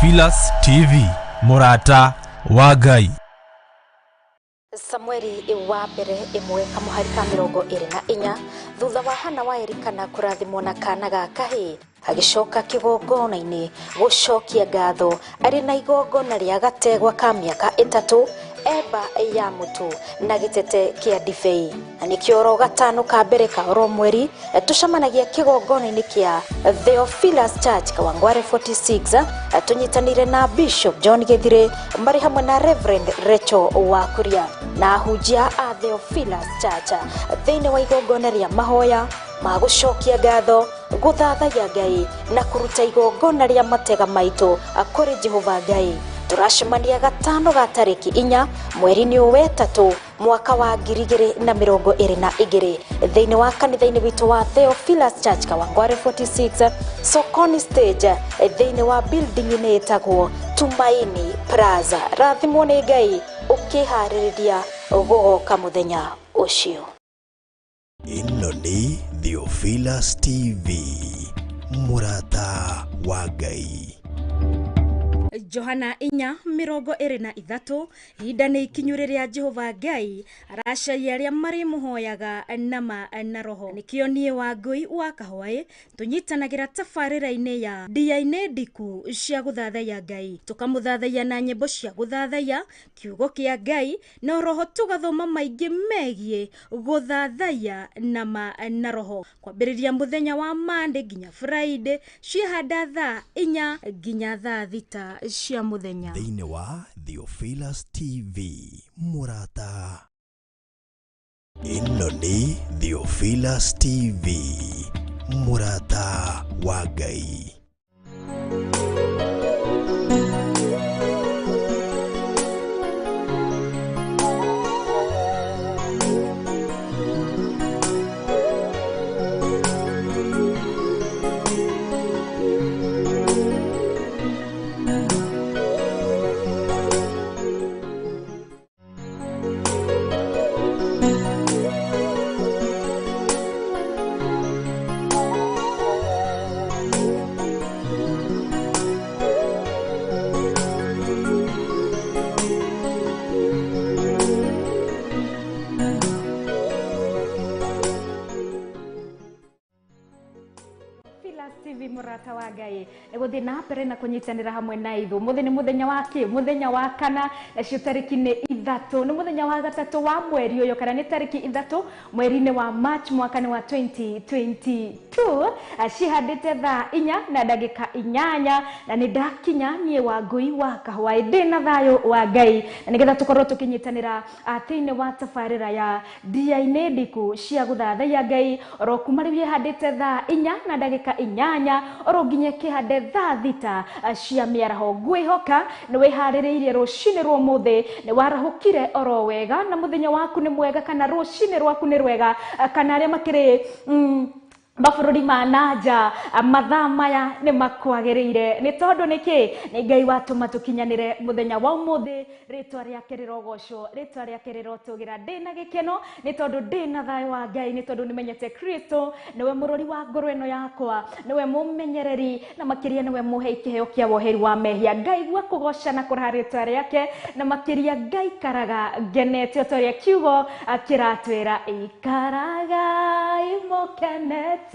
Theophilus TV, mũrata wa Ngai. Samueli wa mbere ĩmwe kamũhari ka 24 thutha wa Hana wa Elikana kũrathimwo na kana ga kahĩĩ agĩcoka kĩgongona-inĩ gũcokia ngatho arĩ na igongona rĩa gategwa ka mĩaka 3 eba ya mũtu na gĩtete kĩa ndibei. Na nĩkĩo oro gatano ka mbere ka oro mweri tũcemanagia kĩgongona-inĩ kĩa Theophilus Church Kawangware 46 tũnyitanĩire na Bishop John Githire marĩ hamwe na Reverend Rachel Wakuria na ahunjia a Theophilus Church thĩinĩ wa igongona rĩa mahoya ma gũcokia ngatho, gũthathaiya Ngai na kũruta igongona rĩa matega maitũ kũrĩ Jehova Ngai. Tũracemania gatano ga tarĩki 4 mweri-inĩ wa 3 mwaka wa 2022 thĩinĩ wa kanitha-inĩ witũ wa Theophilus Church Kawangware 46 Sokoni stage thĩinĩ wa building-inĩ ĩtagwo Tumaini Plaza. Rathimwo nĩ Ngai ũkĩharĩrĩria gũgoka mũthenya ũcio. Ĩno nĩ Theophilus TV, mũrata wa Ngai. Johana 4:23 ihinda nĩ ikinyu rĩrĩa Jehova Ngai aracaria arĩa marĩmũhoyaga nama na roho. Nĩkĩo niĩ Wangũi wa Kahwaĩ tũnyitanagĩra tabarĩra-inĩ ya ndia-inĩ ndiku cia gũthathaiya Ngai, tũkamũthathaiya na nyĩmbo cia gũthathaiya kiugo kĩa Ngai na roho, tũgathoma maingĩ megiĩ gũthathaiya nama na roho, kwambĩrĩria mũthenya wa Monday nginya Friday ciĩhanda thaa 4 nginya thaa 6 cia mũthenya. Thĩinĩ wa Theophilus TV, mũrata. Ĩno nĩ Theophilus TV, mũrata wa Ngai. TV mũrata wa Ngai nĩgũthiĩ na mbere na kũnyitanĩra hamwe na ithuĩ. Mũthĩ nĩ mũthenya wa kĩ? Mũthenya wa kana, nacio tarĩki nĩ 3, nĩ mũthenya wa 3 wa mweri ũyũ, kana nĩ tarĩki 3 mweri-inĩ wa March mwaka nĩ wa 2022. Cihandĩte thaa 4 na ndagĩka 8 na nĩ ndakinya niĩ Wangũi wa Kahwaĩ ndĩ na thayũ wa Ngai, na nĩgetha tũkorwo tũkĩnyitanĩra thĩinĩ wa tabarĩra ya ndia-inĩ ndiku cia gũthathaiya Ngai oro kuma rĩu ĩhandĩte thaa 4 na ndagĩka 8 oro nginya kĩhande thaa 6 cia mĩaraho. Ngwĩhoka nĩ wĩharĩrĩirie rũcinĩ rwa ũmũthĩ, nĩ warahũkire oro wega na mũthenya waku nĩ mwega, kana rũcinĩ rwaku nĩ rwega, kana arĩa makĩrĩ mabũrũri ma nanja mathaa maya nĩ makwagĩrĩire. Nĩ tondũ nĩkĩ? Nĩ Ngai watũma tũkinyanĩre mũthenya wa ũmũthĩ, rĩtwa rĩake rĩrogocwo, rĩtwa rĩake rĩrotũgĩra. Ndĩna gĩkeno nĩ tondũ ndĩna thayũ wa Ngai, nĩ tondũ nĩmenyete Kristo nĩwe mũrori wa ngoro ĩno yakwa, nĩwe mũmenyereri na makĩria nĩwe mũhei kĩheo kĩa woheri wa mehia. Ngaigua kũgoca na kũraha rĩtwa rĩake, na makĩria ngaikaraga ngenete o ta ũrĩa kiugo kĩratwĩra, ikaraga mũkenete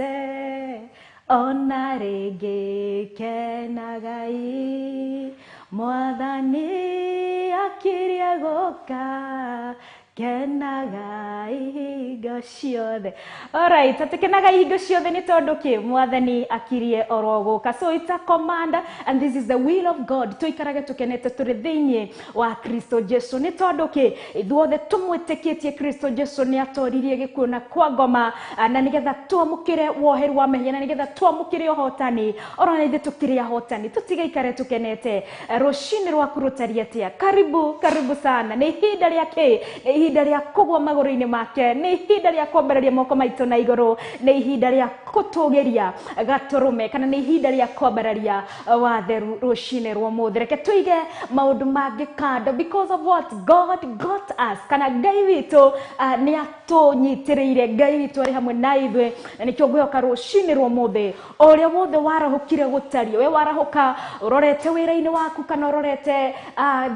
ona rĩngĩ kenagai, Mwathani akirie gũka, kenagai hingo ciothe. Alright, tũkenaga hingo ciothe nĩ tondũ kĩ? Mwathani akirie oro gũka. So it's a command and this is the will of God. Tũikarage tũkenete tũrĩ thĩinĩ wa Kristo Jesu. Nĩ tondũ kĩ? Ithuothe tũmwĩtĩkĩtie Kristo Jesu nĩ atoririe gĩkuũ na kwa ngoma, na nĩgetha twamũkĩre woheri wa mehia, na nĩgetha twamũkĩre ũhotani, oro na ithuĩ tũkĩrĩ ahotani, tũtigaikare tũkenete. Rũcinĩ rwaku rũtariĩ atĩa? Karibu, karibu sana. Nĩ ihinda rĩa kĩ? Nĩ ihinda rĩa kũgwa magũrũ-inĩ make, nĩ ihinda ihinda rĩa kwambararia moko maitũ na igũrũ, nĩ ihinda rĩa gũtũgĩria gatũrũme, kana nĩ ihinda rĩa kwambararia watheru rũcinĩ rwa ũmũthĩ. Reke tũige maũndũ mangĩ kando because of what God got us, kana Ngai witũ nĩ atũnyitĩrĩire, Ngai witũ arĩ hamwe na ithuĩ, na nĩkĩo ngwĩhoka rũcinĩ rwa ũmũthĩ o ũrĩa wothe warahũkire gũtariĩ, we warahũka ũrorete wĩra-inĩ waku kana ũrorete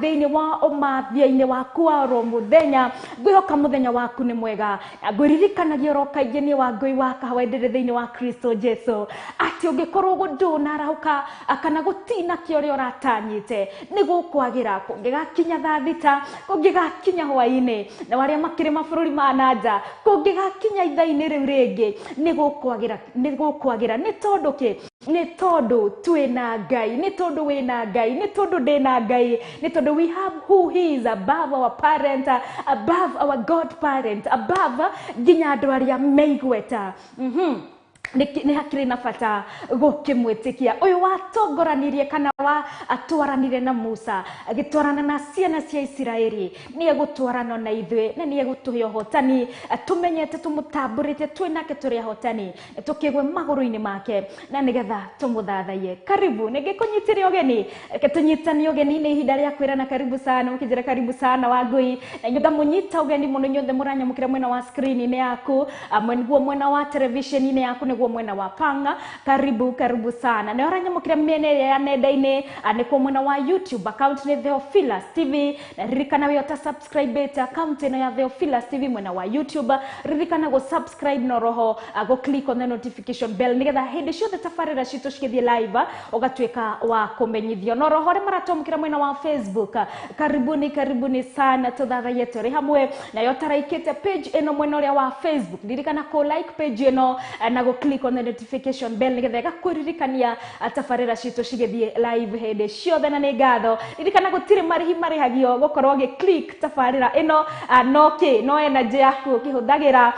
thĩinĩ wa ũmathia-inĩ waku wa oro mũthenya, ngwĩhoka mũthenya waku nĩ mwega. Ngwĩririkanagia oro kaingĩ niĩ Wangũi wa Kahawa ndĩrĩ thĩinĩ wa Kristo Jesu atĩ ũngĩkorwo ndũnarahũka kana gũtinakĩa ũrĩa ũratanyĩte, nĩ gũkwagĩra kũngĩgakinya thaa thita, kũngĩgakinya hwaĩ-inĩ, na arĩa makĩrĩ mabũrũri ma na nja, kũngĩgakinya ithaa-inĩ rĩu rĩngĩ, nĩ gũkwagĩra, nĩ gũkwagĩra. Nĩ tondũ kĩ? Nĩ tondũ twĩna Ngai, nĩ tondũ wĩna Ngai, nĩ tondũ ndĩna Ngai, nĩ tondũ we have who he is above our parent, above our godparent, above nginya andũ arĩa meigweta. Nĩ hakĩrĩ na bata gũkĩmwĩtĩkia ũyũ watongoranirie kana wa atwaranire na Musa, agĩtwarana na ciana cia Isiraeli, nĩ egũtwarana na ithuĩ na nĩ egũtũhe ũhotani. Tũmenyete tũmũtambũrĩte twĩ nake tũrĩ ahotani, tũkĩgwe magũrũ-inĩ make na nĩgetha tũmũthathaiye. Karibu, nĩngĩkũnyitĩre ũgeni, reke tũnyitane ũgeni, nĩ ihinda rĩa kwĩrana karibu sana, mũkĩnjĩra karibu sana Wangũi, na inyuĩ ngamũnyita ũgeni mũno inyuothe mũranyamũkĩra mwena wa screen-inĩ yaku, nĩguo mwena wa television-inĩ yaku, nĩguo mwena wa panga. Karibu, karibu sana. Na ũranyamũkĩra mĩena ĩrĩa ya nenda-inĩ, nĩkuo mwena wa YouTube account nĩ Theophilus TV, na ririkana we ũta subscribe account ĩno ya Theophilus TV mwena wa YouTube, ririkana gũ subscribe na roho gũ click on the notification bell nĩgetha hĩndĩ ciothe tabarĩra citũ cigĩthiĩ live ũgatuĩka wa kũmenyithio. Na roho arĩa maratwamũkĩra mwena wa Facebook, karibuni, karibuni sana, tũthathaiye tũrĩ hamwe. Nayo taraikĩte page ĩno mwena ũrĩa wa Facebook, ririkana kũ like page ĩno na gũ click on the notification bell nĩgetha ĩgakũririkania tabarĩra citũ cigĩthiĩ live hĩndĩ ciothe. Na nĩ ngatho, ririkana gũtirĩ marĩhi marĩhagio gũkorwo ũgĩ click tabarĩra ĩno, no kĩ no energy yaku ũkĩhũthagĩra,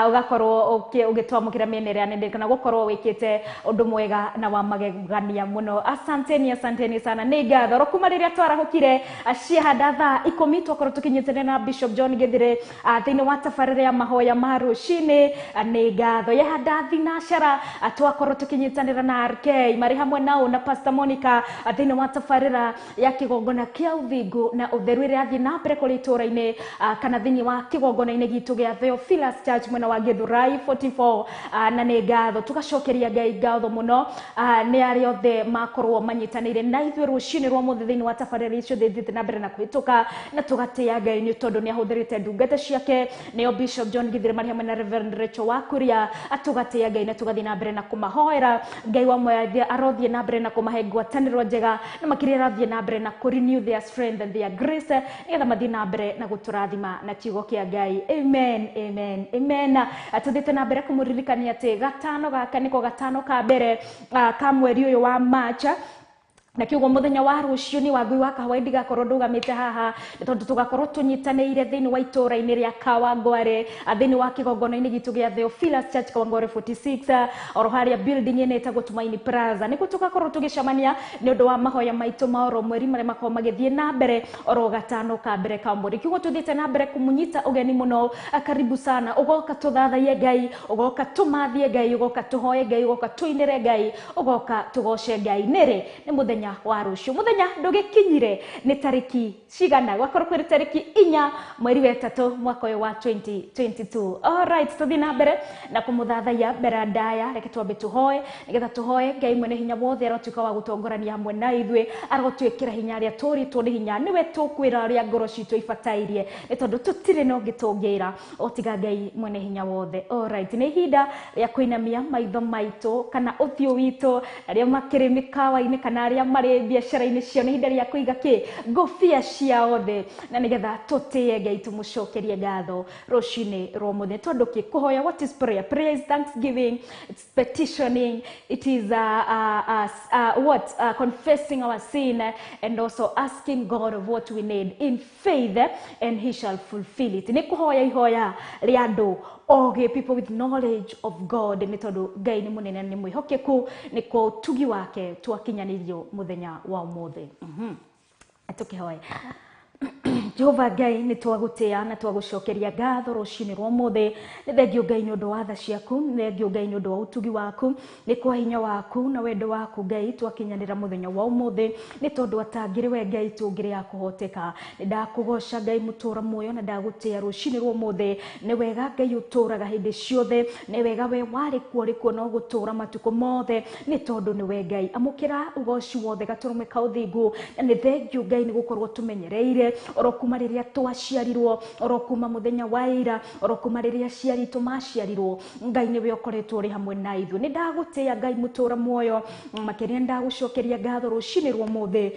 ũgakorwo ũgĩtwamũkĩra mĩena ĩrĩa nenda kana gũkorwo wĩkĩte ũndũ mwega na wa magegania mũno. Asanteni, asanteni sana, nĩ ngatho. Ro kuma rĩrĩa twarahũkire ciahanda thaa 10 twakorwo tũkĩnyitanĩra na Bishop John Githire thĩinĩ wa tabarĩra ya mahoya ma rũcinĩ, nĩ ngatho. Yahanda thinacara twakorwo tũkĩnyitanĩra na RK marĩ hamwe nao na Pastor Monica thĩinĩ wa tabarĩra ya kĩgongona kĩa ũthingu na ũtheru ĩrĩa yathiĩ na mbere kũrĩ itũũra-inĩ kana thĩinĩ wa kĩgongona-inĩ gitũ gĩa Theophilus Church mwena wa Githurai 44, na nĩ ngatho. Tũgacokeria Ngai ngatho mũno nĩ arĩa othe makorwo manyitanĩire na ithuĩ rũcinĩ rwa mũthĩ thĩinĩ wa tabarĩra icio thiĩte na mbere na kũhĩtũka, na tũgatĩĩa Ngai nĩ tondũ nĩ ahũthĩrĩte ndungata ciake, nĩo Bishop John Githire marĩ hamwe na Reverend Rachel Wakuria. Tũgatĩĩa Ngai na tũgathiĩ na mbere na kũmahoera Ngai wa muoyo arothiĩ na mbere na kũmahe ngwatanĩro njega, na makĩria arathiĩ na mbere na kũ renew their strength and their grace nĩgetha mathiĩ na mbere na gũtũrathima na kiugo kĩa Ngai. Amen, amen, amen. Tũthiĩte na mbere kũmũririkania atĩ gatano gaka nĩko gatano ka mbere ka mweri ũyũ wa March, na kiugo muthenya wa rucio ni Wangui wa Kahawa ndigakorwo ndugamite haha tondu tugakorwo tunyitanĩire thĩinĩ wa itũra-inĩ rĩa Kawangware, thĩinĩ wa kĩgongona-inĩ gitũ gĩa Theophilus Church Kawangware 46, oro harĩa building ĩno ĩtagwo Tumaini Plaza, nĩkuo tugakorwo tũgĩcemania nĩ ũndũ wa mahoya maitũ ma oro mweri marĩa makorwo magĩthiĩ na mbere oro gatano ka mbere ka mweri. Kiugo tũthiĩte na mbere kũmũnyita ũgeni mũno, karibu sana, ũgoka tũthathaiye Ngai, ũgoka tũmathie Ngai, ũgoka tũhoye Ngai, ũgoka tũinĩre Ngai, ũgoka tũgoce Ngai. Nĩrĩ nĩ mũthenya wa rũciũ, mũthenya ndũgĩkinyire nĩ tarĩki cigana, gwakorwo kwĩ tarĩki 4 mweri wa 3 mwaka ũyũ wa 2022. Alright, tũthiĩ na mbere na kũmũthathaiya mbere ndaya. Reke twambe tũhoe nĩgetha tũhoe Ngai mwene hinya wothe arotuĩka wa gũtongorania hamwe na ithuĩ, arotwĩkĩra hinya arĩa tũrĩtwo nĩ hinya, nĩwe tũkwĩra ũrĩa ngoro citũ ibatairie, nĩ tondũ tũtirĩ na ũngĩ tũngĩra o tiga Ngai mwene hinya wothe. Alright, nĩ ihinda rĩa kũinamia maitho maitũ kana ũthiũ witũ, arĩa makĩrĩ mĩkawa-inĩ kana arĩa marĩ biacara-inĩ ciao, nĩ ihinda rĩa kũiga kĩ ngũbia ciao thĩ, na nĩgetha tũtĩe Ngai tũmũcokerie ngatho rũcinĩ rwa ũmũthĩ. Tondũ kĩ kũhoya, what is prayer? Prayer is thanksgiving, it's petitioning, it is what confessing our sin and also asking God of what we need in faith, and he shall fulfill it. Nĩ kũhoya ihoya rĩa andũ oge, people with knowledge of God, nĩ tondũ Ngai nĩ mũnene, nĩ mwĩhokeku, nĩ kwa ũtugi wake twakinyanĩirio mũthenya wa ũmũthĩ. Tũkĩhoe. Jehova Ngai nĩ twagũtĩa na twagũcokeria ngatho rũcinĩ rwa ũmũthĩ. Nĩ thengio Ngai nĩ ũndũ wa tha ciaku, nĩ thengio Ngai nĩ ũndũ wa ũtugi waku, nĩ kwa hinya waku na wendo waku Ngai twakinyanĩra mũthenya wa ũmũthĩ, nĩ tondũ atangĩrĩ we Ngai tũngĩrĩ ya kũhoteka. Nĩ ndakũgoca Ngai mũtũra muoyo na ndagũtĩa rũcinĩ rwa ũmũthĩ. Nĩ wega Ngai ũtũraga hĩndĩ ciothe, nĩ wega we warĩ kuo ũrĩ kuo no gũtũra matukũ mothe, nĩ tondũ nĩwe Ngai. Amũkĩra ũgoci wothe gatũrũme ka ũthingu, na nĩ thengio Ngai nĩ gũkorwo tũmenyereire oro kuma rĩrĩa twaciarirwo, oro kuma mũthenya wa ira, oro kuma rĩrĩa aciari aitũ maciarirwo, Ngai nĩwe ũkoretwo ũrĩ hamwe na ithuĩ. Nĩ ndagũtĩa Ngai mũtũra muoyo, makĩria nĩ ndagũcokeria ngatho rũcinĩ rwa ũmũthĩ.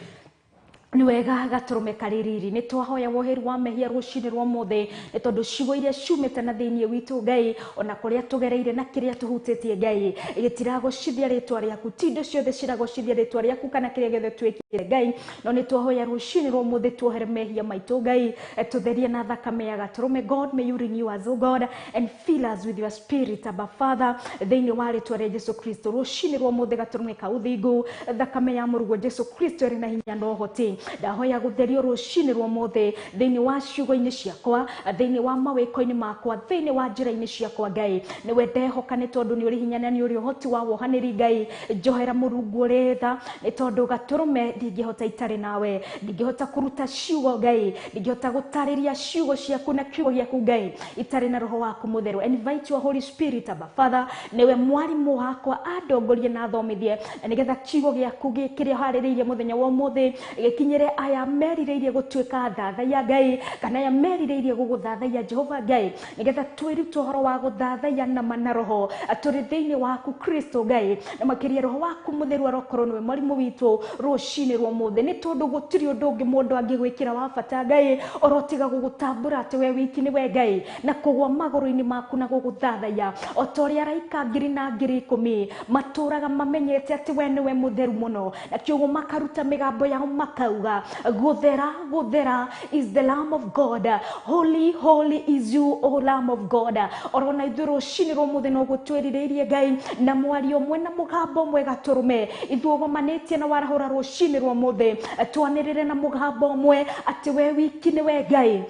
Nĩ wega gatũrũme karĩ riri. Nĩ twahoya woheri wa mehia rũcinĩ rwa ũmũthĩ, nĩ tondũ ciugo iria ciumĩte na thĩinĩ witũ Ngai, ona kũrĩa tũgereire na kĩrĩa tũhutĩtie Ngai, gĩtiragocithia rĩtwa rĩaku, ti indo ciothe ciragocithia rĩtwa rĩaku kana kĩrĩa gĩothe twĩkire Ngai, no nĩ twahoya rũcinĩ rwa ũmũthĩ tuohere mehia maitũ Ngai, tũtherie na thakame ya gatũrũme. God, may you renew us, O God, and fill us with your spirit, Abba Father, thĩinĩ wa rĩtwa rĩa Jesu Kristo. Rũcinĩ rwa ũmũthĩ gatũrũme ka ũthingu, thakame ya mũrũguo Jesu Kristo ĩrĩ na hinya na ũhoti. Ndahoya gũtherio rũcinĩ rwa ũmũthĩ thĩinĩ wa ciugo-inĩ ciakwa, thĩinĩ wa mawĩko-inĩ makwa, thĩinĩ wa njĩra-inĩ ciakwa Ngai. Nĩwe ndehoka nĩ tondũ nĩ ũrĩ hinya na nĩ ũrĩ ũhoti wa wohanĩri Ngai. Njohera Mũrungu ũrĩ tha, nĩ tondũ gatũrũme ndingĩhota itarĩ nawe, ndingĩhota kũruta ciugo Ngai, ndingĩhota gũtarĩria ciugo ciaku na kiugo gĩaku Ngai itarĩ na roho waku mũtheru. Invite your Holy Spirit, Abba Father, nĩwe mwarimũ wakwa, andongorie na athomithie, na nĩgetha kiugo gĩaku kĩrĩa harĩrĩirie mũthenya wa ũmũthĩ gĩkinyĩre aya merirĩirie gũtuĩka thathaiya Ngai, kana aya merirĩirie gũgũthathaiya Jehova Ngai, nĩgetha twĩrute ũhoro wa gũthathaiya nama na roho tũrĩ thĩinĩ waku Kristo Ngai, na makĩria roho waku mũtheru arokorwo nĩwe mwarimũ witũ rũcinĩ rwa ũmũthĩ, nĩ tondũ gũtirĩ ũndũ ũngĩ mũndũ angĩgwĩkĩra wa bata Ngai oro tiga gũgũtambũra atĩ we wiki nĩwe Ngai, na kũgwa magũrũ-inĩ maku na gũgũthathaiya o ta ũrĩa araika ngiri na ngiri ikũmi matũraga mamenyete atĩ we nĩwe mũtheru mũno, na kĩoguo makaruta mĩgambo yao makauga gũthera gũthera is the Lamb of God, holy holy is you, O Lamb of God. Orona ithuĩ rũcinĩ rwa ũmũthĩ no gũtwĩrirĩirie Ngai na mwario ũmwe na mũgambo ũmwe gatũrũme, ithuĩ ũgomanĩtie na warahũra rũcinĩ rwa ũmũthĩ twanĩrĩre na mũgambo ũmwe atĩ we wiki nĩwe Ngai,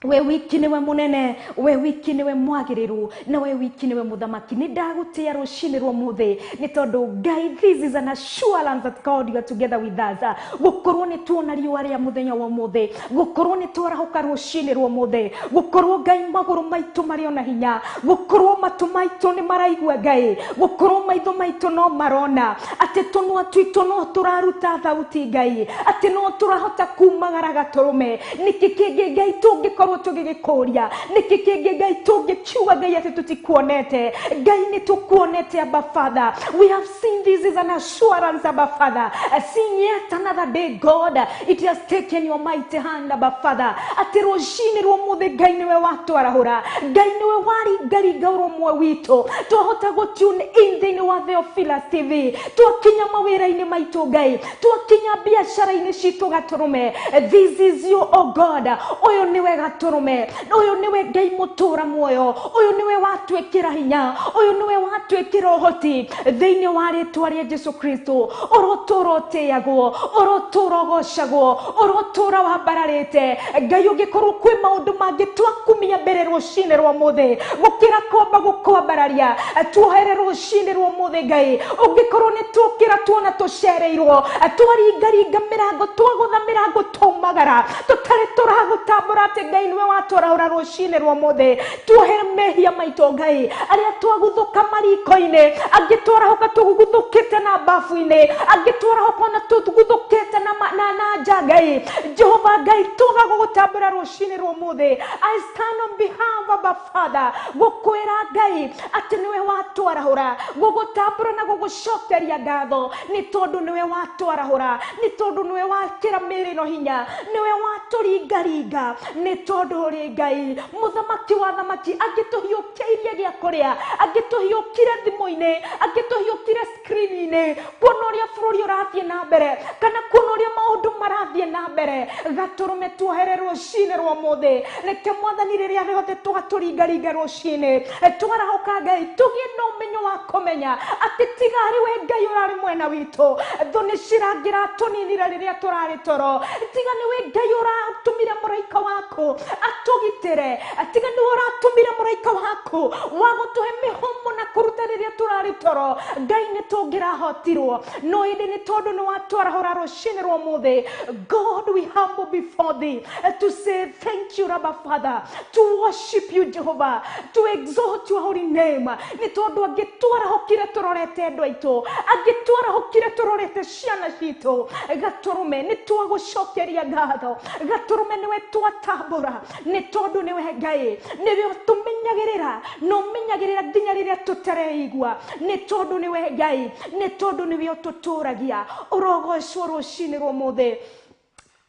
we wiki niwe munene, we wiki niwe mwagiriru, na we wiki niwe muthamaki. Ni ndagutia rucini rwa muthi ni tondu Ngai, this is an assurance that God you are together with us. Gukorwo ni tuona riũa rĩa muthenya wa muthi, gukorwo ni twarahuka rucini rwa muthi, gukorwo Ngai maguru maitu marĩ ona hinya, gukorwo matu maitu ni maraigua Ngai, gukorwo maitho maitu no marona, ati tunwa twitu no turaruta thauti Ngai, ati no turahota kumagara gatũrũme. Niki kĩngĩ Ngai tũngĩkorwo tũgĩgĩkũria? Nĩkĩ kĩngĩ Ngai tũngĩkiuga Ngai atĩ tũtikuonete? Ngai nĩ tũkuonete Abba Father. We have seen this is an assurance, Abba Father. Seeing yet another day, God, it has taken your mighty hand, Abba Father. Atĩ rũcinĩ rwa ũmũthĩ Ngai nĩwe watwarahũra, Ngai nĩwe waringaringa ũrũmwe witũ, twahota gũ tune in thĩinĩ wa Theophilus TV, twakinya mawĩra-inĩ maitũ Ngai, twakinya biacara-inĩ citũ gatũrũme. This is you, oh God. Ũyũ nĩwe gatũrũme, ũyũ nĩwe Ngai mũtũra muoyo, ũyũ nĩwe watwĩkĩra hinya, ũyũ nĩwe watwĩkĩra ũhoti thĩinĩ wa rĩtwa rĩa Jesu Kristo. Ũrotũra ũtĩagwo, ũrotũra ũgocagwo, ũrotũra wambararĩte Ngai. Ũngĩkorwo kwĩ maũndũ mangĩ twakumia mbere rũcinĩ rwa ũmũthĩ gũkĩra kwamba gũkwambararia, tuohere rũcinĩ rwa ũmũthĩ Ngai. Ũngĩkorwo nĩ tuokĩra tuona tũcereirwo, twaringaringa mĩrango, twagũtha mĩrango, twaumagara tũtarĩ tũragũtambũra atĩ Ngai nĩwe watwarahũra rũcinĩ rwa ũmũthĩ, tuohere mehia maitũ Ngai. Arĩa twaguthũka mariko-inĩ, angĩ twarahũka tũguthũkĩte na bafu-inĩ, angĩ twarahũka ona tũguthũkĩte na nja Ngai. Jehova Ngai, twaga gũgũtambũra rũcinĩ rwa ũmũthĩ. I stand on behalf of our Father gũkwĩra Ngai atĩ nĩwe watwarahũra, gũgũtambũra na gũgũcokeria ngatho nĩ tondũ nĩwe watwarahũra, nĩ tondũ nĩwe wakĩra mĩĩrĩ ĩno hinya, nĩwe watũringaringa, nĩ tondũ tondũ ũrĩ Ngai mũthamaki wa thamaki angĩtũhiũkĩirie gĩa kũrĩa angĩtũhiũkire thimũ-inĩ angĩtũhiũkire screen-inĩ kuona ũrĩa bũrũri ũrathiĩ na mbere kana kuona ũrĩa maũndũ marathiĩ na mbere gatũrũme tuohere rũcinĩ rwa ũmũthĩ reke mwathani rĩrĩa rĩothe twatũringaringa rũcinĩ twarahũka Ngai tũgĩe na ũmenyo wa kũmenya atĩ tiga arĩ we Ngai ũrarĩ mwena witũ thũ nĩ cirangĩra tũninire rĩrĩa tũrarĩ toro tiga nĩ we Ngai ũratũmire mũraika waku atũgitĩre tiga nĩwe ũratũmire mũraika waku wa gũtũhe mĩhũmũ na kũruta rĩrĩa tũrarĩ toro Ngai nĩ tũngĩrahotirwo no ĩndĩ nĩ tondũ nĩ watwarahũra rũcinĩ rwa ũmũthĩ. God, we humble before thee to say thank you, Rabba Father, to worship you, Jehovah, to exalt your holy name. Nĩ tondũ angĩtwarahũkire tũrorete andũ aitũ angĩtwarahũkire tũrorete ciana citũ gatũrũme nĩ twagũcokeria ngatho gatũrũme nĩwe twatambũra nĩ tondũ nĩwe Ngai nĩwe ũtũmenyagĩrĩra na ũmenyagĩrĩra nginya rĩrĩa tũtareigua nĩ tondũ nĩwe Ngai nĩ tondũ nĩwe ũtũtũragia ũrogocwo rũcinĩ rwa ũmũthĩ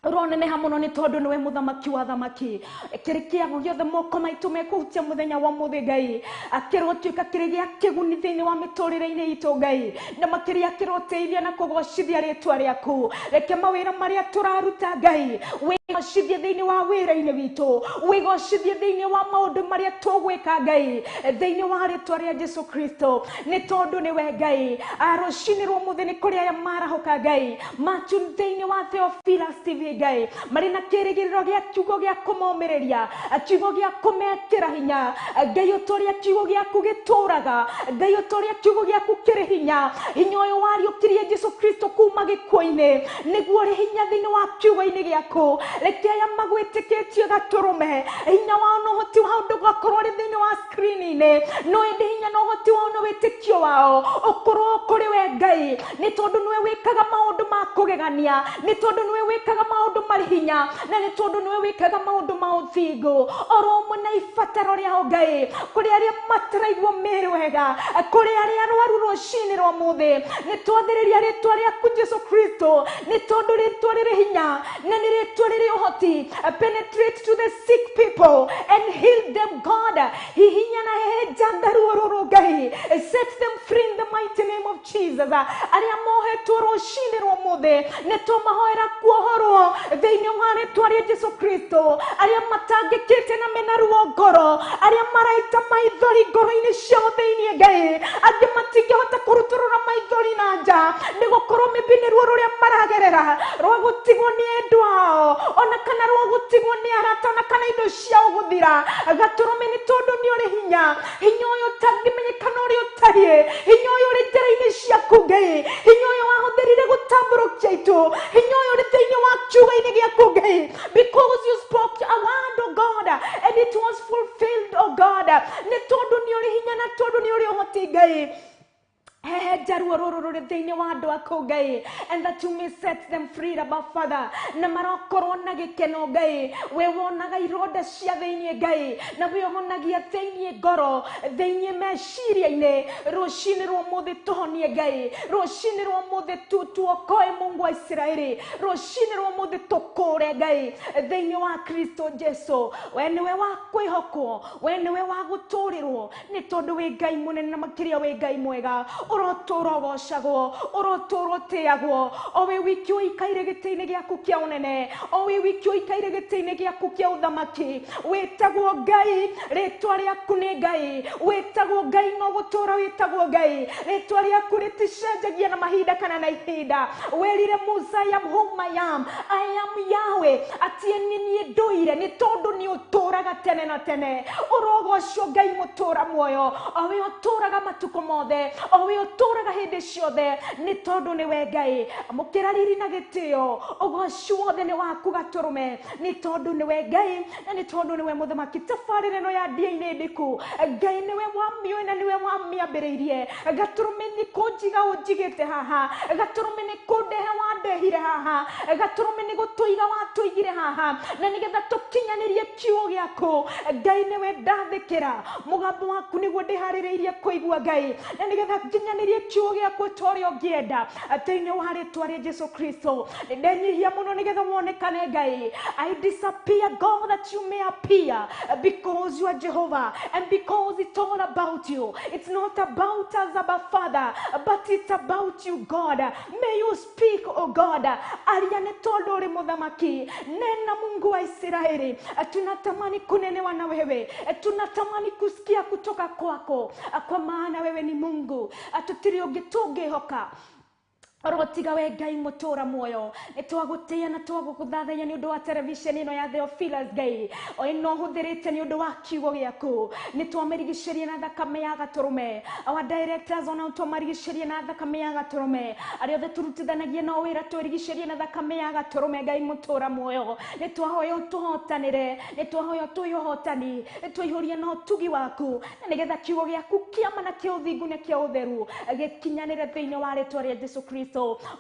ũroneneha mũno nĩ tondũ nĩwe mũthamaki wa thamaki kĩrĩ kĩago gĩothe moko maitũ mekũhutia mũthenya wa ũmũthĩ Ngai akĩrotuĩka kĩrĩ gĩa kĩguni thĩinĩ wa mĩtũrĩre-inĩ itũ Ngai na makĩria kĩroteithia na kũgocithia rĩtwa rĩaku reke mawĩra marĩa tũraruta Ngai wĩgocithie thĩinĩ wa wĩra-inĩ witũ wĩgocithie thĩinĩ wa maũndũ marĩa tũgwĩka Ngai thĩinĩ wa rĩtwa rĩa Jesu Kristo nĩ tondũ nĩwe Ngai rũcinĩ rwa ũmũthĩ nĩ kũrĩ aya marahũka Ngai matu thĩinĩ wa Theophilus TV Ngai marĩ na kĩrĩgĩrĩro gĩa kiugo gĩa kũmomĩrĩria kiugo gĩa kũmekĩra hinya Ngai ũtũrĩa kiugo gĩaku gĩtũraga Ngai ũtũrĩa kiugo gĩaku kĩrĩ hinya hinya ũyũ wariũkirie Jesu Kristo kuma gĩkuũ-inĩ nĩguo ũrĩ hinya thĩinĩ wa kiugo-inĩ gĩaku reke aya magwĩtĩkĩtie gatũrũme hinya wao na ũhoti wao ndũgakorwo ũrĩ thĩinĩ wa screen-inĩ no ĩndĩ hinya na ũhoti wao na wĩtĩkio wao ũkorwo kũrĩ we Ngai nĩ tondũ nĩwe wĩkaga maũndũ ma kũgegania nĩ tondũ nĩwe wĩkaga maũndũ marĩ hinya na nĩ tondũ nĩwe wĩkaga maũndũ ma ũthingu oro ũmwe na ibataro rĩao Ngai kũrĩ arĩa mataraigua mĩĩrĩ wega kũrĩ arĩa arwaru rũcinĩ rwa ũmũthĩ nĩ twathĩrĩria rĩtwa rĩaku Jesu Kristo nĩ tondũ rĩtwa rĩrĩ hinya na nĩ rĩtwa rĩrĩ ũhoti. Penetrate to the sick people and heal them, God. Hihinya na hehenja ruo rũrũ Ngai, set them free in the mighty name of Jesus. Arĩa mohetwo rũcinĩ rwa ũmũthĩ nĩ tũmahoera kuohorwo thĩinĩ wa rĩtwa rĩa Jesu Kristo arĩa matangĩkĩte na mena ruo ngoro arĩa maraita maithori ngoro-inĩ ciao thĩinĩ Ngai angĩ matingĩhota kũrutũrũra maithori na nja nĩ gũkorwo maybe nĩ ruo rũrĩa maragerera rwa gũtigwo nĩ endwa ao ona kana rwa gũtigwo nĩ arata ona kana indo ciao gũthira gatũrũme nĩ tondũ nĩ ũrĩ hinya hinya ũyũ ũtangĩmenyekana ũrĩa ũtariĩ hinya ũyũ ũrĩ njĩra-inĩ ciaku Ngai hinya ũyũ wahũthĩrire gũtambũrũkia itu hinya ũyũ ũrĩ thĩinĩ wa kiugo-inĩ gĩaku Ngai because you spoke a word, oh God, and it was fulfilled, oh God. Nĩ tondũ nĩ ũrĩ hinya na tondũ nĩ ũrĩ ũhoti Ngai hehenja ruo rũrũ rũrĩ thĩinĩ wa andũ aku Ngai and that you may set them free, Abba Father, na marokorwo na gĩkeno Ngai we wonaga ironda cia thĩinĩ Ngai na we ũhonagia thĩinĩ ngoro thĩinĩ meciria-inĩ rũcinĩ rwa ũmũthĩ tũhonie Ngai rũcinĩ rwa ũmũthĩ tuokoe Mungu wa Isiraeli rũcinĩ rwa ũmũthĩ tũkũre Ngai thĩinĩ wa Kristo Jesu we nĩwe wa kwĩhokwo we nĩwe wa gũtũrĩrwo nĩ tondũ wĩ Ngai mũnene na makĩria wĩ Ngai mwega ũrotũra ũgocagwo ũrotũra ũtĩagwo o wĩ wiki ũikaire gĩtĩ-inĩ gĩaku kĩa ũnene o wĩ wiki ũikaire gĩtĩ-inĩ gĩaku kĩa ũthamaki wĩtagwo Ngai rĩtwa rĩaku nĩ Ngai wĩtagwo Ngai no gũtũra wĩtagwo Ngai rĩtwa rĩaku rĩticenjagia na mahinda kana na ihinda werire Musa, I am whom I am, I am Yahweh atĩ nĩ niĩ ndũire nĩ tondũ nĩ ũtũraga tene na tene ũrogocwo Ngai mũtũra muoyo o wĩ ũtũraga matukũ mothe o wĩ ũtũraga hĩndĩ ciothe nĩ tondũ nĩwe Ngai amũkĩra riri na gĩtĩo ũgoci wothe nĩ waku gatũrũme nĩ tondũ nĩwe Ngai na nĩ tondũ nĩwe mũthamaki tabarĩra ĩno ya ndia-inĩ ndiku Ngai nĩwe wamĩoĩ na nĩwe wamĩambĩrĩirie gatũrũme nĩ kũnjiga ũnjigĩte haha gatũrũme nĩ kũndehe wandehire haha gatũrũme nĩ gũtũiga watũigire haha na nĩgetha tũkinyanĩrie kiugo gĩaku Ngai nĩwe ndathĩkĩra mũgambo waku nĩguo ndĩharĩrĩirie kũigua Ngai na nĩgetha nginya Ũkinyanĩrie kiugo gĩaku ta ũrĩa ũngĩenda thĩinĩ wa rĩtwa rĩa Jesu Kristo. Nĩndenyihia mũno nĩgetha wonekane Ngai. I disappear, God, that you may appear, because you are Jehovah and because it's all about you. It's not about us, Abba Father, but it's about you, God. May you speak, oh God. Aria nĩ tondũ ũrĩ mũthamaki. Nena Mungu wa Israeli. Tunatamani kunenewa na wewe, tunatamani kusikia kutoka kwako, kwa maana wewe ni Mungu. Tutiri ũngĩ tũngĩhoka orotiga we Ngai mũtũra muoyo. Nĩ twagũtĩĩa na twagũgũthathaiya nĩ ũndũ wa televisheni ĩno ya Theophilus Ngai, o ĩno ũhũthĩrĩte nĩ ũndũ wa kiugo gĩaku. Nĩ twamĩrigicĩria na thakame ya gatũrũme. Our directors ona twamarigicĩria na thakame ya gatũrũme. Arĩa othe tũrutithanagia nao wĩra twĩrigicĩrie na thakame ya gatũrũme. Ngai mũtũra muoyo, nĩ twahoya ũtũhotanĩre, nĩ twahoya ũtũhe ũhotani, nĩ twaihũria na ũtugi waku, na nĩgetha kiugo gĩaku kĩama na kĩa ũthingu na kĩa ũtheru gĩkinyanĩre thĩinĩ wa rĩtwa rĩa Jesu Kristo.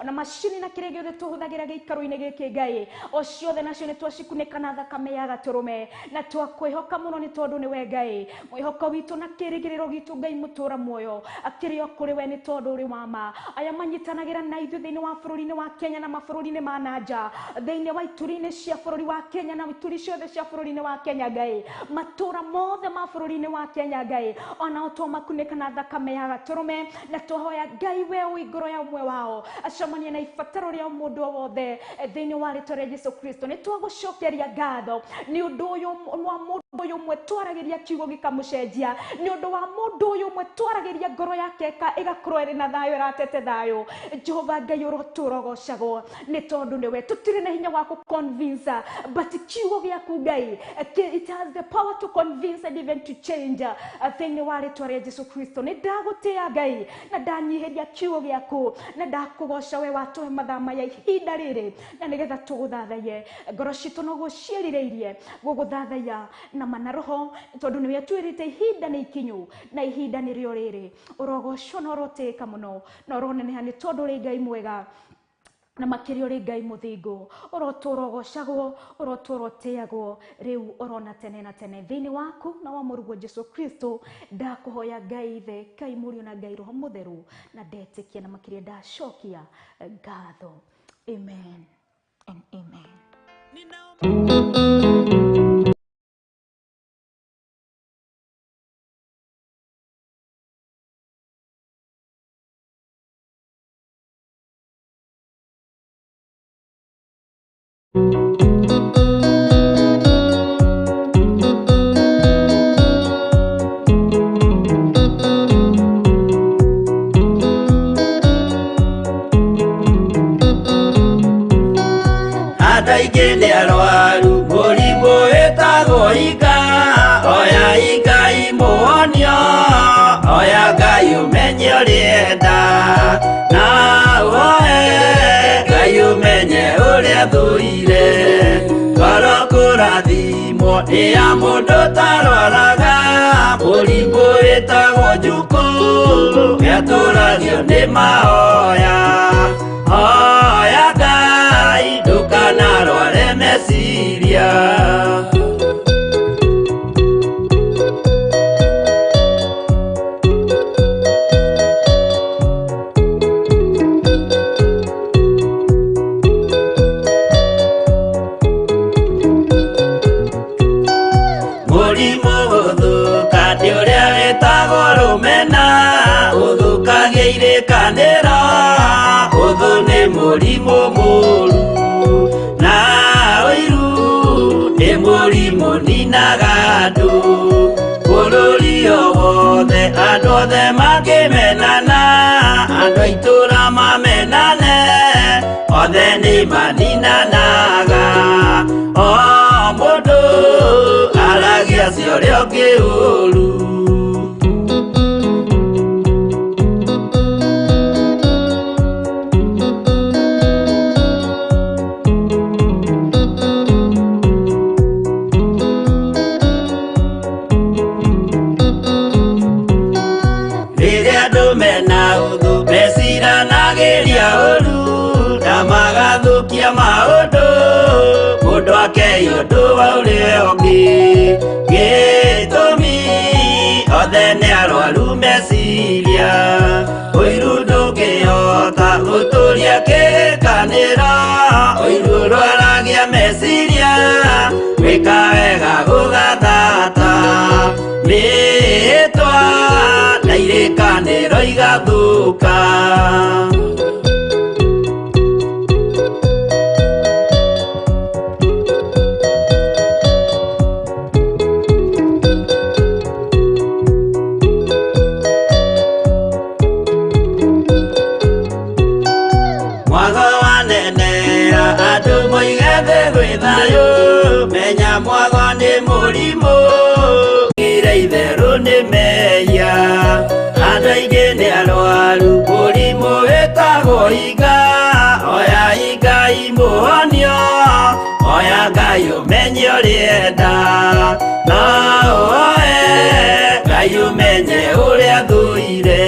Ona macini na kĩrĩa gĩothe tũhũthagĩra gĩikaro-inĩ gĩkĩ Ngai, o ciothe nacio nĩ twacikunĩka na thakame ya gatũrũme, na twakwĩhoka mũno nĩ tondũ nĩwe Ngai mwĩhoko witũ na kĩrĩgĩrĩro gitũ. Ngai mũtũra muoyo, akĩrĩ o kũrĩ we nĩ tondũ ũrĩ wa ma. Aya manyitanagĩra na ithuĩ thĩinĩ wa bũrũri-inĩ wa Kenya na mabũrũri-inĩ ma na nja, thĩinĩ wa ituri-inĩ cia bũrũri wa Kenya na ituri ciothe cia bũrũri-inĩ wa Kenya Ngai, matũra mothe ma bũrũri-inĩ wa Kenya Ngai, onao twamakunĩka na thakame ya gatũrũme, na twahoya Ngai we wĩ ngoro ya ũmwe wao acemanie na ibataro rĩa mũndũ o wothe thĩinĩ wa rĩtwa rĩa Jesu Kristo. Nĩ twagũcokeria ngatho nĩ ũndũ ũyũ wa mũndũ ũyũ ũmwe twaragĩria kiugo gĩkamũcenjia, nĩ ũndũ wa mũndũ ũyũ ũmwe twaragĩria ngoro yake ĩgakorwo ĩrĩ na thayũ, ĩratete thayũ. Jehova Ngai ũrotũra ũgocagwo nĩ tondũ nĩwe. Tũtirĩ na hinya wa kũ-convince, but kiugo gĩaku Ngai, it has the power to convince and even to change thĩinĩ wa rĩtwa rĩa Jesu Kristo. Nĩ ndagũtĩĩa Ngai na ndanyihĩria kiugo gĩaku na ndakũgoca we watũhe mathaa maya ihinda rĩrĩ, na nĩgetha tũgũthathaiye. Ngoro citũ noguo ciĩrirĩirie gũgũthathaiya na mana roho, tondũ nĩwe twĩrĩte ihinda nĩ ikinyu na ihinda nĩrĩo rĩrĩ. Ũrogocwo na ũrotĩĩka mũno na ũroneneha nĩ tondũ ũrĩ Ngai mwega na makĩria ũrĩ Ngai mũthingu. Ũrotũra ũgocagwo, ũrotũra ũtĩagwo rĩu orona tene na tene thĩinĩ waku na wa mũrũguo Jesu Kristo. Ndakũhoya Ngai Ithe, Ngai Mũriũ na Ngai Roho Mũtheru, na ndetĩkia na makĩria ndacokia ngatho. Amen and amen. Andũ aingĩ nĩ arwaru mũrimũ wĩtagwo inga, oya Ngai mũhonio, oya Ngai ũmenye ũrĩenda, na ũhoe Ngai ũmenye ũrĩa thũire. Ngoro kũrathimwo nĩ ya mũndũ ũtarwaraga mũrimũ wĩtagwo njukũ, nĩatũragio nĩ mahoya. Hoya Ngai ndũkanarware meciria. Mũrimũ gũthũka nĩ ũrĩa wĩtagwo rũmena, ũthũkagia irĩkanĩro, ũthũ nĩ mũrimũ mũũru, na ũiru nĩ mũrimũ ninaga andũ. Bũrũri o wothe andũ othe makĩmenana, andũ a itũũra mamenane, othe nĩ maninanaga. O mũndũ aragia cia ũrĩa ũngĩ ũũru. Rĩrĩa andũ mena ũthũ meciranagĩria ũru, na magathũkia maũndũ, mũndũ akei ũndũ wa ũrĩa ũngĩ. Gĩtũmi othe nĩ arwaru meciria. Gũtũria kĩrĩkanĩro ũiru ũrwaragia meciria gwĩka wega gũgathata mĩĩtwa na irĩkanĩro igathũka. Menya mwago nĩ mũrimũ ire itherũ nĩ mehia andũ aingĩ nĩ arwaru mũrimũ wĩtagwo iga oya Ngai mũhonio oya Ngai ũmenye ũrĩenda no ũoe Ngai ũmenye ũrĩa thũire.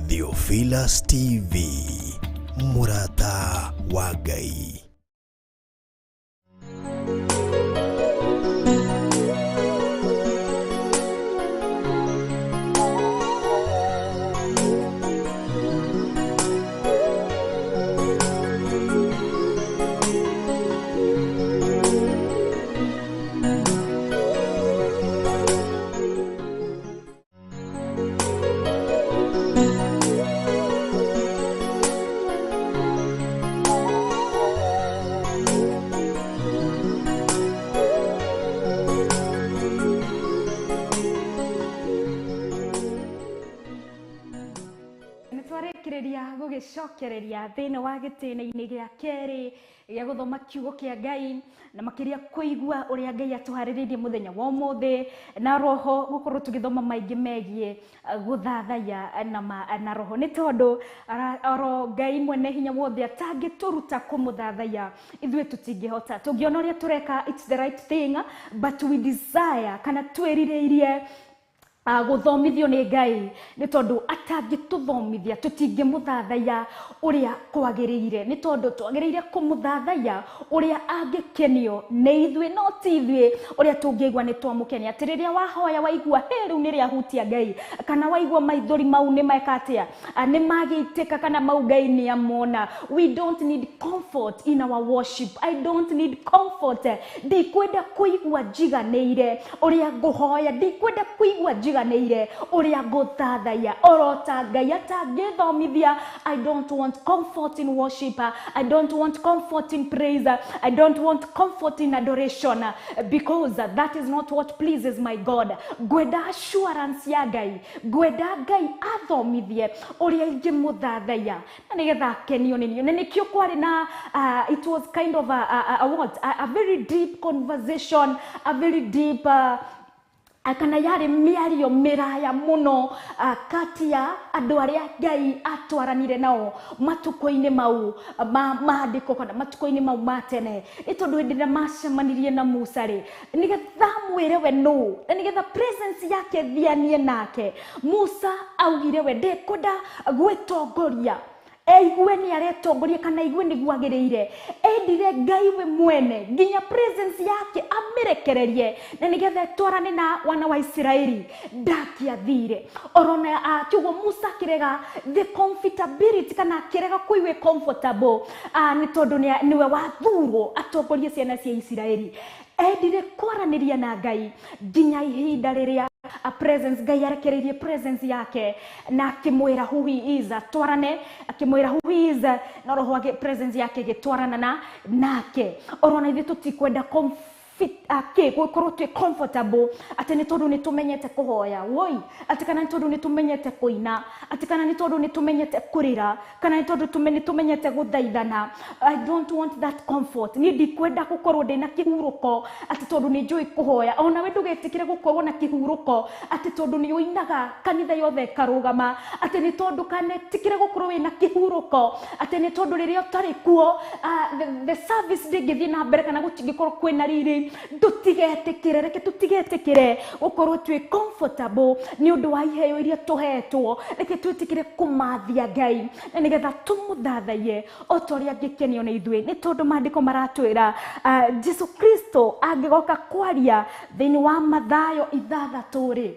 Theophilus TV, Murata wa Ngai. Gũgĩcokereria thĩinĩ wa gĩtĩna-inĩ gĩa kerĩ gĩa gũthoma kiugo kĩa Ngai na makĩria kũigua ũrĩa Ngai atũharĩrĩirie mũthenya wa ũmũthĩ na roho gũkorwo tũgĩthoma maingĩ megiĩ gũthathaiya na roho nĩ tondũ oro Ngai mwene hinya wothe atangĩtũruta kũmũthathaiya ithuĩ tũtingĩhota. Tũngĩona ũrĩa tũreka it's the right thing but we desire kana twĩrirĩirie Gũthomithio nĩ Ngai, nĩ tondũ atangĩtũthomithia tũtingĩmũthathaiya ũrĩa kwagĩrĩire, nĩ tondũ twagĩrĩire kũmũthathaiya ũrĩa angĩkenio nĩ ithuĩ, no ti ithuĩ ũrĩa tũngĩigua nĩ twamũkenia. Atĩ rĩrĩa wahoya waigua he rĩu nĩ rĩahutia Ngai, kana waigua maithori mau nĩ meka atĩa, nĩ magĩitĩka, kana mau Ngai nĩ amona. We don't need comfort in our worship. I don't need comfort. Ndikwenda kũigua njiganĩire ũrĩa ngũhoya, ndikwenda kũigua njiganĩire ũrĩa ngũthathaiya, orota Ngai atangĩthomithia. I don't want comfort in worship. I don't want comfort in praise. I don't want comfort in adoration, because that is not what pleases my God. Ngwenda assurance ya Ngai, ngwenda Ngai athomithie ũrĩa ingĩmũthathaiya na nĩgetha akenio nĩ niĩ. Na nĩkĩo kwarĩ na it was kind of a what, a very deep conversation, a very deep kana yarĩ mĩario mĩraya mũno kati ya andũ arĩa Ngai atwaranire nao matukũ-inĩ mau ma maandĩko, kana matukũ-inĩ mau ma tene. Nĩ tondũ hĩndĩ ĩrĩa macemanirie na Musa rĩ, nĩgetha amwĩre we nũ, na nĩgetha presence yake thianie nake, Musa augire we ndekwenda gwĩtongoria, eigue nĩ aretongoria kana aigue nĩguo agĩrĩire. Endire Ngai we mwene nginya presence yake amĩrekererie na nĩgetha ĩtwarane na wana wa Isiraeli. Ndakĩathire orona kiugo Musa akĩrega the comfortability, kana akĩrega kũigua comfortable, nĩ tondũ nĩwe wathurwo atongorie ciana cia Isiraeli. Endire kwaranĩria na Ngai nginya ihinda rĩrĩa a presence Ngai arekereirie presence yake na akĩmwĩra who he is, atwarane, akĩmwĩra who he is, na roho wake presence yake ĩgĩtwarana na nake. Orona ithuĩ tũtikwenda gũkorwo twĩ comfortable atĩ nĩ tondũ nĩ tũmenyete kũhoya woi, atĩ kana nĩ tondũ nĩ tũmenyete kũina, atĩ kana nĩ tondũ nĩ tũmenyete kũrĩra, kana nĩ tondũ nĩ tũmenyete gũthaithana. I don't want that comfort. Niĩ ndikwenda gũkorwo ndĩna kĩhurũko atĩ tondũ nĩ njũĩ kũhoya. Ona we ndũgetĩkĩre gũkorwo na kĩhurũko atĩ tondũ nĩ ũinaga kanitha yothe ĩkarũgama, atĩ nĩ tondũ kanetĩkĩre gũkorwo wĩna kĩhurũko atĩ nĩ tondũ rĩrĩa ũtarĩ kuo the service ndĩngĩthiĩ na mbere kana gũtingĩkorwo kwĩna riri. Tũtigetĩkĩre, reke tũtigetĩkĩre gũkorwo twĩ comfortable nĩ ũndũ wa iheo iria tũhetwo. Reke twĩtĩkĩre kũmathia Ngai na nĩgetha tũmũthathaiye o ta ũrĩa angĩkenio nĩ ithuĩ, nĩ tondũ maandĩko maratwĩra Jesu Kristo angĩgoka kwaria thĩinĩ wa Mathayo 6 rĩ,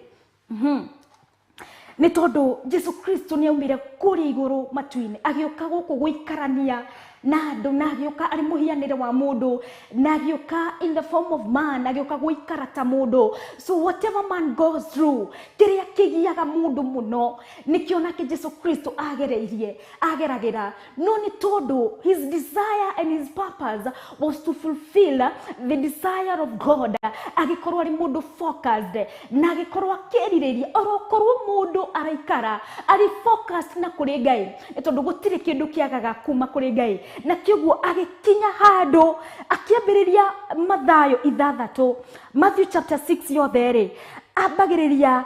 nĩ tondũ Jesu Kristo nĩ aumire kũrĩa igũrũ matu-inĩ agĩũka gũkũ gũikarania na andũ, na agĩũka arĩ mũhianĩre wa mũndũ, na agĩũka in the form of man, agĩũka gũikara ta mũndũ. So whatever man goes through, kĩrĩa kĩgiaga mũndũ mũno nĩkĩo nake Jesu Kristo agereirie, ageragĩra. No nĩ tondũ his desire and his purpose was to fulfill the desire of God, agĩkorwo arĩ mũndũ focused na agĩkorwo akĩrirĩria orokorwo mũndũ araikara arĩ focused na kũrĩ Ngai, nĩ tondũ gũtirĩ kĩndũ kĩagaga kuma kũrĩ Ngai. Na kĩguo agĩkinya handũ akĩambĩrĩria Mathayo 6, Matthew chapter 6 yothe rĩ, ambagĩrĩria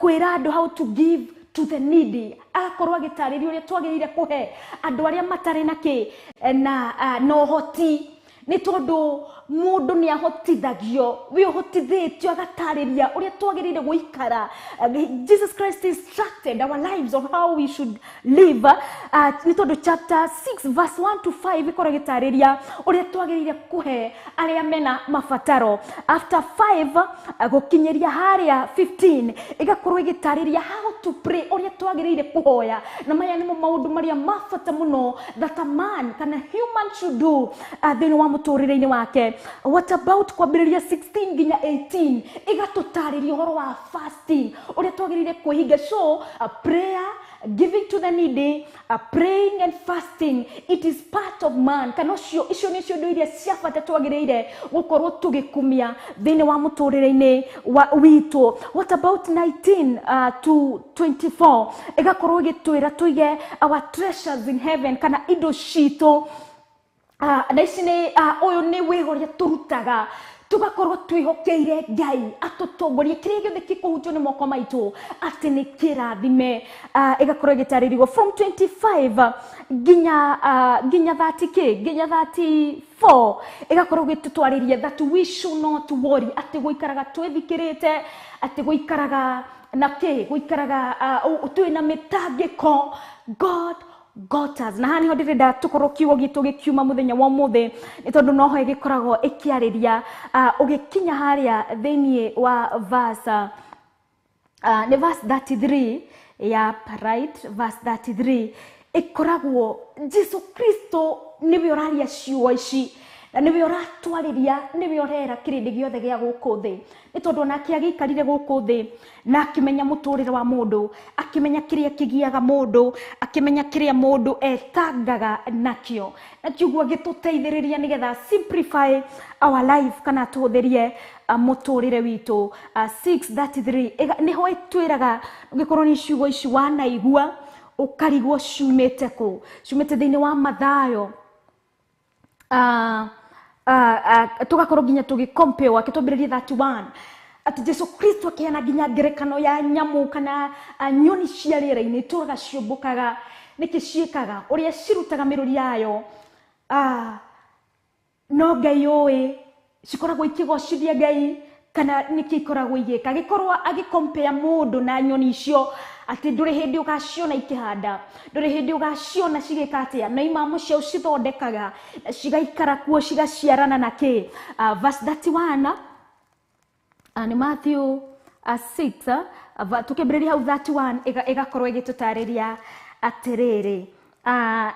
kwĩra andũ how to give to the needy, agakorwo agĩtarĩria ũrĩa twagĩrĩire kũhe andũ arĩa matarĩ na kĩ na na ũhoti, nĩ tondũ mũndũ nĩ ahotithagio, wĩ ũhotithĩtio, agatarĩria ũrĩa twagĩrĩire gũikara. Jesus Christ instructed our lives on how we should live. Nĩ tondũ chapter 6 verse 1 to 5 ĩkorwo ĩgĩtarĩria ũrĩa twagĩrĩire kũhe arĩa mena mabataro. After 5 gũkinyĩria harĩa 15 ĩgakorwo ĩgĩtarĩria how to pray, ũrĩa twagĩrĩire kũhoya. Na maya nĩmo maũndũ marĩa ma bata mũno that a man kana human should do thĩinĩ wa mũtũrĩre-inĩ wake. What about kwambĩrĩria 16 nginya 18 ĩgatũtarĩria ũhoro wa fasting, ũrĩa twagĩrĩire kwĩhinga. So prayer, giving to the needy, praying and fasting, it is part of man. Kana ũcio, icio nĩcio indo iria cia bata twagĩrĩire gũkorwo tũgĩkumia thĩinĩ wa mũtũrĩre-inĩ wa witũ. What about 19 to 24 ĩgakorwo ĩgĩtwĩra tũige our treasures in heaven, kana indo citũ. Na ici nĩ ũyũ nĩ wĩra ũrĩa tũrutaga, tũgakorwo twĩhokeire Ngai atũtongorie kĩrĩa gĩothe gĩkũhutio nĩ moko maitũ atĩ nĩ kĩrathime. Ĩgakorwo ĩgĩtarĩrio from 25 nginya nginya 30 k nginya 34, ĩgakorwo ĩgĩtũtwarĩria that we should not worry, atĩ gũikaraga twĩthikĩrĩte, atĩ gũikaraga na kĩ gũikaraga twĩna mĩtangĩko. God got us. Na haha nĩho ndĩrenda tũkorwo kiugo gitũ gĩkiuma mũthenya wa ũmũthĩ, nĩ tondũ noho ĩgĩkoragwo ĩkĩarĩria ũgĩkinya harĩa thĩinĩ wa verse nĩ verse 33 ya right, verse 33 ĩkoragwo Jesu Kristo nĩwe ũraria ciugo ici na nĩwe ũratwarĩria, nĩwe ũrera kĩrĩndĩ gĩothe gĩa gũkũ thĩ, nĩ tondũ onake agĩikarire gũkũ thĩ na akĩmenya mũtũrĩre wa mũndũ, akĩmenya kĩrĩa kĩgiaga mũndũ, akĩmenya kĩrĩa mũndũ etangaga nakĩo, na kiugo agĩtũteithĩrĩria nĩgetha simplify our life kana tũhũthĩrie mũtũrĩre witũ. 6:33 nĩho ĩtwĩraga ũngĩkorwo nĩ ciugo ici wanaigua ũkarigwo ciumĩte kũ, ciumĩte thĩinĩ wa Mathayo. Tugakorwo nginya tũgĩcompare akĩtwambĩrĩria 31 atĩ Jesu Kristo akĩheana nginya ngerekano ya nyamũ kana nyoni cia rĩera-inĩ itũraga ciũmbũkaga, nĩkĩ ciĩkaga, ũrĩa cirutaga mĩrũri yayo, no Ngai ũĩ cikoragwo ikĩgocithia Ngai kana nĩkĩ ikoragwo igĩka. Agĩkorwo agĩcompare mũndũ na nyoni icio atĩ ndũrĩ hĩndĩ ũgaciona ikĩhanda, ndũrĩ hĩndĩ ũgaciona cigĩka atĩa, na imamo ciao cithondekaga cigaikara kuo cigaciarana na kĩ. Verse 31 nĩ Matthew 6 tukĩambĩrĩria hau 31 ĩgakorwo ĩgĩtũtarĩria atĩrĩrĩ,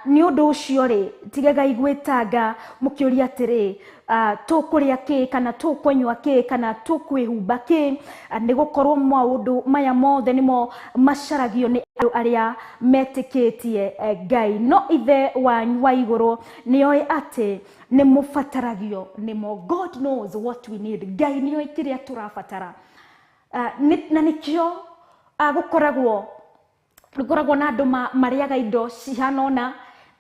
nĩ ũndũ ũcio rĩ tigagai gwĩtanga mũkĩũria atĩrĩ, tũkũrĩa kĩ kana tũkũnyua kĩ kana tũkwĩhumba kĩ, nĩ gũkorwo maũndũ maya mothe nĩmo macaragio nĩ andũ arĩa metĩkĩtie Ngai, no ithe wanyu wa igũrũ nĩoĩ atĩ nĩ mũbataragio nĩmo. God knows what we need. Ngai nĩoĩ kĩrĩa tũrabatara. Na nĩkĩo gũkoragwo gũkoragwo na andũ marĩaga indo cihana ũna,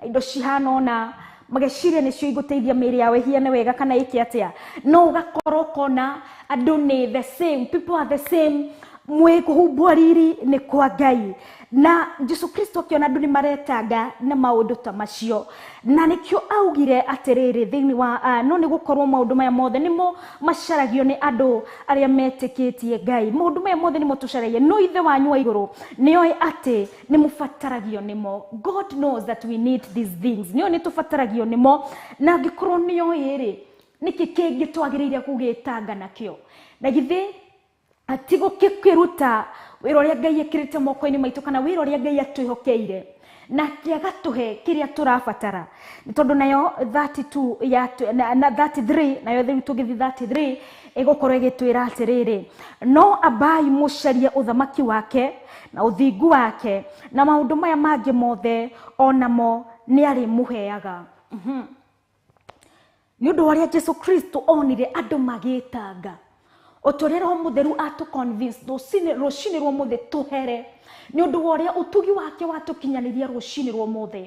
indo cihana ũna, mageciria nĩcio igũteithia mĩĩrĩ yao ĩhiane wega kana ĩke atĩa, no ũgakorwo ũkona andũ nĩ the same, people are the same, mwĩ kũhumbwo riri nĩ kwa Ngai. Na Jesu Kristo akĩona andũ nĩ maretanga na maũndũ ta macio, na nĩkĩo augire atĩrĩrĩ thĩinĩ wa no nĩ gũkorwo maũndũ maya mothe nĩmo macaragio nĩ andũ arĩa metĩkĩtie Ngai, maũndũ maya mothe nĩmo tũcaragia, no ithe wanyu wa igũrũ nĩoĩ atĩ nĩ mũbataragio nĩmo. God knows that we need these things, nĩoĩ nĩ tũbataragio nĩmo, na angĩkorwo nĩoĩ rĩ, nĩkĩ kĩngĩ twagĩrĩire gũgĩtanga nakĩo? Na githĩ ati gũkĩruta wĩra ũrĩa Ngai ekĩrĩte moko-inĩ maitũ kana wĩra ũrĩa Ngai atwĩhokeire nake agatũhe kĩrĩa tũrabatara, nĩ tondũ nayo 32 ya na 33 nayo rĩu tũgĩthiĩ 33 ĩgũkorwo ĩgĩtwĩra atĩrĩrĩ, no ambai mũcarie ũthamaki wake na ũthingu wake na maũndũ maya mangĩ mothe onamo nĩ arĩmũheaga. Nĩ ũndũ wa ũrĩa Jesu Kristo onire andũ magĩtanga, ũtũrĩa Roho Mũtheru atũ convince rũcinĩ rwa ũmũthĩ tũhere, nĩ ũndũ wa ũrĩa ũtugi wake watũkinyanĩria rũcinĩ rwa ũmũthĩ.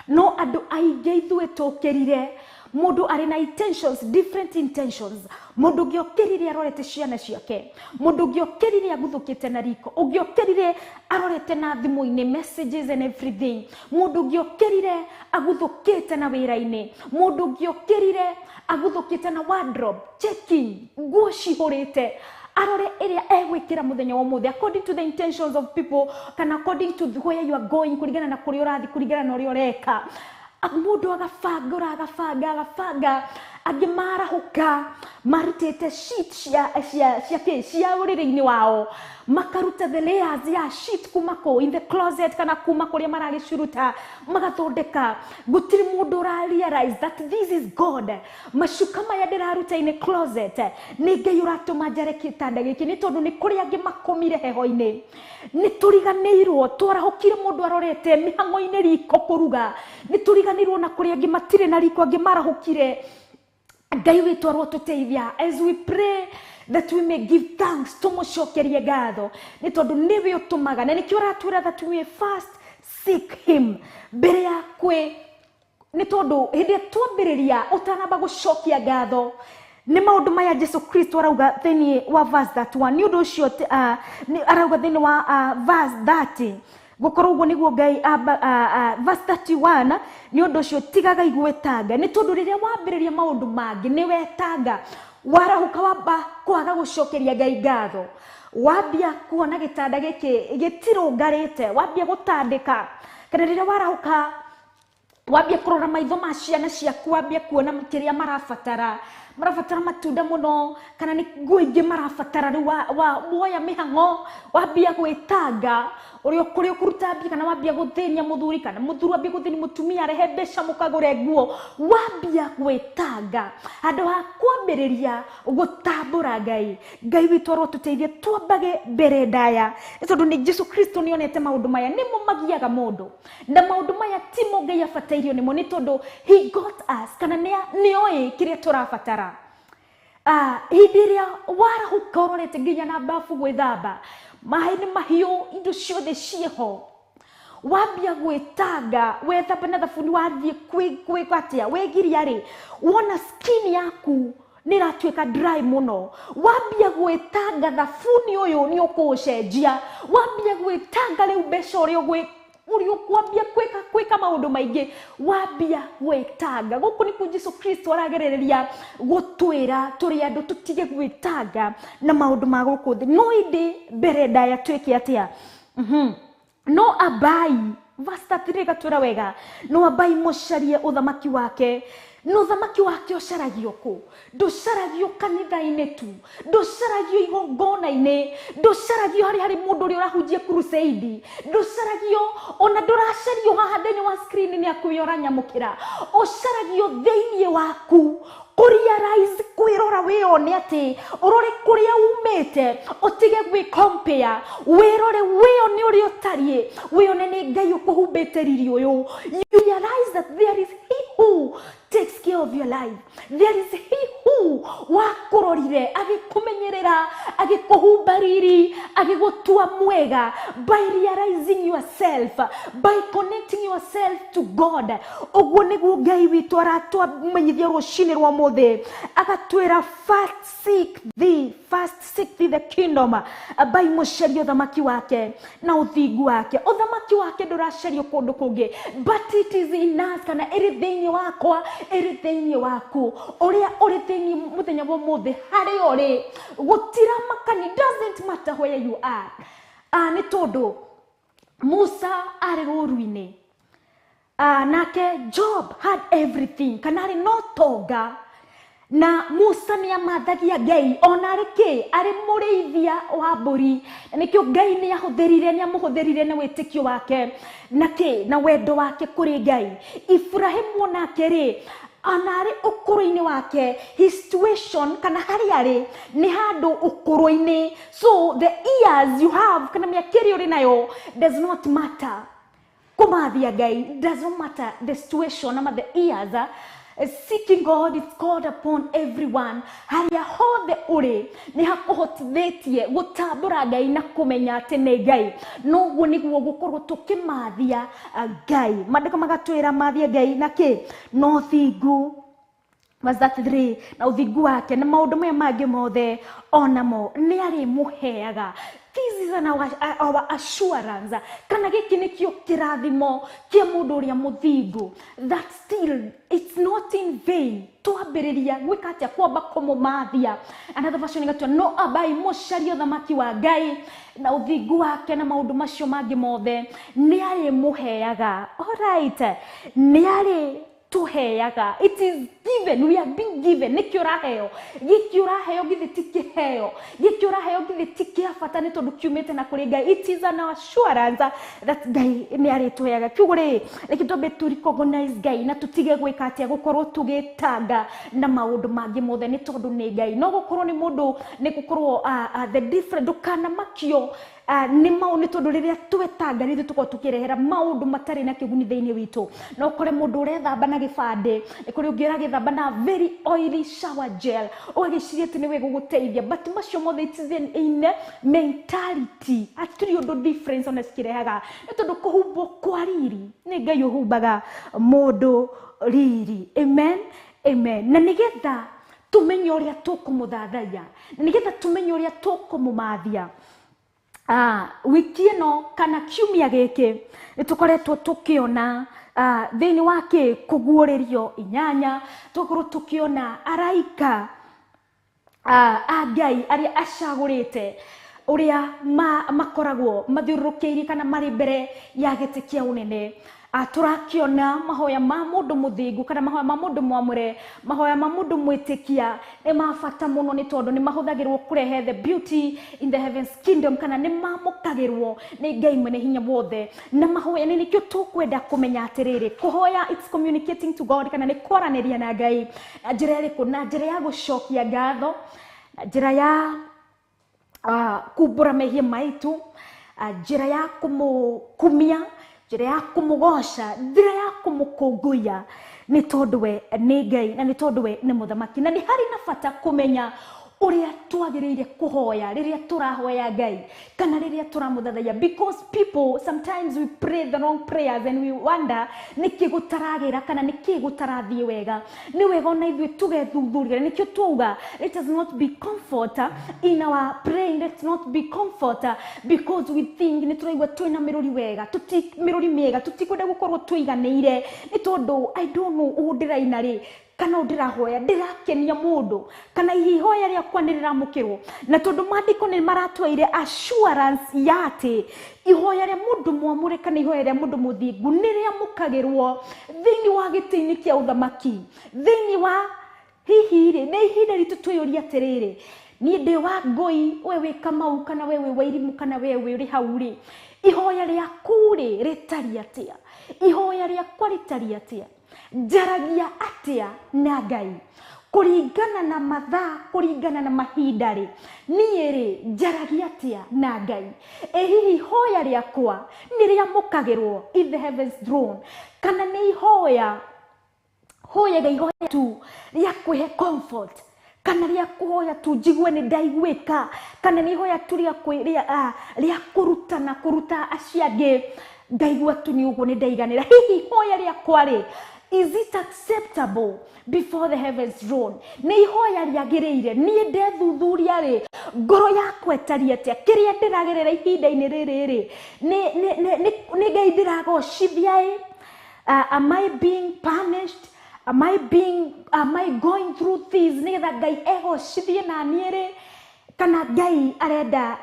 No andũ aingĩ ithuĩ tũkĩrire, mũndũ arĩ na intentions, different intentions. Mũndũ ũngĩ okĩrire arorete ciana ciake, mũndũ ũngĩ okĩrire aguthũkĩte na riko, ũngĩ okĩrire arorete na thimũ-inĩ messages and everything, mũndũ ũngĩ okĩrire aguthũkĩte na wĩra-inĩ, mũndũ ũngĩ okĩrire aguthũkĩte na wardrobe checking nguo cihũrĩte, arore ĩrĩa egwĩkĩra mũthenya wa ũmũthĩ according to the intentions of people kana according to where you are going, kũringana na kũrĩa ũrathiĩ, kũringana na ũrĩa ũreka. Mũndũ agabanga agabanga agabanga, angĩ marahũka marutĩte sheet cia cia cia kĩ cia ũrĩrĩ-inĩ wao, makaruta the layers ya sheet kuma kũ in the closet kana kuma kũrĩa maragĩciruta magathondeka. Gũtirĩ mũndũ ũra realize that this is God. Macuka maya ndĩraruta in a closet nĩ Ngai ũratũma njare gĩtanda gĩkĩ, nĩ tondũ nĩ kũrĩ angĩ makomire heho-inĩ. Nĩ tũriganĩirwo twarahũkire mũndũ arorete mĩhang'o-inĩ riko kũruga, nĩ tũriganĩirwo na kũrĩ angĩ matirĩ na riko, angĩ marahũkire. Ngai witũ arotũteithia as we pray that we may give thanks, tũmũcokerie ngatho nĩ tondũ nĩwe ũtũmaga, na nĩkĩo aratwĩra that we may first seek him mbere ya kwĩ, nĩ tondũ hĩndĩ ĩrĩa twambĩrĩria ũtanamba gũcokia ngatho nĩ maũndũ maya Jesu Kristo arauga thĩinĩ wa verse 31. Nĩ ũndũ ũcio arauga thĩinĩ wa verse 30 gũkorwo ũguo nĩguo Ngai verse 31, nĩ ũndũ ũcio tigagai gwĩtanga, nĩ tondũ rĩrĩa wambĩrĩria maũndũ mangĩ nĩ wetanga. Warahuka wamba kwaga gucokeria Ngai ngatho, wambia kuona gitanda giki gitirungarite, wambia gutandika, kana rĩrĩa warahuka wambia kurora maitho ma ciana ciaku, wambia kuona kiria marabatara, marabatara matunda muno, kana ni nguo ingĩ marabatara, rĩu woya mĩhang'o, wambia gwĩtanga ũrĩa kũrĩa ũkũruta mbia, kana wambia gũthĩnia mũthuri, kana mũthuri wambia gũthĩnia mũtumia arehe mbeca mũkagũre nguo, wambia gwĩtanga handũ ha kwambĩrĩria gũtambũra Ngai. Ngai witũ arotũteithie twambage mbere ndaya, nĩ tondũ nĩ Jesu Kristo nĩonete maũndũ maya nĩmo magiaga mũndũ, na maũndũ maya timo Ngai abatairio nĩmo, nĩ tondũ he got us, kana nĩoĩ kĩrĩa tũrabatara. Hĩndĩ ĩrĩa warahuka ũrorete nginya na bafu gwĩthamba, maĩ nĩ mahiũ, indo ciothe ciĩho, wambia gwĩtanga, wethamba na thabuni, wathiĩ kwĩka atĩa, wegiria rĩ, wona skin yaku nĩ ĩratuĩka dry mũno, wambia gwĩtanga thabuni ũyũ nĩ ũkũũcenjia, wambia gwĩtanga rĩu mbeca ũrĩa ũrĩa ũkwambia kwĩka maũndũ maingĩ, wambia gwĩtanga. Gũkũ nĩkuo Jesu Kristo aragerereria gũtwĩra tũrĩ andũ tũtige gwĩtanga na maũndũ ma gũkũ thĩ. No ĩndĩ mbere ndaya twĩke atĩa? No ambai, verse 33 gatwĩra wega, no ambai mũcarie ũthamaki wake. No ũthamaki wake ũcaragio kũ? Ndũcaragio kanitha-inĩ tu, ndũcaragio igongona-inĩ, ndũcaragio harĩ harĩ mũndũ ũrĩa ũrahunjia crusade, ndũcaragio ona ndũracario haha thĩinĩ wa screen nĩ akuĩ ũranyamũkĩra, ũcaragio thĩinĩ waku. Kũrealize, kwĩrora wĩone atĩ ũrore kũrĩa umĩte, ũtige gwĩ-compare, wĩrore wĩone ũrĩa ũtariĩ, wĩone nĩ Ngai ũkũhumbĩte riri ũyũ. You realize that there is he who takes care of your life, there is he who wakũrorire agĩkũmenyerera, agĩkũhumba riri, agĩgũtua mwega, by realizing yourself, by connecting yourself to God. Ũguo nĩguo Ngai witũ aratũmenyithia rũcinĩ rwa ũmũthĩ, agatwĩra first seek thee, first seek thee the kingdom, ambai mũcarie ũthamaki wake na ũthingu wake. Ũthamaki wake ndũracario kũndũ kũngĩ, but it is in us, kana ĩrĩ thĩinĩ wakwa, ĩrĩ thĩinĩ waku, ũrĩa ũrĩ thĩinĩ mũthenya wa ũmũthĩ, harĩa ũrĩ gũtiramakani, doesn't matter where you are. Nĩ tondũ Musa arĩ rũru-inĩ, nake Job had everything, kana arĩ no tonga, na Musa nĩ amathagia Ngai ona arĩ kĩ, arĩ mũrĩithia wa mbũri. Nĩkĩo Ngai nĩ ahũthĩrire, nĩ amũhũthĩrire na wĩtĩkio wake na kĩ, na wendo wake kũrĩ Ngai. Ibrahimu onake rĩ, ona arĩ ũkũrũ-inĩ wake, his situation kana harĩa arĩ nĩ handũ ũkũrũ-inĩ, so the years you have, kana mĩaka ĩrĩa ũrĩ nayo does not matter. Kũmathia Ngai does not matter the situation ama the years. Seeking God is called upon everyone. Harĩa hothe ũrĩ nĩ hakũhotithĩtie gũtambũra Ngai na kũmenya atĩ nĩ Ngai. Noguo nĩguo gũkorwo tũkĩmathia Ngai. Maandĩko magatwĩra mathie Ngai na kĩ? Na ũthingu. Verse 33, na ũthingu wake na maũndũ maya mangĩ mothe onamo nĩ arĩmũheaga. This is an our assurance, kana gĩkĩ nĩkĩo kĩrathimo kĩa mũndũ ũrĩa mũthingu, that still it's not in vain. Twambĩrĩria gwĩka atĩa? Kwamba kũmũmathia. Another version ĩgatua no ambai mũcarie ũthamaki wa Ngai na ũthingu wake na maũndũ macio mangĩ mothe nĩ arĩmũheaga. Alright, nĩ arĩ tũheaga. It is given, we have been given. Nĩkĩo ũraheo, gĩkĩ ũraheo githĩ ti kĩheo, gĩkĩ ũraheo githĩ ti kĩa bata, nĩ tondũ kiumĩte na kũrĩ Ngai. It is an assurance that Ngai nĩ arĩtũheaga. Kiugo rĩ, reke twambe tu recognize Ngai na tũtige gwĩka atĩa, gũkorwo tũgĩtanga na maũndũ mangĩ mothe, nĩ tondũ nĩ Ngai. No gũkorwo nĩ mũndũ, nĩ gũkorwo the different, ndũkanamakio nĩ mau, nĩ tondũ rĩrĩa twetanga nĩ ithuĩ tũkoragwo tũkĩrehera maũndũ matarĩ na kĩguni thĩinĩ witũ. No ũkore mũndũ ũrethamba na gĩbandĩ, nĩ kũrĩ ũngĩ ũragĩthamba na very oily shower gel, ũgagĩciria atĩ nĩwe gũgũteithia, but macio mothe it is in mentality, hatirĩ ũndũ difference ona cikĩrehaga, nĩ tondũ kũhumbwo kwa riri nĩ Ngai ũhumbaga mũndũ riri. Amen, amen. Na nĩgetha tũmenye ũrĩa tũkũmũthathaiya, na nĩgetha tũmenye ũrĩa tũkũmũmathia, wiki ĩno kana kiumia gĩkĩ nĩ tũkoretwo tũkĩona thĩinĩ wa kĩ kũguũrĩrio 8, tũgakorwo tũkĩona araika a Ngai arĩa acagũrĩte ũrĩa makoragwo mathiũrũrũkĩirie kana marĩ mbere ya gĩtĩ kĩa ũnene. Tũrakĩona mahoya ma mũndũ mũthingu kana mahoya ma mũndũ mwamũre, mahoya ma mũndũ mwĩtĩkia nĩ ma bata mũno, nĩ tondũ nĩ mahũthagĩrwo kũrehe the beauty in the heavens kingdom, kana nĩ mamũkagĩrwo nĩ Ngai mwene hinya wothe. Na mahoya nĩ nĩkĩo tũkwenda kũmenya atĩrĩrĩ, kũhoya it's communicating to God, kana nĩ kwaranĩria na Ngai na njĩra ĩrĩkũ? Na njĩra ya gũcokia ngatho, na njĩra ya kumbũra mehia maitũ, njĩra ya kũmũkumia, njĩra ya kũmũgoca, njĩra ya kũmũkũngũiya, nĩ tondũ we nĩ Ngai na nĩ tondũ we nĩ mũthamaki. Na nĩ harĩ na bata kũmenya ũrĩa twagĩrĩire kũhoya rĩrĩa tũrahoya Ngai kana rĩrĩa tũramũthathaiya, because people sometimes we pray the wrong prayers and we wonder nĩkĩ gũtaragĩra kana nĩkĩ gũtarathiĩ wega. Nĩ wega ona ithuĩ tũgethuthuria, nĩkĩo twauga let us not be comfort in our praying, let's not be comfort because we think nĩ tũraigua twĩna mĩrũri wega, mĩrũri mĩega, tũtikwenda gũkorwo tũiganĩire nĩ tondũ I don't know ũũ ndĩraina rĩ kana ũũ ndĩrahoya ndĩrakenia mũndũ, kana ihoya rĩakwa nĩ rĩramũkĩrwo. Na tondũ maandĩko nĩ maratwaire assurance ya atĩ ihoya rĩa mũndũ mwamũre kana ihoya rĩa mũndũ mũthingu nĩ rĩamũkagĩrwo thĩinĩ wa gĩtĩ-inĩ kĩa ũthamaki, thĩinĩ wa hihi rĩ, nĩ ihinda ritũ twĩyũrie atĩrĩrĩ, niĩ ndĩ wa Ngũi, we wĩ Kamau, kana we wĩ Wairimu, kana we wĩ ũrĩ hau rĩ, ihoya rĩaku rĩ rĩtariĩ atĩa? Ihoya rĩakwa rĩtariĩ atĩa? Njaragia atĩa na Ngai kũringana na mathaa, kũringana na mahinda rĩ, niĩ rĩ njaragia atĩa na Ngai? Ĩ hihi ihoya rĩakwa nĩ rĩamũkagĩrwo in the heavens throne, kana nĩ ihoya hoyaga ihoya tu rĩa kwĩhe comfort, kana rĩa kũhoya tu njigue nĩ ndaiguĩka, kana nĩ ihoya tu rĩa rĩa kũrutana kũruta acio angĩ ngaigua tu nĩ ũguo nĩ ndaiganĩra. Hihi ihoya rĩakwa rĩ, is it acceptable before the heavens throne? Nĩ ihoya rĩagĩrĩire? Niĩ ndethuthuria rĩ, ngoro yakwa ĩtariĩ atĩa? Kĩrĩa ndĩragerera ihinda-inĩ rĩrĩ rĩ, nĩ Ngai ndĩragocithia ĩ? Am I being punished? Am I going through this nĩgetha Ngai egocithie na niĩ rĩ, kana Ngai arenda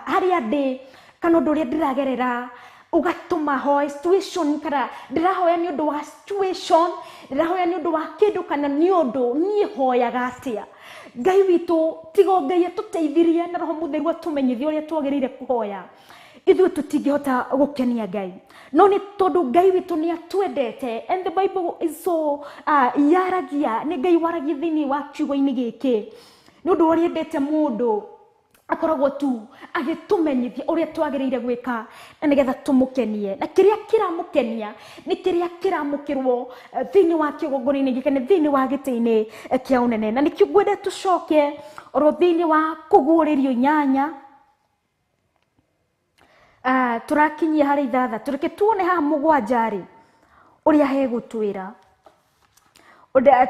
harĩa ndĩ kana ũndũ ũrĩa ndĩragerera ũgatũma hoe situation, kana ndĩrahoya nĩ ũndũ wa situation, ndĩrahoya nĩ ũndũ wa kĩndũ, kana nĩ ũndũ niĩ hoyaga atĩa? Ngai witũ tiga Ngai atũteithirie na Roho Mũtheru atũmenyithie ũrĩa twagĩrĩire kũhoya, ithuĩ tũtingĩhota gũkenia Ngai. No nĩ tondũ Ngai witũ nĩ atwendete, and the Bible is so yaragia, nĩ Ngai waragia thĩinĩ wa kiugo-inĩ gĩkĩ, nĩ ũndũ ũrĩa endete mũndũ akoragwo tu agĩtũmenyithia ũrĩa twagĩrĩire gwĩka na nĩgetha tũmũkenie. Na kĩrĩa kĩramũkenia nĩ kĩrĩa kĩramũkĩrwo thĩinĩ wa kĩgongona-inĩ gĩkĩ, kana thĩinĩ wa gĩtĩ-inĩ kĩa ũnene. Na nĩkĩo ngwenda tũcoke oro thĩinĩ wa kũguũrĩrio 8, tũrakinyia harĩ 6, reke tuone haha 7 rĩ ũrĩa hegũtwĩra.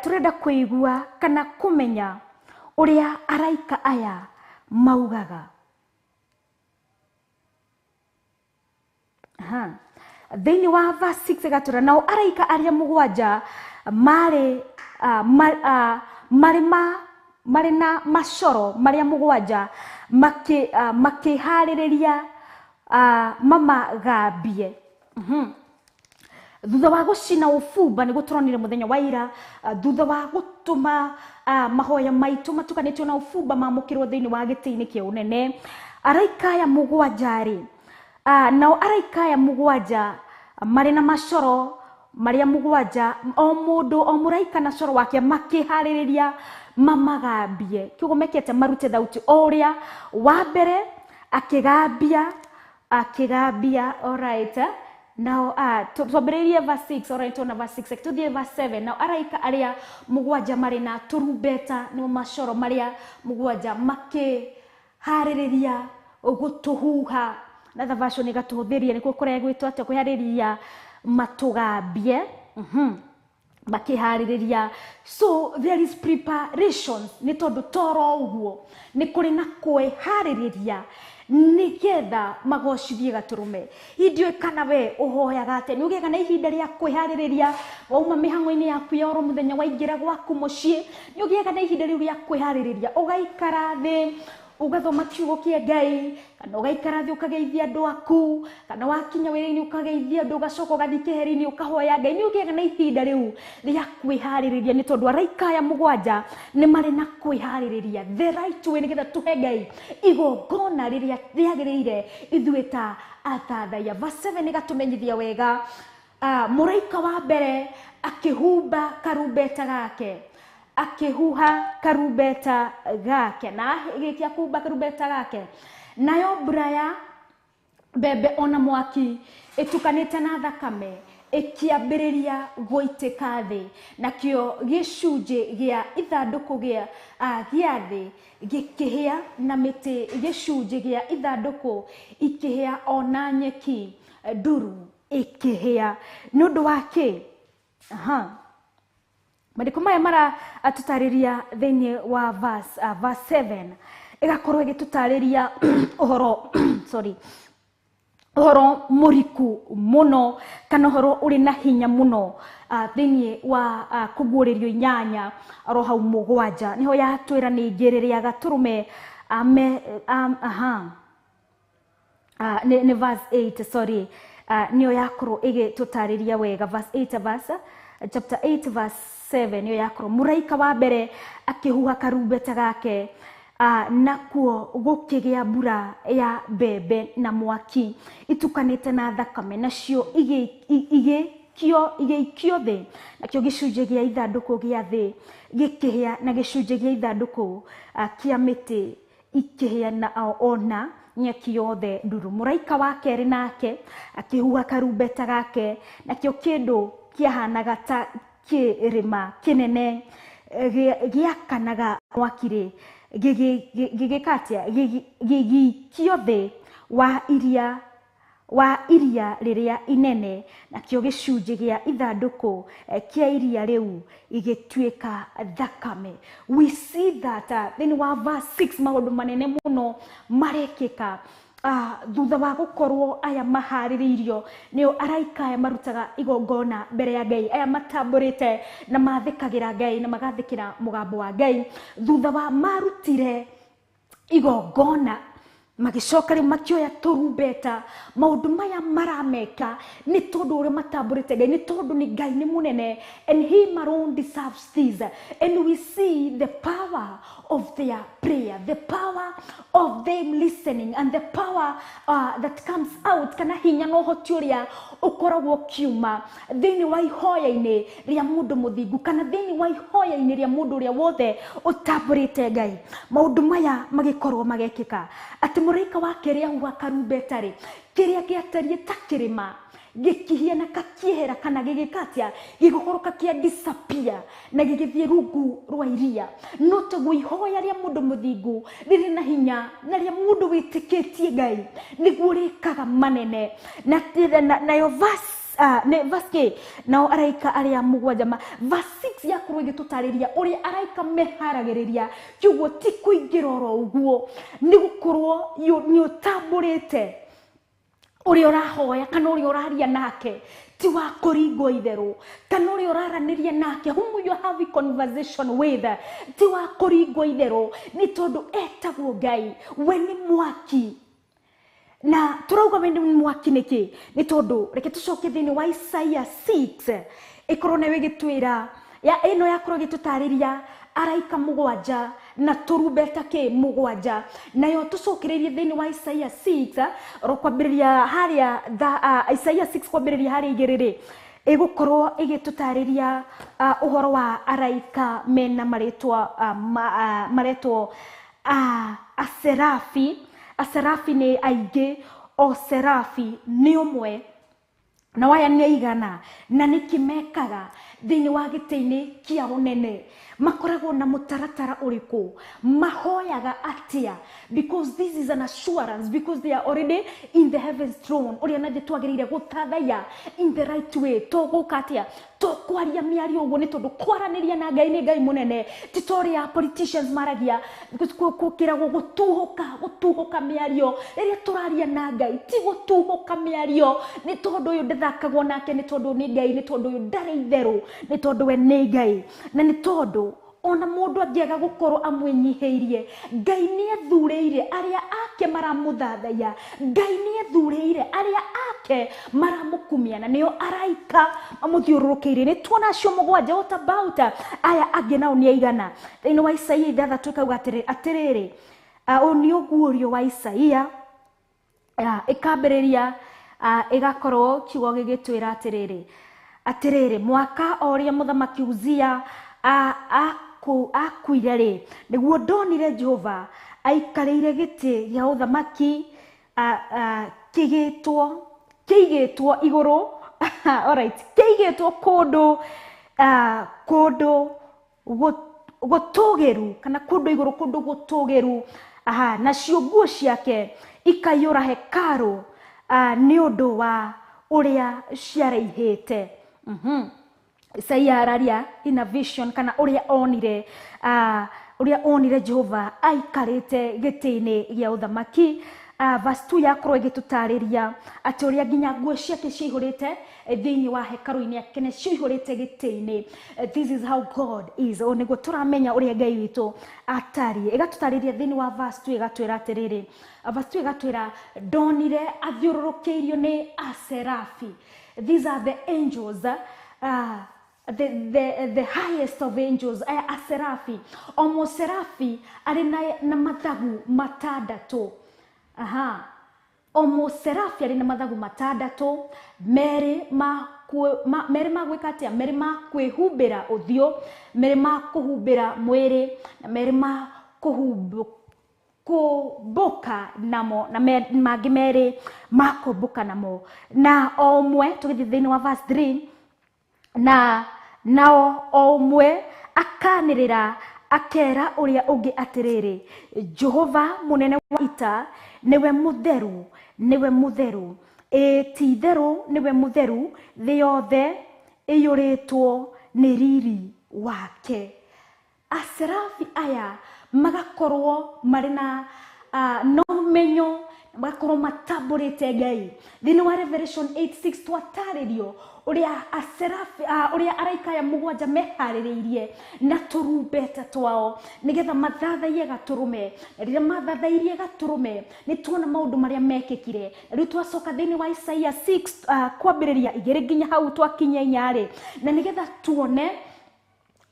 Tũrenda kũigua kana kũmenya ũrĩa araika aya maugaga. Thĩinĩ wa verse 6 ĩgatwĩra, nao araika arĩa 7 marĩ na macoro marĩa 7 makĩharĩrĩria mamagambie. Thutha wa gũcina ũbumba nĩguo tũronire mũthenya wa ira, thutha wa gũtũma mahoya maitũ matukanĩtio na ũbumba mamũkĩrwo thĩinĩ wa gĩtĩ-inĩ kĩa ũnene, araika aya 7 rĩ, nao araika aya 7 marĩ na macoro marĩa 7, o mũndũ o mũraika na coro wake makĩharĩrĩria mamagambie. Kiugo mekĩte marute thauti o ũrĩa wa mbere akĩgambia, alright. Now, twambĩrĩirie verse 6, alright, tuona verse 6, tũthiĩ verse 7. Nao araika arĩa 7 marĩ na tũrumbeta, nĩmo macoro marĩa 7 makĩharĩrĩria gũtũhuha. Na the version ĩgatũhũthĩria nĩkuo kũrĩa gwĩtwo atĩa, kwĩharĩrĩria matũgambie. Makĩharĩrĩria. So there is preparations, nĩ tondũ toro ũguo nĩ kũrĩ na kwĩharĩrĩria Nĩgetha magocithie gatũrũme. Ithuĩ kana we ũhoyaga atĩa? Nĩ ũgĩaga na ihinda rĩa kwĩharĩrĩria wauma mĩhang'o-inĩ yaku ya oro mũthenya, waingĩra gwaku mũciĩ, nĩ ũgĩaga na ihinda rĩu rĩa kwĩharĩrĩria, ũgaikara thĩ ũgathoma kiugo kĩa Ngai, kana ũgaikara thĩ ũkageithia andũ aku, kana wakinya wĩra-inĩ ũkageithia andũ, ũgacoka ũgathiĩ kĩheri-inĩ ũkahoya Ngai. Nĩ ũgĩaga na ihinda rĩu rĩa kwĩharĩrĩria, nĩ tondũ araika aya mũgwanja nĩ marĩ na kwĩharĩrĩria the right way, nĩgetha tũhe Ngai igongona rĩrĩa rĩagĩrĩire ithuĩ ta athathaiya. Verse 7 ĩgatũmenyithia wega, mũraika wa mbere akĩhumba karumbeta gake, akĩhuha karumbeta gake, na agĩkia kuhumba karumbeta gake, nayo mbura ya mbembe ona mwaki ĩtukanĩte na thakame ĩkĩambĩrĩria gũitĩka thĩ, nakĩo gĩcunjĩ gĩa ithandũkũ gĩa thĩ gĩkĩhĩa, na mĩtĩ gĩcunjĩ gĩa ithandũkũ ikĩhĩa, ona nyeki nduru ĩkĩhĩa. Nĩ ũndũ wa kĩ? Maandĩko maya maratũtarĩria thĩinĩ wa verse 7, ĩgakorwo ĩgĩtũtarĩria ũhoro sorry, ũhoro mũriku mũno, kana ũhoro ũrĩ na hinya mũno thĩinĩ wa kũguũrĩrio 8 oro hau 7, nĩho yatwĩra ningĩ rĩrĩa gatũrũme nĩ verse 8, sorry, nĩyo yakorwo ĩgĩtũtarĩria wega. Verse 8, verse chapter 8 verse 7, nĩyo yakorwo mũraika wa mbere akĩhuha karumbeta gake, nakuo gũkĩgĩa mbura ya mbembe na mwaki itukanĩte na thakame, nacio igĩikio thĩ, nakĩo gĩcunjĩ gĩa ithandũkũ gĩa thĩ gĩkĩhĩa, na gĩcunjĩ gĩa ithandũkũ kĩa mĩtĩ ikĩhĩa, na ona nyeki yothe nduru. Mũraika wa kerĩ nake akĩhuha karumbeta gake, nakĩo kĩndũ kĩahanaga ta kĩrĩma kĩnene gĩakanaga mwaki rĩ, gĩgĩka atĩa? Gĩgĩikio thĩ wa iria rĩrĩa inene, nakĩo gĩcunjĩ gĩa ithandũkũ kĩa iria rĩu igĩtuĩka thakame. We see that thĩinĩ wa verse 6 maũndũ manene mũno marekĩka thutha wa gũkorwo aya maharĩrĩirio nĩo araika aya marutaga igongona mbere ya Ngai, aya matambũrĩte na mathĩkagĩra Ngai na magathĩkĩra mũgambo wa Ngai. Thutha wa marutire igongona magĩcoka rĩu makĩoya tũrumbeta. Maũndũ maya marameka nĩ tondũ ũrĩa matambũrĩte Ngai, nĩ tondũ nĩ Ngai nĩ mũnene, and him alone deserves this. And we see the power of their prayer, the power of them listening, and the power that comes out, kana hinya na ũhoti ũrĩa ũkoragwo ũkiuma thĩinĩ wa ihoya-inĩ rĩa mũndũ mũthingu, kana thĩinĩ wa ihoya-inĩ rĩa mũndũ ũrĩa wothe ũtambũrĩte Ngai. Maũndũ maya magĩkorwo magekĩka atĩ mũraika wa kerĩ ahuha karumbeta rĩ, kĩrĩa gĩatariĩ ta kĩrĩma gĩkĩhiana kakĩehera, kana gĩgĩka atĩa? Gĩgũkorwo kakĩa disappear na gĩgĩthiĩ rungu rwa iria. No taguo ihoya rĩa mũndũ mũthingu rĩrĩ na hinya, na rĩa mũndũ wĩtĩkĩtie Ngai nĩguo rĩkaga manene. Nayo verse verse kĩ? Nao araika arĩa mũgwanja ma verse 6 yakorwo ĩgĩtũtarĩria ũrĩa araika meharagĩrĩria. Kiugo ti kũingĩra oro ũguo, nĩ gũkorwo nĩ ũtambũrĩte ũrĩa ũrahoya kana ũrĩa ũraria nake ti wa kũringwo itherũ, kana ũrĩa ũraranĩria nake, whom you have a conversation with, ti wa kũringwo itherũ, nĩ tondũ etagwo Ngai, we nĩ mwaki. Na tũrauga we nĩ mwaki nĩkĩ? Nĩ tondũ reke tũcoke thĩinĩ wa Isaiah 6, ĩkorwo nayo ĩgĩtwĩra ya ĩno yakorwo ĩgĩtũtarĩria araika mũgwanja na tũrumbeta kĩ mũgwanja. Nayo tũcokereirie thĩinĩ wa Isaiah 6 oro kwambĩrĩria harĩa Isaiah 6 kwambĩrĩria harĩa 2 rĩ, ĩgũkorwo ĩgĩtũtarĩria ũhoro wa araika mena marĩtwa maretwo aserafi. Aserafi nĩ aingĩ, o serafi nĩ ũmwe, na aya nĩ aigana, na nĩkĩ mekaga thĩinĩ wa gĩtĩ-inĩ kĩa ũnene? Makoragwo na mũtaratara ũrĩkũ? Mahoyaga atĩa? Because this is an assurance, because they are already in the heavens throne. Ũrĩa nathĩ twagĩrĩire gũthathaiya in the right way, to gũka atĩa? To kwaria mĩario ũguo nĩ tondũ kwaranĩria na Ngai nĩ Ngai mũnene, ti ta ũrĩa politicians maragia gũkĩragwo gũtuhũka gũtuhũka mĩario. Rĩrĩa tũraria na Ngai ti gũtuhũka mĩario, nĩ tondũ ũyũ ndathakagwo nake, nĩ tondũ nĩ Ngai, nĩ tondũ ũyũ ndarĩ itherũ, nĩ tondũ we nĩ Ngai, na nĩ tondũ ona mũndũ angĩaga gũkorwo amwĩnyihĩirie, Ngai nĩ ethurĩire arĩa ake maramũthathaiya, Ngai nĩ ethurĩire arĩa ake maramũkumia, na nĩo araika mamũthiũrũrũkĩirie. Nĩ tuona acio mũgwanja, what about aya angĩ nao nĩ aigana? Thĩinĩ wa Isaia 6 ĩkauga atĩrĩrĩ, ũyũ nĩ ũguũrio wa Isaia, ĩkambĩrĩria ĩgakorwo kiugo gĩgĩtwĩra atĩrĩrĩ, atĩrĩrĩ, mwaka o ũrĩa mũthamaki Uzia akuire rĩ, nĩguo ndonire Jehova aikarĩire gĩtĩ gĩa ũthamaki kĩigĩtwo igũrũ, alright, kĩigĩtwo kũndũ kũndũ gũtũgĩru, kana kũndũ igũrũ, kũndũ gũtũgĩru, nacio nguo ciake ikaiyũra hekarũ nĩ ũndũ wa ũrĩa ciaraihĩte. Isaia araria in a vision, kana ũrĩa onire, ũrĩa onire Jehova aikarĩte gĩtĩ-inĩ gĩa ũthamaki. Verse 2 yakorwo ĩgĩtũtarĩria atĩ ũrĩa nginya nguo ciake ciaihũrĩte thĩinĩ wa hekarũ-inĩ yake na ciaihũrĩte gĩtĩ-inĩ. This is how God is. Ũũ nĩguo tũramenya ũrĩa Ngai witũ atariĩ. Ĩgatũtarĩria thĩinĩ wa verse 2, ĩgatwĩra atĩrĩrĩ, verse 2 ĩgatwĩra ndonire athiũrũrũkĩirio nĩ aserafi. These are the angels, the highest of angels, aya aserafi. O mũserafi arĩ na mathagu matandatũ. Aha. O mũserafi arĩ na mathagu matandatũ, merĩ ma gwĩka atĩa? Merĩ ma kwĩhumbĩra ũthiũ, merĩ ma kũhumbĩra mwĩrĩ, na merĩ ma kũmbũka namo, na mangĩ merĩ ma kũmbũka namo. Na o ũmwe, tũgĩthiĩ thĩinĩ wa verse 3, na nao o ũmwe akanĩrĩra akera ũrĩa ũngĩ atĩrĩrĩ, Jehova mũnene wa ita nĩwe mũtheru, nĩwe mũtheru, ĩĩ ti itherũ nĩwe mũtheru, thĩ yothe ĩiyũrĩtwo nĩ riri wake. Aserafi aya magakorwo marĩ na na ũmenyo, magakorwo matambũrĩte Ngai. Thĩinĩ wa Revelation 8:6 twatarĩrio ũrĩa aserafi, ũrĩa araika aya mũgwanja meharĩrĩirie na tũrumbeta twao nĩgetha mathathaiye gatũrũme. Na rĩrĩa mathathairie gatũrũme, nĩ tuona maũndũ marĩa mekĩkire. Na rĩu twacoka thĩinĩ wa Isaia 6 kwambĩrĩria 2 nginya hau twakinya 4 rĩ, na nĩgetha tuone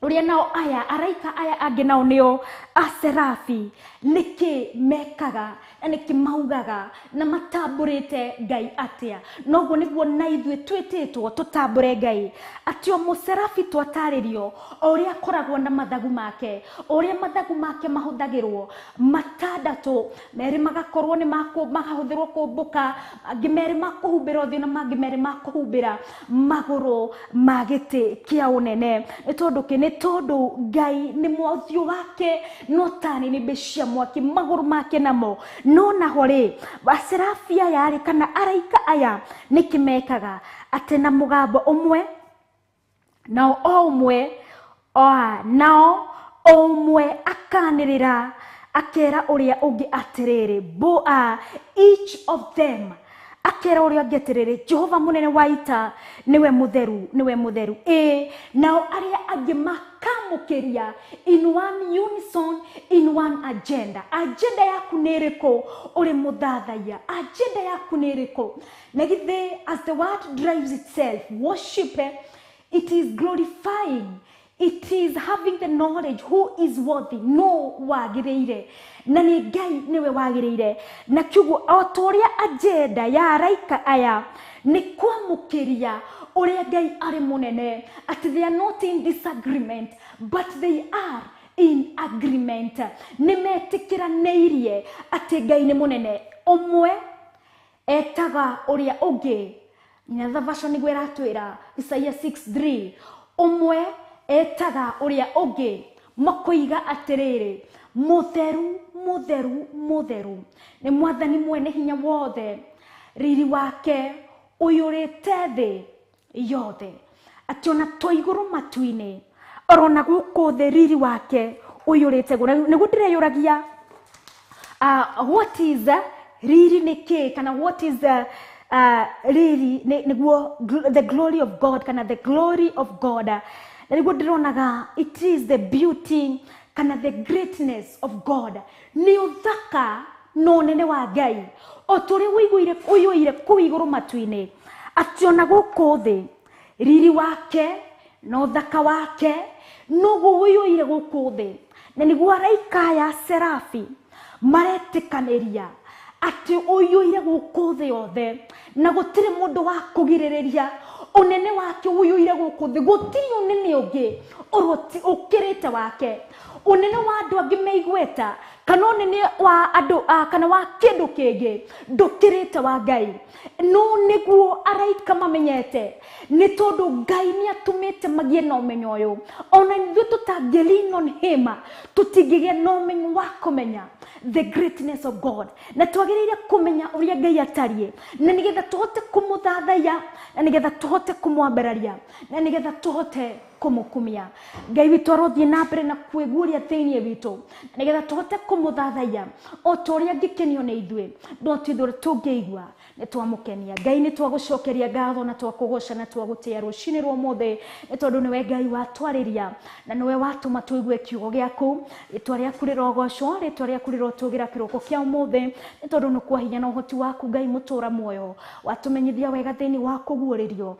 ũrĩa nao aya araika aya angĩ nao nĩo aserafi nĩkĩ mekaga na nĩkĩ maugaga na matambũrĩte Ngai atĩa. Noguo nĩguo na ithuĩ twĩtĩtwo tũtambũre Ngai. Atĩ o mũserafi twatarĩrio o ũrĩa akoragwo na mathagu make, o ũrĩa mathagu make mahũthagĩrwo matandatũ, merĩ magakorwo nĩ makahũthĩrwo kũmbũka, mangĩ merĩ ma kũhumbĩra ũthiũ na mangĩ merĩ ma kũhumbĩra magũrũ ma gĩtĩ kĩa ũnene. Nĩ tondũ kĩ? Nĩ tondũ Ngai nĩ ũthiũ wake no ta nĩnĩmbĩ cia mwaki, magũrũ make namo no naho rĩ, aserafi aya rĩ, kana araika aya nĩkĩ mekaga? Atĩ na mũgambo ũmwe, nao o ũmwe, nao o ũmwe akanĩrĩra akera ũrĩa ũngĩ atĩrĩrĩ, each of them akera ũrĩa ũngĩ atĩrĩrĩ, Jehova mũnene wa ita nĩwe mũtheru, nĩwe mũtheru. Ĩĩ, nao arĩa angĩ makamũkĩria in one unison, in one agenda. Agenda yaku nĩ ĩrĩkũ ũrĩ mũthathaiya? Agenda yaku nĩ ĩrĩkũ? Na githĩ, as the word drives itself, worship, it is glorifying, it is having the knowledge who is worthy, no wagĩrĩire, na nĩ Ngai nĩwe wagĩrĩire. Na kiugo o ta ũrĩa agenda ya araika aya nĩ kwamũkĩria ũrĩa Ngai arĩ mũnene, atĩ they are not in disagreement but they are in agreement. Nĩ metĩkĩranĩirie atĩ Ngai nĩ mũnene. Ũmwe etaga ũrĩa ũngĩ, in another version nĩguo ĩratwĩra Isaiah 6:3, ũmwe etaga ũrĩa ũngĩ makoiga atĩrĩrĩ, mũtheru, mũtheru, mũtheru nĩ Mwathani mwene hinya wothe, riri wake ũiyũrĩte thĩ yothe. Atĩ ona to igũrũ matu-inĩ, orona gũkũ thĩ riri wake ũiyũrĩte guo. Nĩguo ndĩreyũragia, what is riri nĩ kĩ, kana what is riri nĩguo the glory of God, kana the glory of God. Na nĩguo ndĩronaga it is the beauty kana the greatness of God, nĩ ũthaka na ũnene wa Ngai o ta ũrĩa ũiyũire kũu igũrũ matu-inĩ, atĩ ona gũkũ thĩ riri wake na ũthaka wake noguo ũiyũire gũkũ thĩ. Na nĩguo araika aya serafi maretĩkanĩria atĩ ũiyũire gũkũ thĩ yothe, na gũtirĩ mũndũ wa kũgirĩrĩria ũnene wake ũiyũire gũkũ thĩ. Gũtirĩ ũnene ũngĩ ũkĩrĩte wake. Ũnene wa andũ angĩ meigweta, kana ũnene wa andũ, kana wa kĩndũ kĩngĩ ndũkĩrĩte wa Ngai. No nĩguo araika mamenyete, nĩ tondũ Ngai nĩ atũmĩte magĩe na ũmenyo ũyũ. Ona ithuĩ tũtangĩ lean on him, tũtingĩgĩa na ũmenyo wa kũmenya the greatness of God. Na twagĩrĩire kũmenya ũrĩa Ngai atariĩ, na nĩgetha tũhote kũmũthathaiya, na nĩgetha tũhote kũmwambararia, na nĩgetha tũhote kũmũkumia. Ngai witũ arothiĩ na mbere na kwĩguũria thĩinĩ witũ, nĩgetha tũhote kũmũthathaiya o ta ũrĩa angĩkenio nĩ ithuĩ, no ti ithuĩ tũngĩigua nĩ twamũkenia. Ngai, nĩ twagũcokeria ngatho na twakũgoca na twagũtĩĩa rũcinĩ rwa ũmũthĩ, nĩ tondũ nĩwe Ngai watwarĩria na nĩwe watũma tũigue kiugo gĩaku. Rĩtwa rĩaku rĩrogocwo, rĩtwa rĩaku rĩrotũgĩra kĩroko kĩa ũmũthĩ, nĩ tondũ nĩ kwa hinya na ũhoti waku Ngai mũtũra muoyo watũmenyithia wega thĩinĩ wa kũguũrĩrio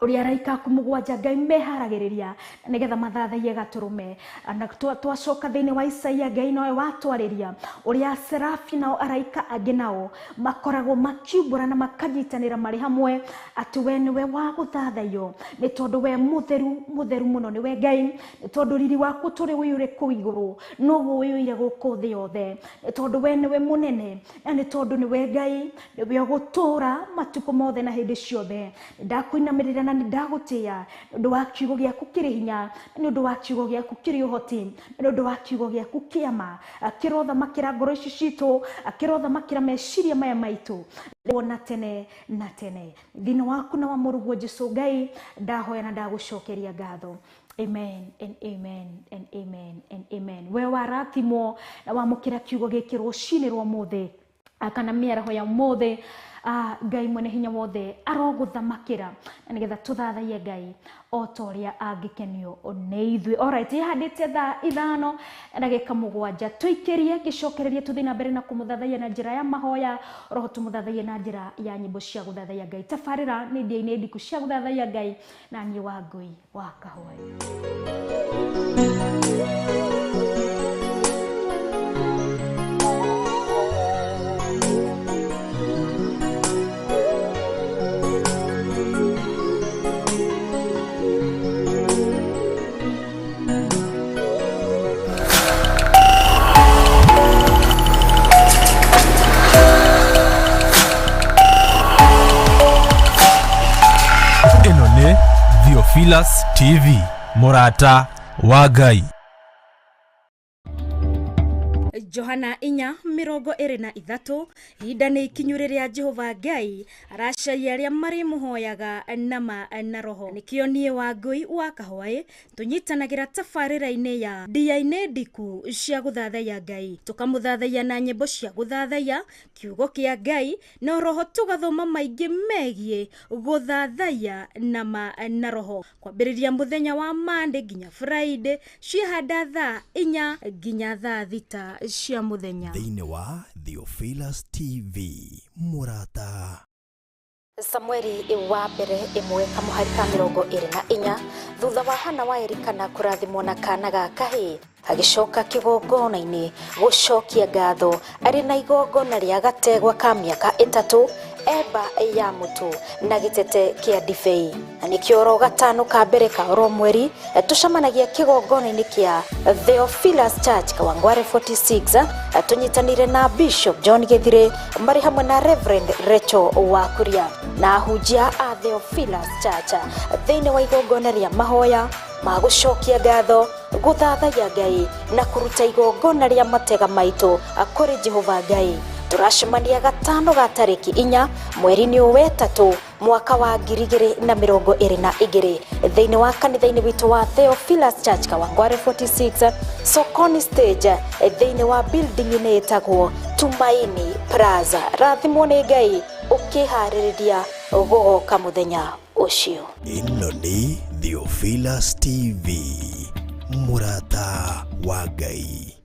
ũrĩa araika aku mũgwanja Ngai meharagĩrĩria nĩgetha mathathaiye gatũrũme. Na twacoka thĩinĩ wa Isaia, Ngai nowe watwarĩria ũrĩa serafi nao araika angĩ nao makoragwo makiumbũra na makanyitanĩra marĩ hamwe atĩ we nĩwe wa gũthathaiyo, nĩ tondũ we mũtheru mũtheru mũno nĩwe Ngai, nĩ tondũ riri waku tũrĩ ũiyũre kũu igũrũ noguo ũiyũire gũkũ thĩ yothe, nĩ tondũ we nĩwe mũnene na nĩ tondũ nĩwe Ngai, nĩwe ũgũtũũra matukũ mothe na hĩndĩ ciothe. Ndakũinamĩrĩra na nĩ ndagũtĩĩa nĩ ũndũ wa kiugo gĩaku kĩrĩ hinya, nĩ ũndũ wa kiugo gĩaku kĩrĩ ũhoti, nĩ ũndũ wa kiugo gĩaku kĩama kĩrothamakĩra ngoro ici citũ, kĩrothamakĩra meciria maya maitũ na tene na tene. Thĩinĩ waku na wa mũrũguo Jesũ Ngai ndahoya na ndagũcokeria ngatho. Amen and amen and amen and amen. We warathimwo na wamũkĩra kiugo gĩkĩ rũcinĩ rwa ũmũthĩ kana mĩaraho ya ũmũthĩ, Ngai mwene hinya wothe arogũthamakĩra na nĩgetha tũthathaiye Ngai o ta ũrĩa angĩkenio nĩ ithuĩ. Alright, ĩhandĩte thaa 5:07, tũikĩrie ngĩcokererie tũthiĩ na mbere na kũmũthathaiya na njĩra ya mahoya, roho tũmũthathaiye na njĩra ya nyĩmbo cia gũthathaiya Ngai. Tabarĩra nĩ ndia-inĩ ndiku cia gũthathaiya Ngai na niĩ Wangũi wa Kahũa. Ĩno nĩ Theophilus TV, mũrata wa Ngai. Johana 4:23, ihinda nĩ ikinyu rĩrĩa Jehova Ngai aracaria arĩa marĩmũhoyaga nama na roho. Nĩkĩo niĩ Wangũi wa Kahwaĩ tũnyitanagĩra tabarĩra-inĩ ya ndia-inĩ ndiku cia gũthathaiya Ngai, tũkamũthathaiya na nyĩmbo cia gũthathaiya kiugo kĩa Ngai, na roho tũgathoma maingĩ megiĩ gũthathaiya nama na roho, kwambĩrĩria mũthenya wa Monday nginya Friday, ciahanda thaa 4 nginya thaa 6 cia mũthenya. Thĩinĩ wa Theophilus TV, mũrata. Samueli wa mbere 1 kamũhari ka 24, thutha wa Hana wa Elikana kũrathimwo na kana ga kahĩĩ, agĩcoka kĩgongona-inĩ gũcokia ngatho arĩ na igongona rĩa gategwa ka mĩaka 3, eba ya mũtu na gĩtete kĩa ndibei. Na nĩkĩo oro gatano ka mbere ka oro mweri tũcemanagia kĩgongona-inĩ kĩa Theophilus Church Kawangware 46, tũnyitanĩire na Bishop John Gĩthire marĩ hamwe na Reverend Rachel Wakuria na ahunjia a Theophilus Church thĩinĩ wa igongona rĩa mahoya ma gũcokia ngatho, gũthathaiya Ngai na kũruta igongona rĩa matega maitũ kũrĩ Jehova Ngai. Tũracemania gatano ga tarĩki 4 mweri-inĩ ũyũ wetatũ mwaka wa 2022 thĩinĩ wa kanitha-inĩ witũ wa Theophilus Church Kawangware 46 Sokoni stage thĩinĩ wa building-inĩ ĩtagwo Tumaini Plaza. Rathimwo nĩ Ngai ũkĩharĩrĩria gũgoka mũthenya ũcio. Ĩno nĩ Theophilus TV, mũrata wa Ngai.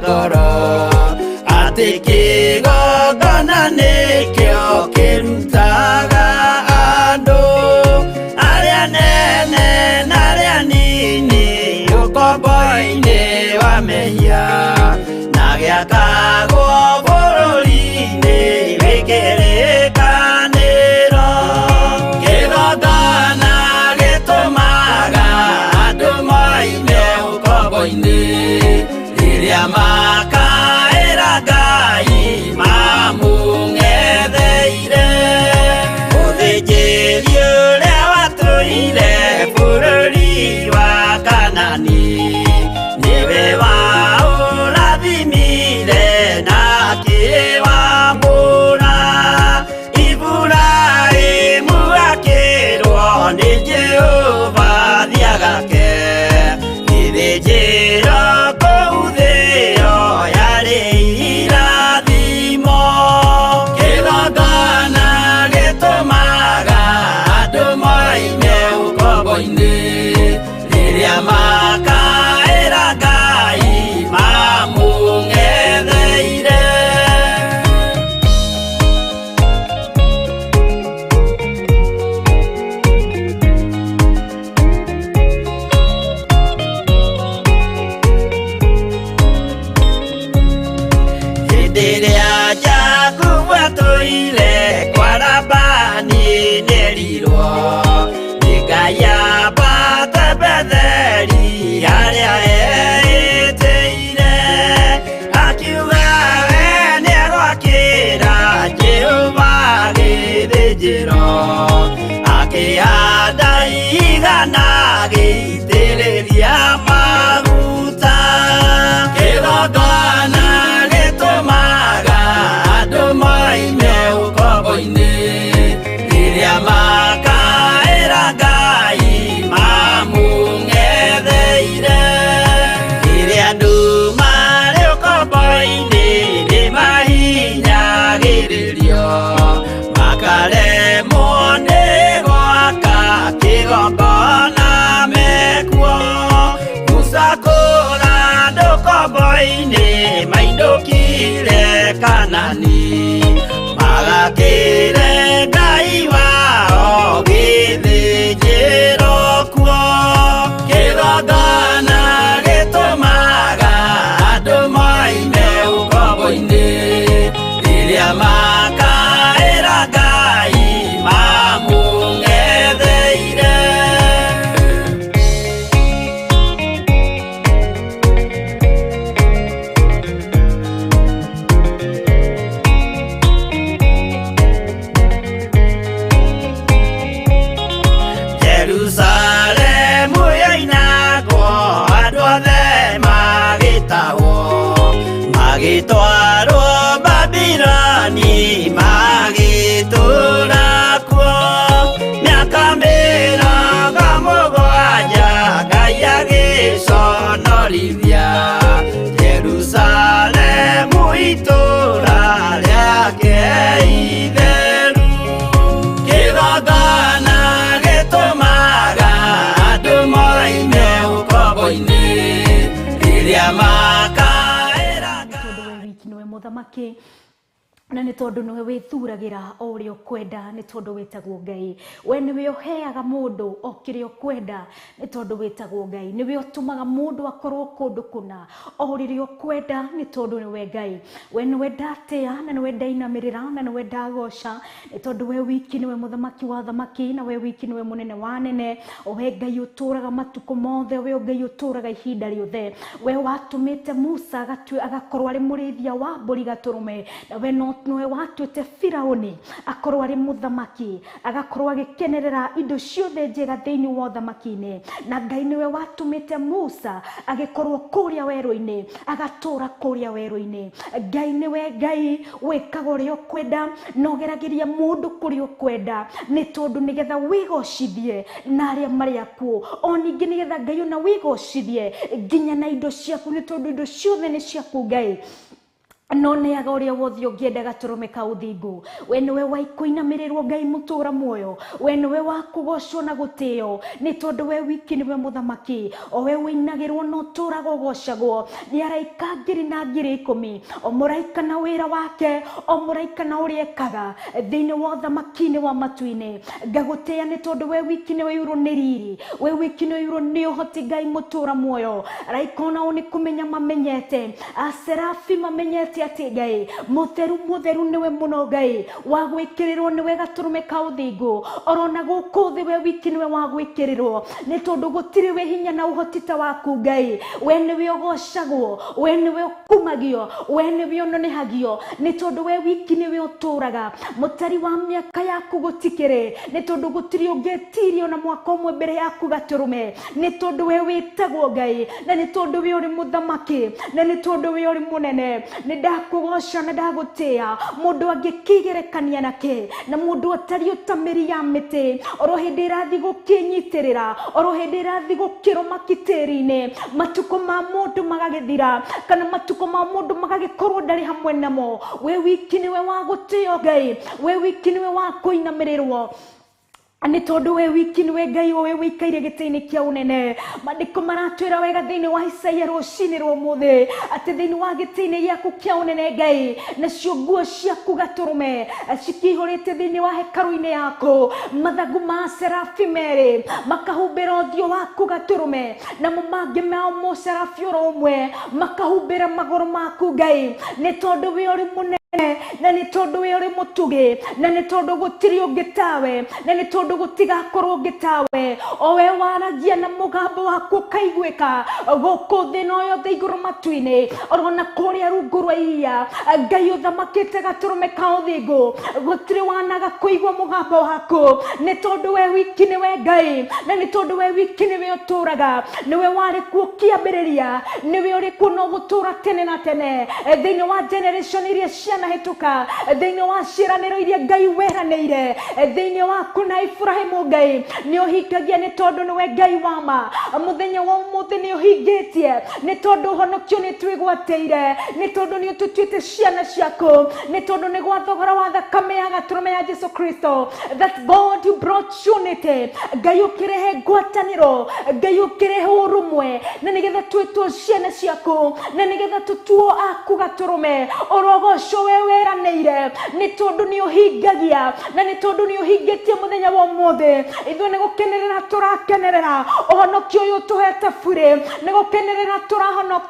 Ngoro atĩ kĩgongona nĩkĩo kĩrutaga andũ arĩa nene na arĩa nini ũkombo-inĩ wa mehia na gĩakagwo bũrũri-inĩ wĩ kĩrĩkanĩro. Kĩgongona gĩtũmaga andũ moime ũkombo-inĩ rĩrĩa makaĩra Ngai mamũng'etheire. Mũthĩnjĩri ũrĩa watũire bũrũri wa Kanani nĩwe waũrathimire na akĩwamũra. Iburahĩmu akĩrwo nĩ Jehova thiĩ agake gĩthĩnjĩro kũu thĩo yarĩ irathimo. Kĩgongona gĩtũmaga andũ moime ũkombo-inĩ rĩrĩa makaĩra Ngai mamũng'etheire. Hĩndĩ ĩrĩa Jakubu atũire kwa Labani nĩerirwo nĩ Ngai ambate Betheli harĩa eĩtĩire. Akiuga we nĩegwakĩra Jehova gĩthĩnjĩro, akĩhanda igana agĩitĩrĩria maguta. Kĩgongona gĩtũmaga andũ moime ũkombo-inĩ rĩrĩa makaĩra Ngai mamũng'etheire. Rĩrĩa andũ marĩ ũkombo-inĩ nĩmahinyagĩrĩrio makaremwo nĩ gwaka kĩgongona mekuo. Musa kũra andũ ũkombo-inĩ mainũkire Kanani magakĩre Ngai wao gĩthĩnjĩro kuo. Kĩgongona gĩtũmaga andũ moime ũkombo-inĩ rĩrĩa makaĩra Ngai mamũng'etheire. Jerusalemu yoinagwo andũ othe magĩtahwo magĩtwarwo Babiloni magĩtũũra kuo. Mĩaka 70 Ngai agĩconorithia Jerusalemu itũũra rĩake itheru. Kĩgongona gĩtũmaga andũ moime ũkombo-inĩ rĩrĩa makaĩra Ngai. Tondũ we wiki nĩwe mũthamaki na nĩ tondũ nĩwe wĩthuragĩra o ũrĩa ũkwenda, nĩ tondũ wĩtagwo Ngai. We nĩwe ũheaga mũndũ o kĩrĩa ũkwenda, nĩ tondũ wĩtagwo Ngai. Nĩwe ũtũmaga mũndũ akorwo kũndũ kũna o rĩrĩa ũkwenda, nĩ tondũ nĩwe Ngai. We nĩwe ndatĩa na nĩwe ndainamĩrĩra na nĩwe ndagoca, nĩ tondũ we wiki nĩwe mũthamaki wa thamaki na we wiki nĩwe mũnene wa anene. O we Ngai ũtũraga matukũ mothe, we Ngai ũtũraga ihinda rĩothe. We watũmĩte Musa agakorwo arĩ mũrĩithia wa mbũri gatũrũme, na we nĩwe watuĩte Firaũni akorwo arĩ mũthamaki, agakorwo agĩkenerera indo ciothe njega thĩinĩ wa ũthamaki-inĩ. Na Ngai nĩwe watũmĩte Musa agĩkorwo kũrĩa werũ-inĩ, agatũra kũrĩa werũ-inĩ. Ngai nĩwe Ngai wĩkaga ũrĩa ũkwenda na ũgeragĩria mũndũ kũrĩa ũkwenda, nĩ tondũ nĩgetha wĩgocithie na arĩa marĩ akuũ, o ningĩ nĩgetha Ngai ona wĩgocithie nginya na indo ciaku, nĩ tondũ indo ciothe nĩ ciaku Ngai. No neaga ũrĩa wothe ũngĩenda gatũrũme ka ũthingu. We nĩwe wa kũinamĩrĩrwo Ngai mũtũra muoyo, we nĩwe wa kũgocwo na gũtĩo, nĩ tondũ we wiki nĩwe mũthamaki, o we ũinagĩrwo na ũtũraga ũgocagwo nĩ araika ngiri na ngiri ikũmi, o mũraika na wĩra wake, o mũraika na ũrĩa ekaga thĩinĩ wa ũthamaki-inĩ wa matu-inĩ. Ngagũtĩa nĩ tondũ we wiki nĩwe ũiyũirwo nĩ riri, we wiki nĩwe ũiyũirwo nĩ ũhoti Ngai mũtũra muoyo. Araika onao nĩ kũmenya mamenyete, aserafi mamenyete atĩ Ngai mũtheru mũtheru nĩwe mũno Ngai wa gwĩkĩrĩrwo nĩwe gatũrũme ka ũthingu. Orona gũkũ thĩ we wiki nĩwe wa gwĩkĩrĩrwo, nĩ tondũ gũtirĩ wĩ hinya na ũhoti ta waku Ngai. We nĩwe ũgocagwo, we nĩwe ũkumagio, we nĩwe ũnenehagio, nĩ tondũ we wiki nĩwe ũtũraga. Mũtari wa mĩaka yaku gũtikĩrĩ, nĩ tondũ gũtirĩ ũngĩtirio na mwaka ũmwe mbere yaku gatũrũme, nĩ tondũ we wĩtagwo Ngai, na nĩ tondũ we ũrĩ mũthamaki, na nĩ tondũ we ũrĩ mũnene. Nĩ ndakũgoca na ndagũtĩa. Mũndũ angĩkĩgerekania nake na mũndũ atariĩ ta mĩri ya mĩtĩ, oro hĩndĩ ĩrathiĩ gũkĩnyitĩrĩra, oro hĩndĩ ĩrathiĩ gũkĩrũma kĩtĩri-inĩ, matukũ ma mũndũ magagĩthira, kana matukũ ma mũndũ magagĩkorwo ndarĩ hamwe namo. We wiki nĩwe wa gũtĩo Ngai, we wiki nĩwe wa kũinamĩrĩrwo, nĩ tondũ we wiki nĩwe Ngai ũyũ wĩikaire gĩtĩ-inĩ kĩa ũnene. Maandĩko maratwĩra wega thĩinĩ wa Isaia rũcinĩ rwa ũmũthĩ atĩ thĩinĩ wa gĩtĩ-inĩ gĩaku kĩa ũnene Ngai, nacio nguo ciaku gatũrũme cikĩihũrĩte thĩinĩ wa hekarũ-inĩ yaku, mathagu ma serafi merĩ makahumbĩra ũthiũ waku gatũrũme, namo mangĩ mao mũserafi oro ũmwe makahumbĩra magũrũ maku Ngai, nĩ tondũ we ũrĩ mũnene, na nĩ tondũ we ũrĩ mũtugi, na nĩ tondũ gũtirĩ ũngĩ tawe, na nĩ tondũ gũtigakorwo ũngĩ tawe. O we waragia na mũgambo waku ũkaiguĩka gũkũ thĩ no yothe igũrũ matu-inĩ, orona kũrĩa rungu rwa iria. Ngai ũthamakĩte gatũrũme ka ũthingu, gũtirĩ wanaga kũigua mũgambo waku, nĩ tondũ we wiki nĩwe Ngai, na nĩ tondũ we wiki nĩwe ũtũraga, nĩwe warĩ kuo kĩambĩrĩria, nĩwe ũrĩ kuo na ũgũtũra tene na tene. Thĩinĩ wa generation iria cianahĩtũka, thĩinĩ wa ciĩranĩro iria Ngai weranĩire thĩinĩ waku na Ibrahimu, Ngai nĩ ũhingagia, nĩ tondũ nĩwe Ngai wa ma. Mũthenya wa ũmũthĩ nĩ ũhingĩtie, nĩ tondũ ũhonokio nĩ twĩgwatĩire, nĩ tondũ nĩ ũtũtuĩte ciana ciaku, nĩ tondũ nĩ gwa thogora wa thakame ya gatũrũme ya Jesu Kristo, that God you brought unity. Ngai ũkĩrehe ngwatanĩro, Ngai ũkĩrehe ũrũmwe, na nĩgetha twĩtwo ciana ciaku, na nĩgetha tũtuo aku gatũrũme. Ũrogocwo we weranĩire, nĩ tondũ nĩ ũhingagia, na nĩ tondũ nĩ ũhingĩtie mũthenya wa ũmũthĩ. Ithuĩ nĩ gũkenerera tũrakenerera ũhonokio ũyũ ũtũhete burĩ, nĩ gũkenerera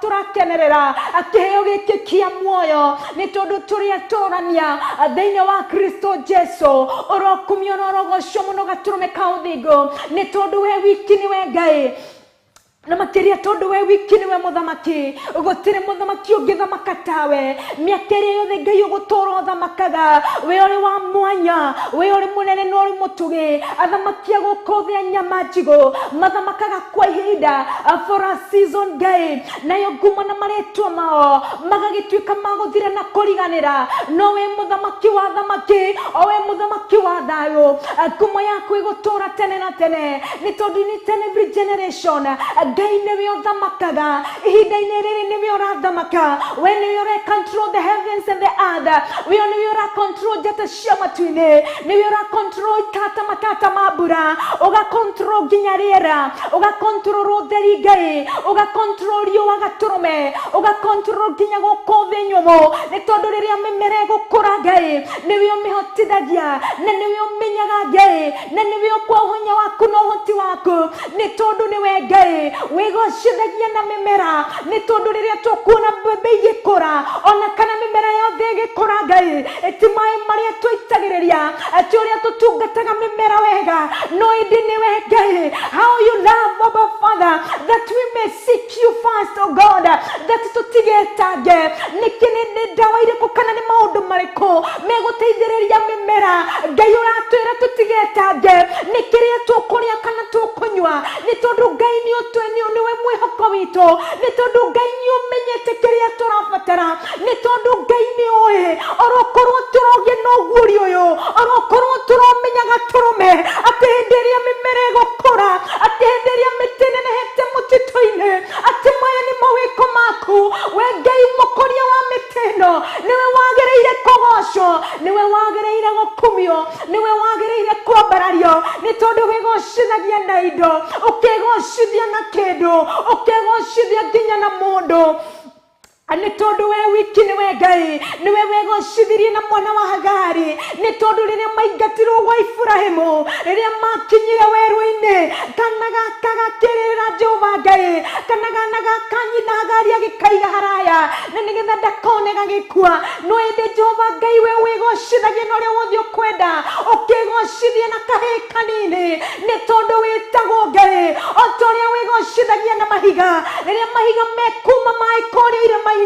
tũrakenerera kĩheo gĩkĩ kĩa muoyo, nĩ tondũ tũrĩ atũrania thĩinĩ wa Kristo Jesu. Ũrokumio na ũrogocwo mũno gatũrũme ka ũthingu, nĩ tondũ we wiki nĩwe Ngai, na makĩria tondũ we wiki nĩwe mũthamaki. Gũtirĩ mũthamaki ũngĩthamaka tawe. Mĩaka ĩrĩa yothe Ngai ũgũtũra ũthamakaga, we ũrĩ wa mwanya, we ũrĩ mũnene na ũrĩ mũtugi. Athamaki a gũkũ thĩ a nyama njigũ mathamakaga kwa ihinda, for a season Ngai, nayo ngumo na marĩtwa mao magagĩtuĩka ma gũthira na kũriganĩra. No we mũthamaki wa thamaki, o we mũthamaki wa thayũ, ngumo yaku ĩgũtũra tene na tene, nĩ tondũ nĩ tene every generation Ngai nĩwe ũthamakaga. Ihinda-inĩ rĩrĩ nĩwe ũrathamaka, we nĩwe ũre control the heavens and the earth, we nĩwe ũra control njata cia matu-inĩ, nĩwe ũra control tata matata ma mbura, ũga control nginya rĩera, ũga control ũtheri Ngai, ũga control riũa gatũrũme, ũga control nginya gũkũ thĩ nyũmũ, nĩ tondũ rĩrĩa mĩmera ĩgũkũra Ngai nĩwe ũmĩhotithagia, na nĩwe ũmenyaga Ngai, na nĩwe ũkwa ũhonya waku na ũhoti waku, nĩ tondũ nĩwe Ngai wĩgocithagia na mĩmera, nĩ tondũ rĩrĩa tũkuona mbembe igĩkũra, ona kana mĩmera yothe ĩgĩkũra Ngai, ti maĩ marĩa tũitagĩrĩria, ti ũrĩa tũtungataga mĩmera wega, no ĩndĩ nĩwe Ngai. How you love our Father, that we may seek you first, oh God, that tũtigetange nĩkĩ nĩ ndawa irĩkũ kana nĩ maũndũ marĩkũ megũteithĩrĩria mĩmera. Ngai ũratwĩra tũtigetange nĩ kĩrĩa tũkũrĩa kana tũkũnyua, nĩ tondũ Ngai nĩ ũtũĩ, nĩwe mwĩhoko witũ, nĩ tondũ Ngai nĩ ũmenyete kĩrĩa tũrabatara, nĩ tondũ Ngai nĩ ũĩ orokorwo tũrogĩa na ũguũri ũyũ, orokorwo tũromenya gatũrũme atĩ hĩndĩ ĩrĩa mĩmera ĩgũkũra, atĩ hĩndĩ ĩrĩa mĩtĩ ĩnenehete mũtitũ-inĩ, atĩ maya nĩ mawĩko maku we Ngai mũkũria wa mĩtĩ ĩno, gũkumio, nĩwe wagĩrĩire kwambarario, nĩ tondũ wĩgocithagia na indo, ũkegocithia na kĩndũ, ũkegocithia nginya na mũndũ. Nĩ tondũ we wiki nĩwe Ngai, nĩwe wegocithirie na mwana wa Hagari. Nĩ tondũ rĩrĩa maingatirwo gwa Iburahĩmu, rĩrĩa makinyire werũ-inĩ, kana gaka gakĩrĩra Jehova Ngai, kana gana gaka nyina Hagari agĩkaiga haraya, na nĩgetha ndakone gagĩkua. No ĩndĩ Jehova Ngai, we wĩgocithagia na ũrĩa wothe ũkwenda, ũkĩgocithia na kahĩĩ kanini, nĩ tondũ wĩtagwo Ngai. O ta ũrĩa wĩgocithagia na mahiga, rĩrĩa mahiga mekuma maĩ kũrĩa irĩma-inĩ,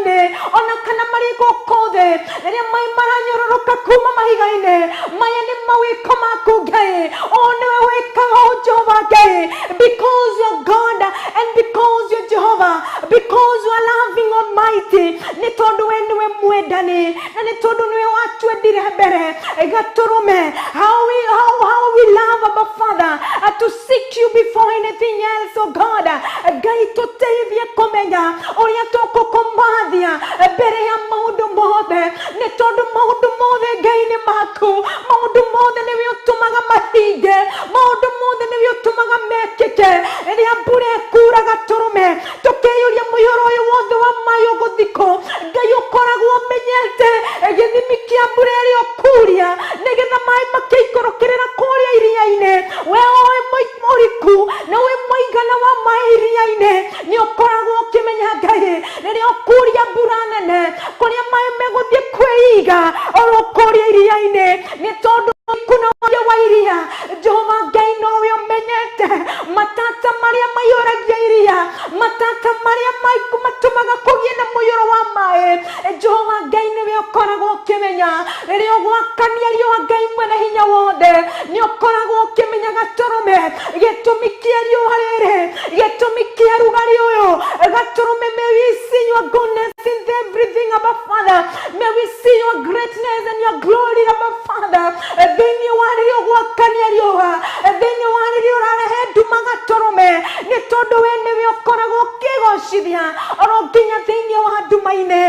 ona kana marĩ gũkũ thĩ, rĩrĩa maĩ maranyororoka kuma mahiga-inĩ, maya nĩ mawĩko maku Ngai. O nĩwe wĩkaga ũũ Jehova Ngai, because you are God and because you are Jehovah, because you are loving Almighty. Nĩ tondũ we nĩwe mwendani, na nĩ tondũ nĩwe watwendire mbere. Gatũrũme, how we love our Father, to seek you before anything else, oh God. Ngai, tũteithie kũmenya ũrĩa tũkũkũmathia mbere ya maũndũ mothe, nĩ tondũ maũndũ mothe Ngai nĩ maku, maũndũ mothe nĩwe ũtũmaga mahinge, maũndũ mothe nĩwe ũtũmaga mekĩke. Rĩrĩa mbura ĩkura gatũrũme, tũkeyũria mũiyũro ũyũ wothe wa maĩ ũgũthikũ, Ngai ũkoragwo ũmenyete gĩthimi kĩa mbura ĩrĩa ũkuria, nĩgetha maĩ makĩikũrũkĩrĩra kũrĩa iria-inĩ. We ũĩ ũriku na ũĩ mũigana wa maĩ iria-inĩ, nĩ ũkoragwo ũkĩmenya Ngai rĩrĩa ũkuria mbura nene kũrĩa maĩ megũthiĩ kwĩiga oro kũrĩa iria-inĩ, nĩ tondũ kuna ũrĩa wa iria. Jehova Ngai nowe ũmenyete matata marĩa maiyũragia iria, matata marĩa matũmaga kũgĩe na mũiyũro wa maĩ. Jehova Ngai nĩwe ũkoragwo ũkĩmenya rĩrĩa ũgwakania riũa. Ngai mwene hinya wothe, nĩ ũkoragwo ũkĩmenya gatũrũme gĩtũmi kĩa riũa rĩrĩ, gĩtũmi kĩa rugarĩ ũyũ. Gatũrũme, may we see your goodness in everything, Abba Father. May we see your greatness and your glory, Abba Father. Thĩinĩ wa rĩrĩa ũgwakania riũa, thĩinĩ wa rĩrĩa ũrarehe nduma gatũrũme, nĩ tondũ we nĩwe ũkoragwo ũkĩgocithia oro nginya thĩinĩ wa nduma-inĩ,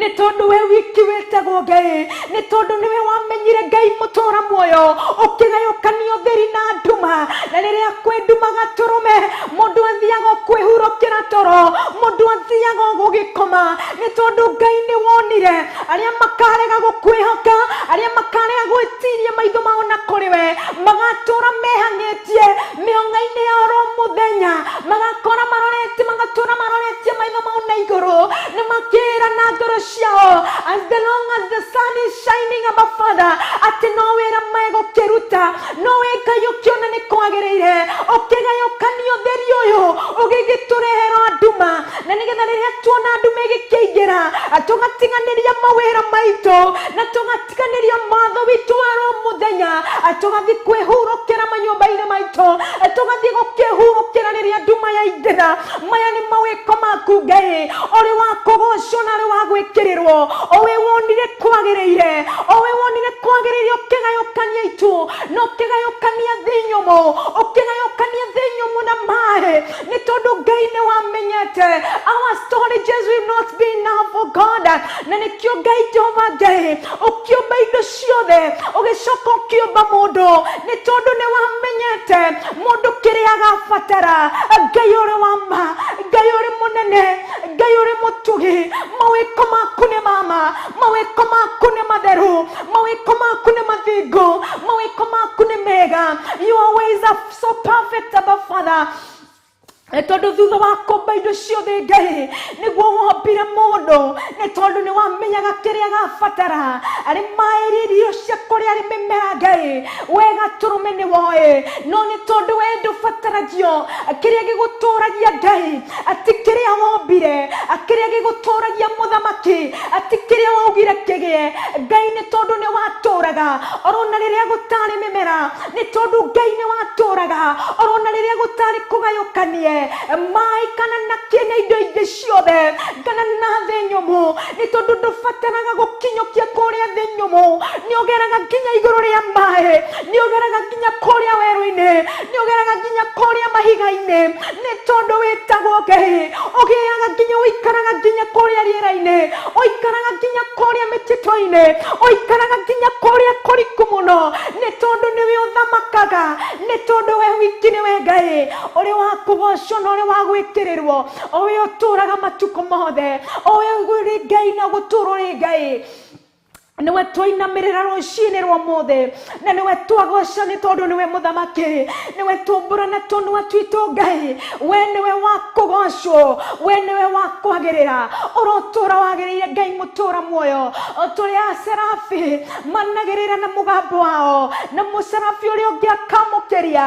nĩ tondũ we wiki wĩtagwo Ngai, nĩ tondũ nĩwe wamenyire Ngai mũtũra muoyo, ũkĩgayũkania ũtheri na nduma. Na rĩrĩa kwĩ nduma gatũrũme, mũndũ athiaga kwĩhurũkĩra toro, mũndũ athiaga gũgĩkoma, nĩ tondũ Ngai nĩ wonire arĩa makarega gũkwĩhoka, arĩa makarega gwĩtiria maitho mao na kũrĩ we, magatũra mehang'ĩtie mĩhang'o-inĩ ya oro mũthenya, magakora maroretie, magatũra maroretie maitho mao na igũrũ, nĩ makĩra na ngoro ciao, as the long as the sun is shining, Abba Father, atĩ no wĩra megũkĩruta. No wĩ Ngai ũkĩona nĩ kwagĩrĩire ũkĩgayũkania ũtheri ũyũ, ũgĩgĩtũrehera nduma, na nĩgetha rĩrĩa tuona nduma ĩgĩkĩingĩra, tũgatiganĩria mawĩra maitũ na tũgatiganĩria matho witũ wa oro mũthenya, tũgathiĩ kwĩhurũkĩra manyũmba-inĩ maitũ, tũgathiĩ gũkĩhurũkĩra rĩrĩa nduma yaingĩra. Maya nĩ mawĩko maku Ngai, ũrĩ wa kũgocwo na ũrĩ wa gwĩkĩrĩrwo. Owe wonire kwagĩrĩire, owe wonire kwagĩrĩire ũkĩgayũkania itu na ũkĩgayũkania thĩ nyũmũ, ũkĩgayũkania thĩ nyũmũ na maĩ, nĩ tondũ Ngai nĩ wamenyete our storages will not be enough for God. Na nĩkĩo Ngai Jehova Ngai ũkĩũmba indo ciothe, ũgĩcoka ũkĩũmba mũndũ, nĩ tondũ nĩ wamenyete mũndũ kĩrĩa agabatara. Ngai ũrĩ wa ma, Ngai ũrĩ mũnene, Ngai ũrĩ mũtugi, mawĩko maku nĩ mama, mawĩko maku nĩ matheru, mawĩko maku nĩ mathingu, mawĩko maku nĩ mega. Your ways are so perfect, Abba Father. Nĩ tondũ thutha wa kũmba indo ciothe Ngai, nĩguo wombire mũndũ, nĩ tondũ nĩ wamenyaga kĩrĩa agabatara, arĩ maĩ, irio cia kũrĩa, arĩ mĩmera. Ngai we gatũrũme nĩ woĩ, no nĩ tondũ we ndũbataragio, kĩrĩa gĩgũtũragia Ngai ati kĩrĩa wombire, kĩrĩa gĩgũtũragia mũthamaki ati kĩrĩa waugire kĩgĩe. Ngai, nĩ tondũ nĩ watũraga orona rĩrĩa gũtarĩ mĩmera, nĩ tondũ Ngai nĩ watũraga orona rĩrĩa gũtarĩ kũgayũkanie. Maĩ kana na kĩ na indo ingĩ ciothe kana na thĩ nyũmũ, nĩ tondũ ndũbataraga gũkinyũkia kũrĩa thĩ nyũmũ, nĩ ũgeraga nginya igũrũ rĩa maĩ, nĩ ũgeraga nginya kũrĩa werũ-inĩ, nĩ ũgeraga nginya kũrĩa mahiga-inĩ, nĩ tondũ wĩtagwo Ngai. Ũgĩaga nginya, ũikaraga nginya kũrĩa rĩera-inĩ, ũikaraga nginya kũrĩa mĩtitũ-inĩ, ũikaraga nginya kũrĩa kũriku mũno, nĩ tondũ nĩwe ũthamakaga, nĩ tondũ we wiki nĩwe Ngai ũrĩ wa kũgocwo na ũrĩ wa gwĩkĩrĩrwo, o we ũtũraga matukũ mothe, o we ũrĩ Ngai na gũtũra ũrĩ Ngai. Nĩwe twainamĩrĩra rũcinĩ rwa mũthĩ, na nĩwe twagoca, nĩ tondũ nĩwe mũthamaki, nĩwe tũmbũra na tũnua twitũ. Ngai, we nĩwe wa kũgocwo, we nĩwe wa kwagĩrĩra, ũrotũra wagĩrĩire, Ngai mũtũra muoyo. Tũrĩ aserafi managĩrĩra na mũgambo wao, na mũserafi ũrĩa ũngĩ akamũkĩria,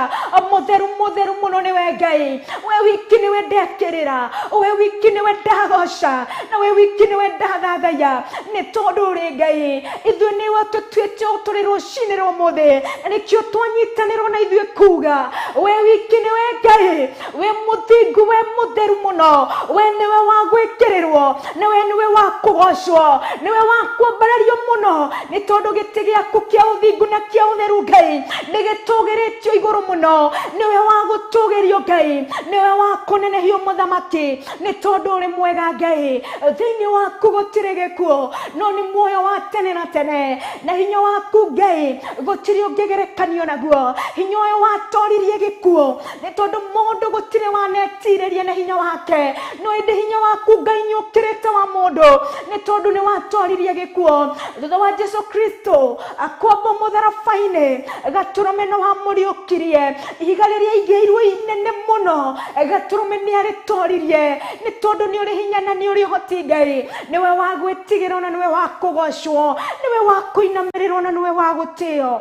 mũtheru mũtheru mũno nĩwe Ngai. We wiki nĩwe ndekĩrĩra, we wiki nĩwe ndagoca, na we wiki nĩwe ndathathaiya, nĩ tondũ ũrĩ Ngai. Ithuĩ nĩwe tũtuĩte tũrĩ rũcinĩ rwa ũmũthĩ, na nĩkĩo twanyitanĩrwo na ithuĩ kuga we wiki nĩwe Ngai, we mũthingu, we mũtheru mũno, we nĩwe wa gwĩkĩrĩrwo, na we nĩwe wa kũgocwo, nĩwe wa kwambarario mũno, nĩ tondũ gĩtĩ gĩaku kĩa ũthingu na kĩa ũtheru, Ngai, nĩ gĩtũgĩrĩtio igũrũ mũno. Nĩwe wa gũtũgĩrio, Ngai, nĩwe wa kũnenehio, mũthamaki, nĩ tondũ ũrĩ mwega, Ngai. Thĩinĩ waku gũtirĩ gĩkuũ, no nĩ muoyo wa tene na tene, na hinya waku, Ngai, gũtirĩ ũngĩgerekanio naguo. Hinya ũyũ watoririe gĩkuũ, nĩ tondũ mũndũ gũtirĩ wanetirĩria na hinya wake, no ĩndĩ hinya waku, Ngai, nĩ ũkĩrĩte wa mũndũ, nĩ tondũ nĩ watoririe gĩkuũ thutha wa Jesu Kristo akwambwo mũtharaba-inĩ. Gatũrũme no wamũriũkirie, ihiga rĩrĩa igĩirwo inene mũno, gatũrũme nĩ arĩtoririe, nĩ tondũ nĩ ũrĩ hinya na nĩ ũrĩ ũhoti. Ngai, nĩwe wa gwĩtigĩrwo na nĩwe wa kũgocwo, nĩwe wa kũinamĩrĩrwo na nĩwe wa gũtĩo,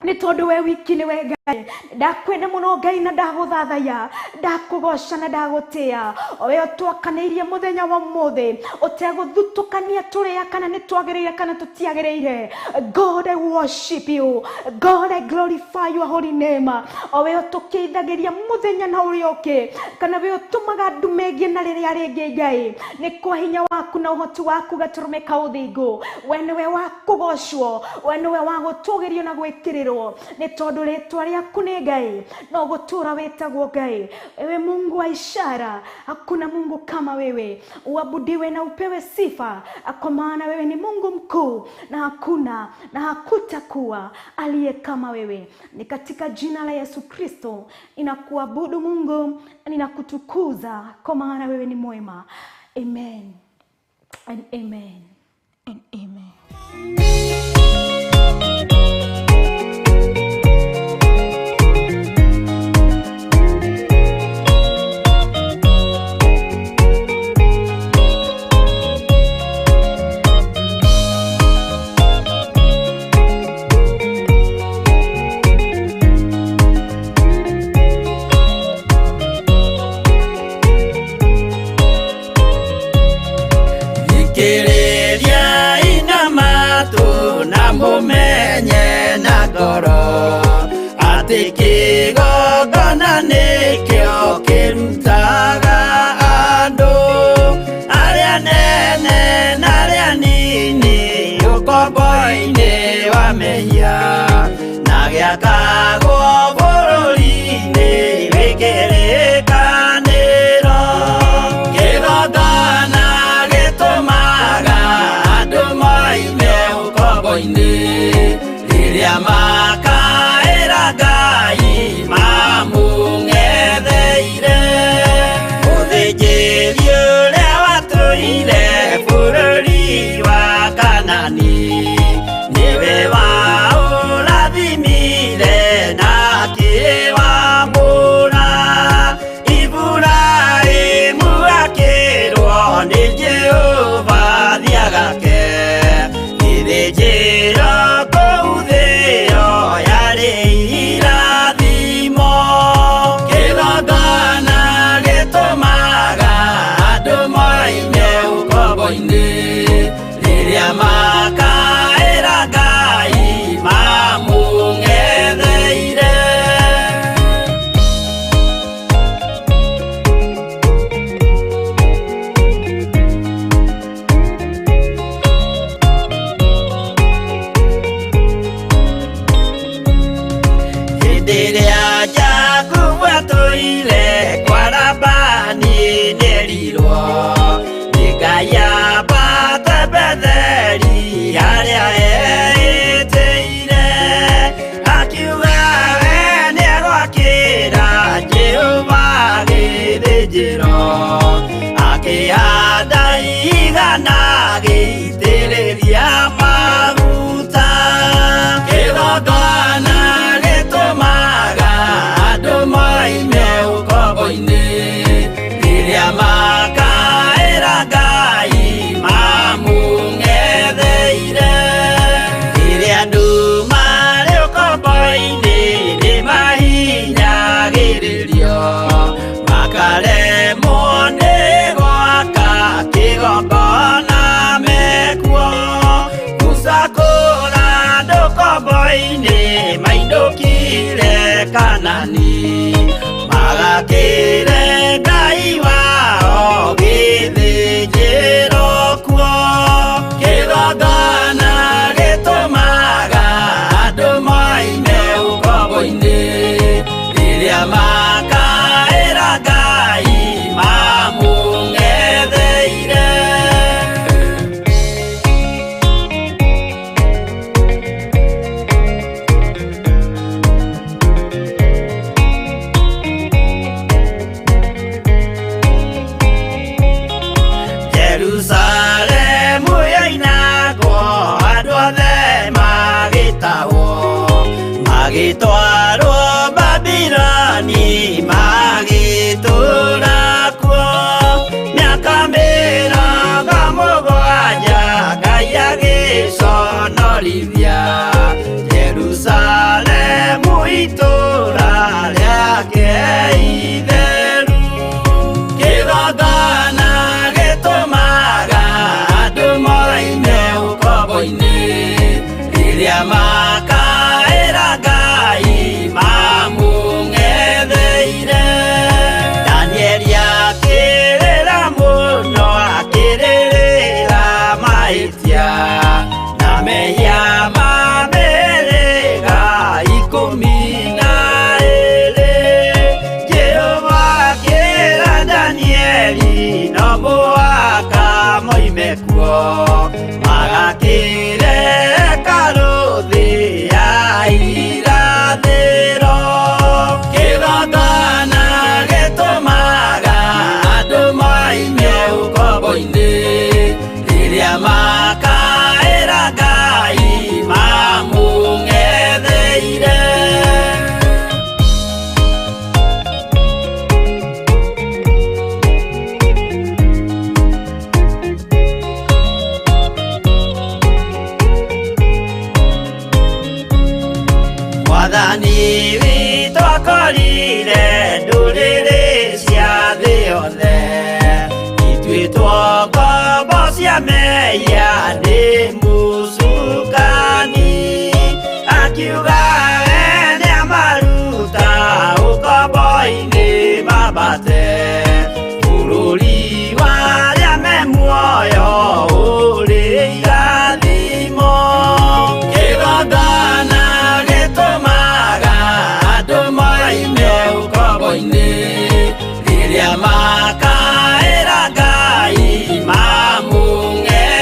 nĩ tondũ we wiki nĩwe Ngai. Ndakwenda mũno, Ngai, na ndagũthathaiya, ndakũgoca na ndagũtĩa, o we ũtwakanĩirie mũthenya wa ũmũthĩ ũtegũthutũkania tũrĩa kana nĩ twagĩrĩire kana tũtiagĩrĩire. God, I worship you. God, I glorify your holy name. O we ũtũkĩithagĩria mũthenya na ũrĩa ũngĩ, kana we ũtũmaga ndumegie na rĩrĩa rĩngĩ, Ngai, nĩ kwa hinya waku na ũhoti waku, gatũrũme ka ũthingu, we nĩwe wa kũgocwo, we nĩwe wa gũtũgĩrio na gwĩkĩrĩrwo, nĩ tondũ rĩtwa rĩaku nĩ Ngai, no gũtũra wĩtagwo Ngai. Ewe Mungu wa ishara, hakuna Mungu kama wewe. Uabudiwe na upewe sifa, kwa maana wewe ni Mungu mkuu, na hakuna na hakutakuwa aliye kama wewe. Ni katika jina la Yesu Kristo ninakuabudu, Mungu, ninakutukuza, kwa maana wewe ni mwema. Amen and amen and amen. Thikĩrĩria ina matũ na mũmenye na ngoro atĩ kĩgongona nĩkĩo kĩrutaga andũ arĩa nene na arĩa nini ũkombo-inĩ wa mehia na gĩakagwo bũrũri-inĩ wĩ kĩrĩkanĩro. Kĩgongona gĩtũmaga andũ moime ũkombo-inĩ rĩrĩa makaĩra Ngai mamũng'etheire. Mũthĩnjĩri ũrĩa watũire bũrũri wa Kanani nĩwe waũrathimire na gĩthĩnjĩro akĩhanda igana agĩitĩrĩria maguta kĩgongona gĩtũmaga andũ moime ũkombo-inĩ rĩrĩa makaĩra Ngai mamũng'etheire rĩrĩa andũ marĩ ũkombo-inĩ nĩmahinyagĩrĩrio makaremwo nĩ gwaka kĩgongona mekuo Musa kũra andũ ũkombo-inĩ mainũkire Kanani magakĩre Ngai wao gĩthĩnjĩro kuo kĩgongona gĩtũmaga andũ moime ũkombo-inĩ rĩrĩa makaĩra Ngai mamũng'etheire. Jerusalemu yoinagwo andũ othe magĩtahwo magĩtwarwo Babiloni magĩtũũra kuo mĩaka 70 Ngai agĩconorithia Jerusalemu itũũra rĩake itheru kĩgongona gĩtũmaga andũ moime ũkombo-inĩ rĩrĩa makaĩra Ngai mamũng'etheire Danieli akĩrĩra mũno akĩrĩrĩra mahĩtia na mehia ma mĩhĩrĩga 12 Jehova akĩra Danieli no mũhaka moime kuo magakĩre hekarũ thĩ ya irathĩro kĩgongona gĩtũmaga andũ moime ũkombo-inĩ rĩrĩa makaĩra Ngai mamũng'etheire. Mwathani witũ akorire ndũrĩrĩ cia thĩ yothe ituĩtwo ngombo cia mehia nĩ mũcukani akiuga we nĩamaruta ũkombo-inĩ mambate bũrũri wa arĩa me muoyo ũrĩ irathimo kĩgongona gĩtũmaga andũ moime ũkombo-inĩ rĩrĩa makaĩra Ngai mamũng'etheire.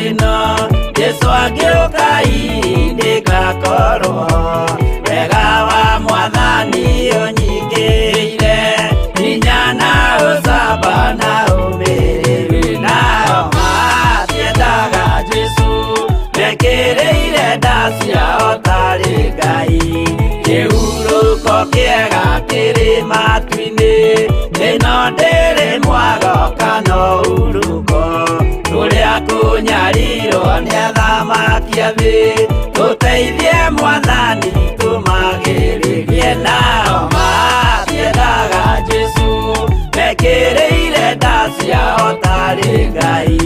thĩ ĩno Jesũ angĩũka nĩngakorwo wega wa mwathani ũnyingĩrĩire hinya na ũcamba na ũmĩrĩru nao matiendaga Jesũ mekĩrĩire nda ciao tarĩ Ngai kĩhurũko kĩega kĩrĩ matu-inĩ ĩno ndĩrĩ mwago kana ũhurũko tũrĩa kũnyarirwo nĩ athamaki a thĩ tũteithie mwathani tũmagĩrĩrie nao matiendaga Jesũ mekĩrĩire nda ciao tarĩ Ngai.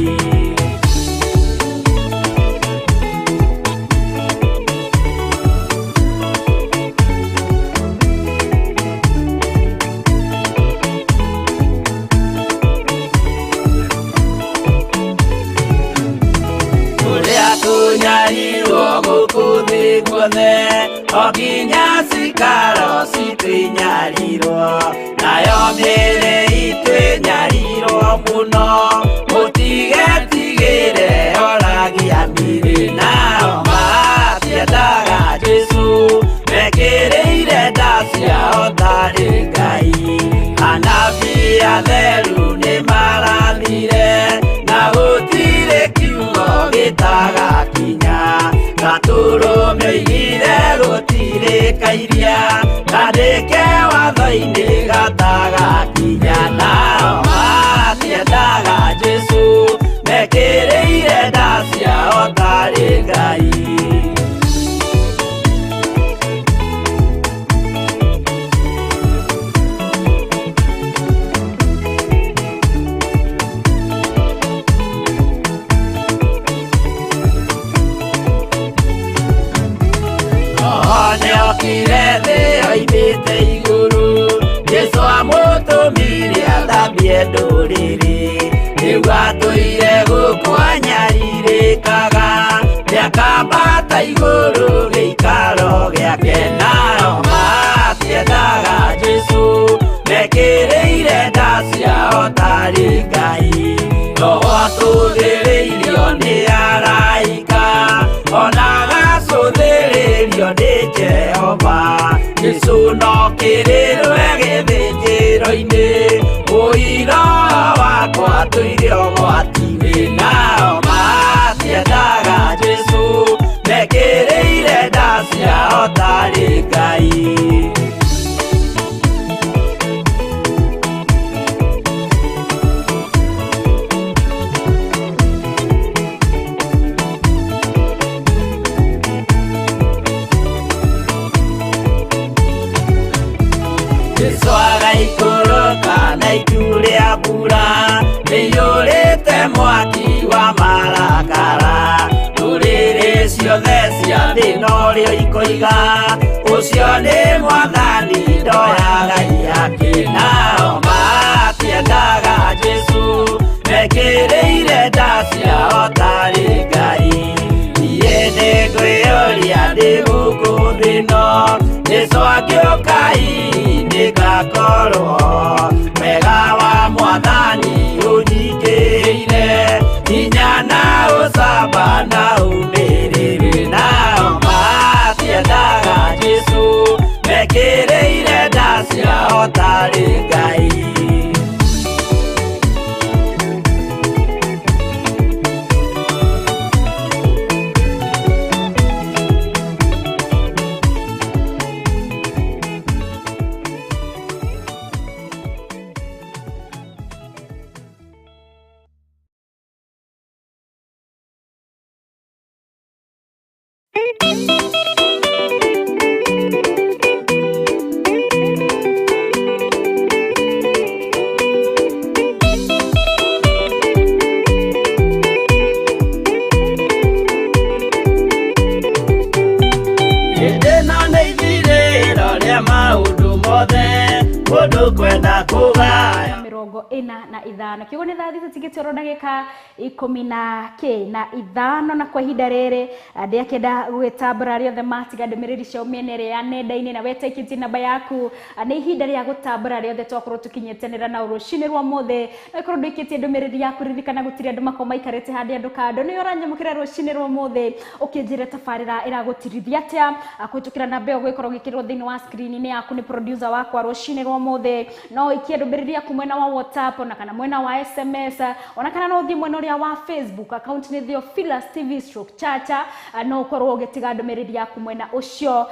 Kũnyarirwo gũkũ thĩ guothe o nginya cikaro citũ inyarirwo nayo mĩĩrĩ itũ ĩnyarirwo mũno mũtigetigĩre oragia mĩĩrĩ nao matiendaga Jesũ mekĩrĩire nda ciao tarĩ Ngai anabii atheru nĩmarathire na gũtirĩ kiugo gĩtagakinya gatũrũme oigire gũtirĩ kairia kandĩke watho-inĩ gatagakinya nao matiendaga Jesũ mekĩrĩire nda ciao tarĩ Ngai. Nĩokire thĩ oimĩte igũrũ Jesũ amũtũmire athambie ndũrĩrĩ rĩu atũire gũkũ anyarirĩkaga nĩakambata igũrũ gĩikaro gĩake nao matiendaga Jesũ mekĩrĩire nda ciao tarĩ Ngai Roho atũthĩrĩirio nĩ araika ona agacũthĩrĩrio nĩ Jehova Jesũ no kĩrĩrwe gĩthĩnjĩro-inĩ ũira wakwa tũire ũgwati-inĩ nao matiendaga Jesũ mekĩrĩire nda ciao tarĩ Ngai. Jesũ agaikũrũka na itu rĩa mbura rĩiyũrĩte mwaki wa marakara ndũrĩrĩ ciothe cia thĩ norĩo ikoiga ũcio nĩ mwathani ndoyaga ihaki nao matiendaga Jesũ mekĩrĩire nda ciao tarĩ Ngai niĩ nĩngwĩyũria ndĩ gũkũ thĩ ĩno Jesũ angĩũka nĩngakorwo wega wa mwathani ũnyingĩrĩire hinya na ũcamba na ũmĩrĩru nao matiendaga Jesũ mekĩrĩire nda ciao tarĩ Ngai. Kwenda kugaya na 45 kiugo nĩ thaa thita tigĩte oro ndagĩka 15 na kwa ihinda rĩrĩ ndĩakĩenda gũgĩtambũra arĩa othe matiga ndũmĩrĩri ciao mĩena ĩrĩa ya nenda-inĩ na wetĩkĩtie namba yaku. Nĩ ihinda rĩa gũtambũra arĩa othe twakorwo tũkĩnyitanĩra na rũcinĩ rwa mũthĩ, na ĩkorwo ndũikĩtie ndũmĩrĩri yaku ririkana gũtirĩ andũ makorwo maikarĩte handĩ andũ kando. Nĩ ũranyamũkĩra rũcinĩ rwa mũthĩ ũkĩnjĩra tabarĩra ĩragũtirithia atĩa kũhĩtũkĩra namba ĩyo gũgĩkorwo gĩkĩrwo thĩinĩ wa screen-inĩ yaku nĩ producer wakwa rũcinĩ rwa mũthĩ. No ũikie ndũmĩrĩri yaku mwena wa WhatsApp ona kana mwena wa SMS ona kana no ũthiĩ mwena ũrĩa wa Facebook account nĩ Theophilus TV stroke Chacha, no ũkorwo ũgĩtiga ndũmĩrĩri yaku mwena ũcio,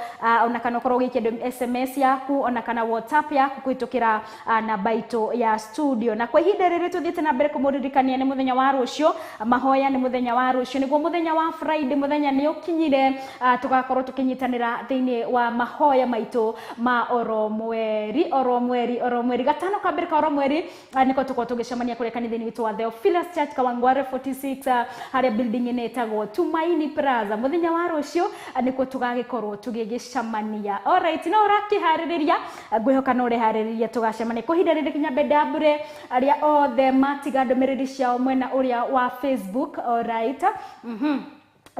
ona kana ũkorwo ũgĩikia SMS yaku ona kana WhatsApp yaku kũhĩtũkĩra namba itũ ya studio. Na kwa ihinda rĩrĩ tũthiĩte na mbere kũmũririkania nĩ mũthenya wa rũciũ, mahoya nĩ mũthenya wa rũciũ, nĩguo mũthenya wa Friday, mũthenya nĩ ũkinyire, tũgakorwo tũkĩnyitanĩra thĩinĩ wa mahoya maitũ ma oro mweri oro mweri oro mweri gatano ka mbere ka oro mweri, nĩko tũkorwo tũgĩcemania kũrĩa kanitha-inĩ witũ wa Theophilus Church Kawangware 46 harĩa building-inĩ ĩtagwo Tumaini Plaza. Mũthenya wa rũciũ nĩkuo tũgagĩkorwo tũgĩgĩcemania. Alright, no ũrakĩharĩrĩria, ngwĩhoka no ũreharĩrĩria tũgacemania kwa ihinda rĩrĩ kinya mbere ndambũre arĩa othe matiga ndũmĩrĩri ciao mwena ũrĩa wa Facebook. Alright,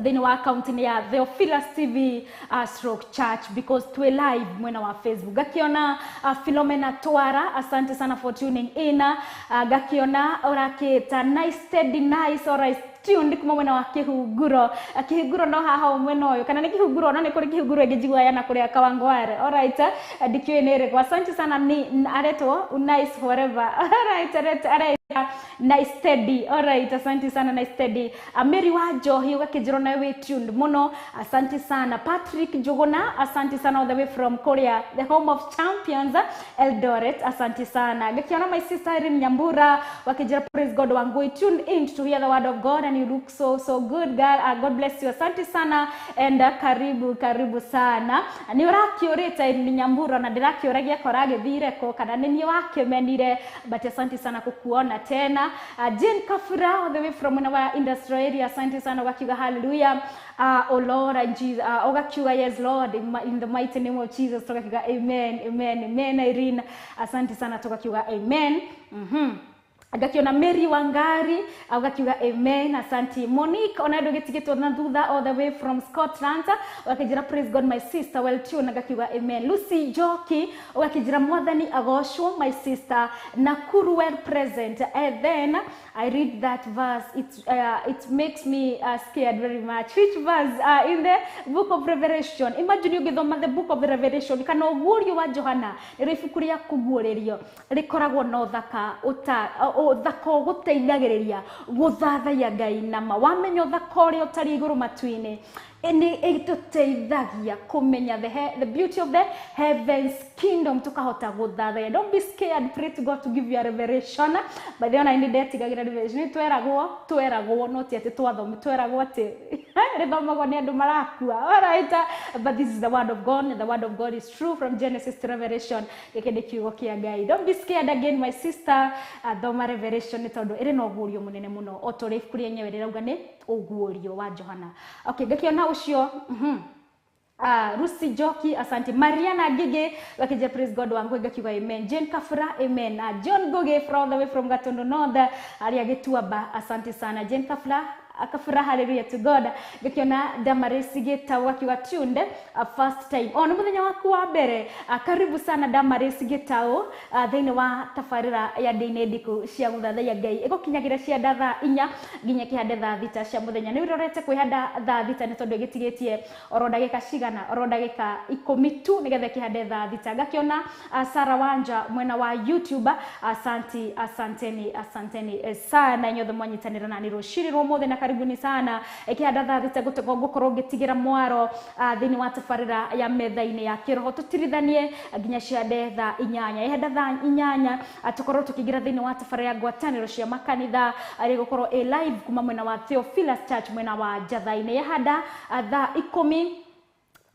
thĩinĩ wa account nĩ ya Theophilus TV stroke Church because twĩ live mwena wa Facebook. Ngakiona Philomena Twara, asante sana for tuning in. Ngakiona ũrakĩta nice steady nice, alright tuned kuma mwena wa Kihunguro. Kihunguro no haha mwena ũyũ kana nĩ Kihunguro, no nĩ kũrĩ Kihunguro ĩngĩ njiguaga na kũrĩa Kawangware. Alright, ndikĩũĩ nĩ ĩrĩkũ. Asante sana ni aretwo nice forever. Alright, aretwo nice steady. Alright, asante sana nice steady. Mary wa Njohi ũgakĩnjĩra nawe wĩ tuned mũno, asante sana. Patrick Njuguna, asante sana all the way from Korea, the home of champions, Eldoret, asante sana. Ngakiona my sister Irene Nyambura wakijira praise God Wangui, tuned in to hear the word of God and you look so so good girl. God bless you, asante sana and karibu karibu sana. Nĩ ũrakĩũrĩte Irene Nyambura na ndĩrakĩũragia kora agĩthire kũ kana nĩ niĩ wakĩmenire, but asante sana kukuona tena. Jane Kafura all the way from our industrial area, asante sana wakiuga hallelujah. Oh Lord and Jesus, ugakiuga yes Lord in the mighty name of Jesus, tukakiuga amen amen amen. Irene, asante sana tukakiuga amen. Ngakiona Mary Wangari ugakiuga amen, asante. Monique ona ndũgĩtigĩtwo na thutha all the way from Scotland ũgakĩnjĩra praise God my sister, well tuned, ngakiuga amen. Lucy Njoki ũgakĩnjĩra mwathani agocwo my sister, Nakuru well present. And then I read that verse, it makes me scared very much. Which verse? In the book of Revelation. Imagine ũgĩthoma the book of Revelation kana ũguũrio wa Johana, nĩ ibuku rĩa kũguũrĩrio rĩkoragwo na ũthaka ũthaka ũgũteithagĩrĩria gũthathaiya Ngai nama. Wamenya ũthaka ũrĩa ũtarĩ igũrũ matu-inĩ, nĩ ĩtũteithagia kũmenya the beauty of the heavens kingdom, tukahota gũthathaiya. Don't be scared, pray to God to give you a revelation. By the way, ona nĩ ndetigagĩra revelation, tweragwo no ti atĩ twathomi, tweragwo atĩ rĩthomagwo nĩ andũ marakua. Alright, but this is the word of God and the word of God is true from Genesis to Revelation. Gĩkĩ nĩ kiugo kĩa Ngai. Don't be scared again my sister, thoma Revelation nĩ tondũ ĩrĩ na ũguũrio mũnene mũno o ta ũrĩa ibuku rĩenyewe rĩrauga nĩ ũguũrio wa Johana. Okay, ngakiona ũcio. Rusi Njoki, asante. Mariana Gige wakija praise God wangu ngakiuga amen. Jane Kafura amen. John Goge from the way from Gatondo North aria Gĩtuamba, asante sana. Jane Kafura akafura, hallelujah to God. Ngakiona Damaris Gitau akiuga tuned first time. Oh, nĩ mũthenya waku wa mbere. Karibu sana Damaris Gitau thĩinĩ wa tabarĩra ya ndĩ-inĩ ndiku cia gũthathaiya Ngai ĩgũkinyagĩra cia thaa 4 nginya kĩhande thaa 6 cia mũthenya. Nĩ ũrorete kwĩhanda thaa 6 nĩ tondũ ĩgĩtigĩtie oro ndagĩka cigana, oro ndagĩka 10 tu nĩgetha kĩhande thaa 6. Ngakiona Sarah Wanja mwena wa YouTube, asanti, asanteni, asanteni sana inyuothe mwanyitanĩra nani rũcinĩ rwa ũmũthĩ na karibuni sana. Ikihanda thaa 6 ngũkorwo ngĩtigĩra mwaro thĩinĩ wa tabarĩra ya metha-inĩ ya kĩroho tũtirithanie nginya ciande thaa 8. Ihanda thaa 8 tũkorwo tũkĩingĩra thĩinĩ wa tabarĩra ya ngwatanĩro cia makanitha arĩa gũkorwo ĩ live kuma mwena wa Theophilus Church mwena wa Njatha-inĩ. Yahanda thaa 10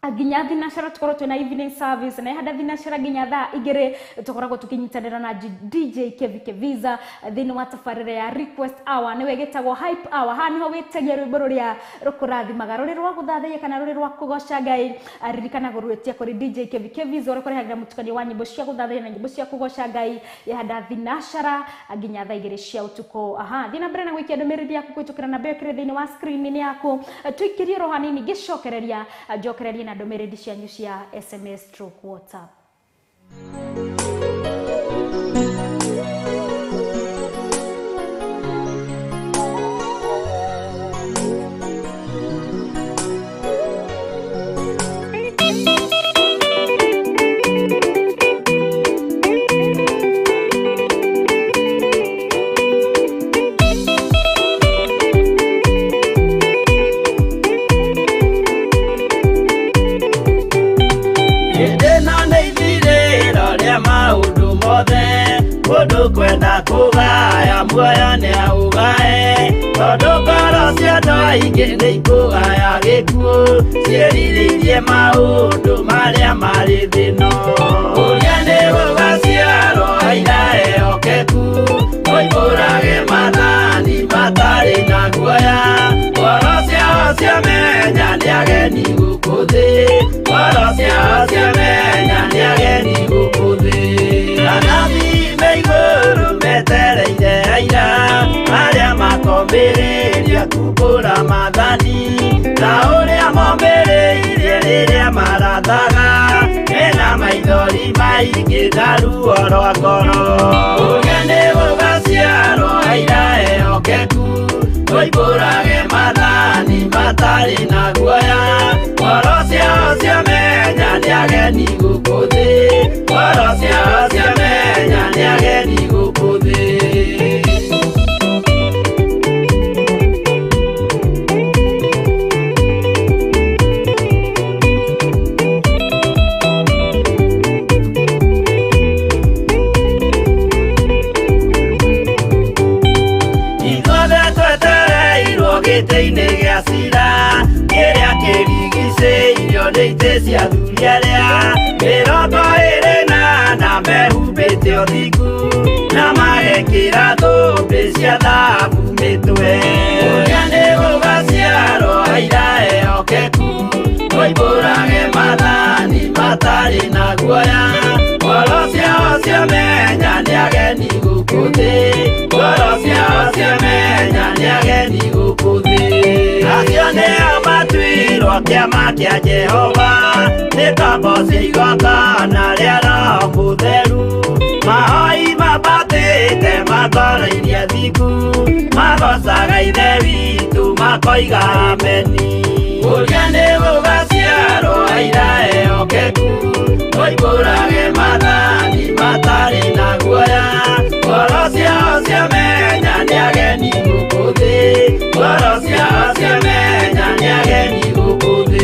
Nginya thinacara tukorwo twina evening service na ihanda thinacara nginya thaa igiri tukoragwo tukinyitanira na DJ Kevi Keviza thiini wa tabarĩra ya request hour, niwe gĩtagwo hype hour. Haha niho wĩtagia rwĩmbo rũrĩa rũkũrathimaga, rũrĩ rwa gũthathaiya kana rũrĩ rwa kũgoca Ngai. Ririkana gũrwĩtia kũrĩ DJ Kevi Keviza ũrĩa ũkũrehagĩra mũtukanio wa nyĩmbo cia gũthathaiya na nyĩmbo cia kũgoca Ngai ihanda thinacara nginya thaa igĩrĩ cia ũtukũ. Aha, thiĩ na mbere na gwĩkia ndũmĩrĩri yaku kũhĩtũkĩra namba ĩyo ĩkĩrĩ thĩinĩ wa screen-inĩ yaku. Tũikĩrie ro hanini ngĩcokereria njokererie na ndũmĩrĩri cianyu cia SMS stroke WhatsApp. Kwenda kugaya muoyo nĩ augae, tondũ ngoro cia andũ aingĩ nĩ ikũgaya gĩkuũ, ciĩrirĩirie maũndũ marĩa marĩ thĩ-ĩno. Ũrĩa nĩ gũgaciarwo aira ehokeku, moimbũrage maathani matarĩ na guoya, ngoro ciao ciamenya nĩ ageni gũkũ thĩ, ngoro ciao ciamenya nĩ ageni gũkũ thĩ. Anabii me igũrũ metereire aira arĩa makombĩrĩria kumbũra maathani, ta ũrĩa mombĩrĩirie rĩrĩa marathaga, mena maithori maingĩ na ruo rwa ngoro. Ũrĩa nĩ gũgaciarwo aira ehokeku, moimbũrage maathani matarĩ na guoya, ngoro ciao ciamenya nĩ ageni gũkũ thĩ, ngoro ciao ciamenya nĩ ageni gũkũ thĩ. Ithuothe twetereirwo gĩtĩ-inĩ gĩa cira kĩrĩa kĩrigicĩirio nĩ itĩ cia athuri arĩa 24 mehumbĩte ũthingu na magekĩra thũmbĩ cia thahabu mĩtwe. Ũrĩa nĩ gũgaciarwo aira ehokeku, moimbũrage maathani matarĩ na guoya, ngoro ciao ciamenya nĩ ageni gũkũ thĩ, ngoro ciao ciamenya nĩ ageni gũkũ thĩ. Acio nĩo matuirwo kĩama kĩa Jehova, nĩ ngombo cia igongona rĩa Roho Mũtheru, mahoi mambatĩte matoroirie thingu, magocaga Ithe witũ makoiga ameni. Ũrĩa nĩ gũgaciarwo aira ehokeku, moimbũrage maathani matarĩ na guoya, ngoro ciao ciamenya nĩ ageni gũkũ thĩ, ngoro ciao ciamenya nĩ ageni gũkũ thĩ.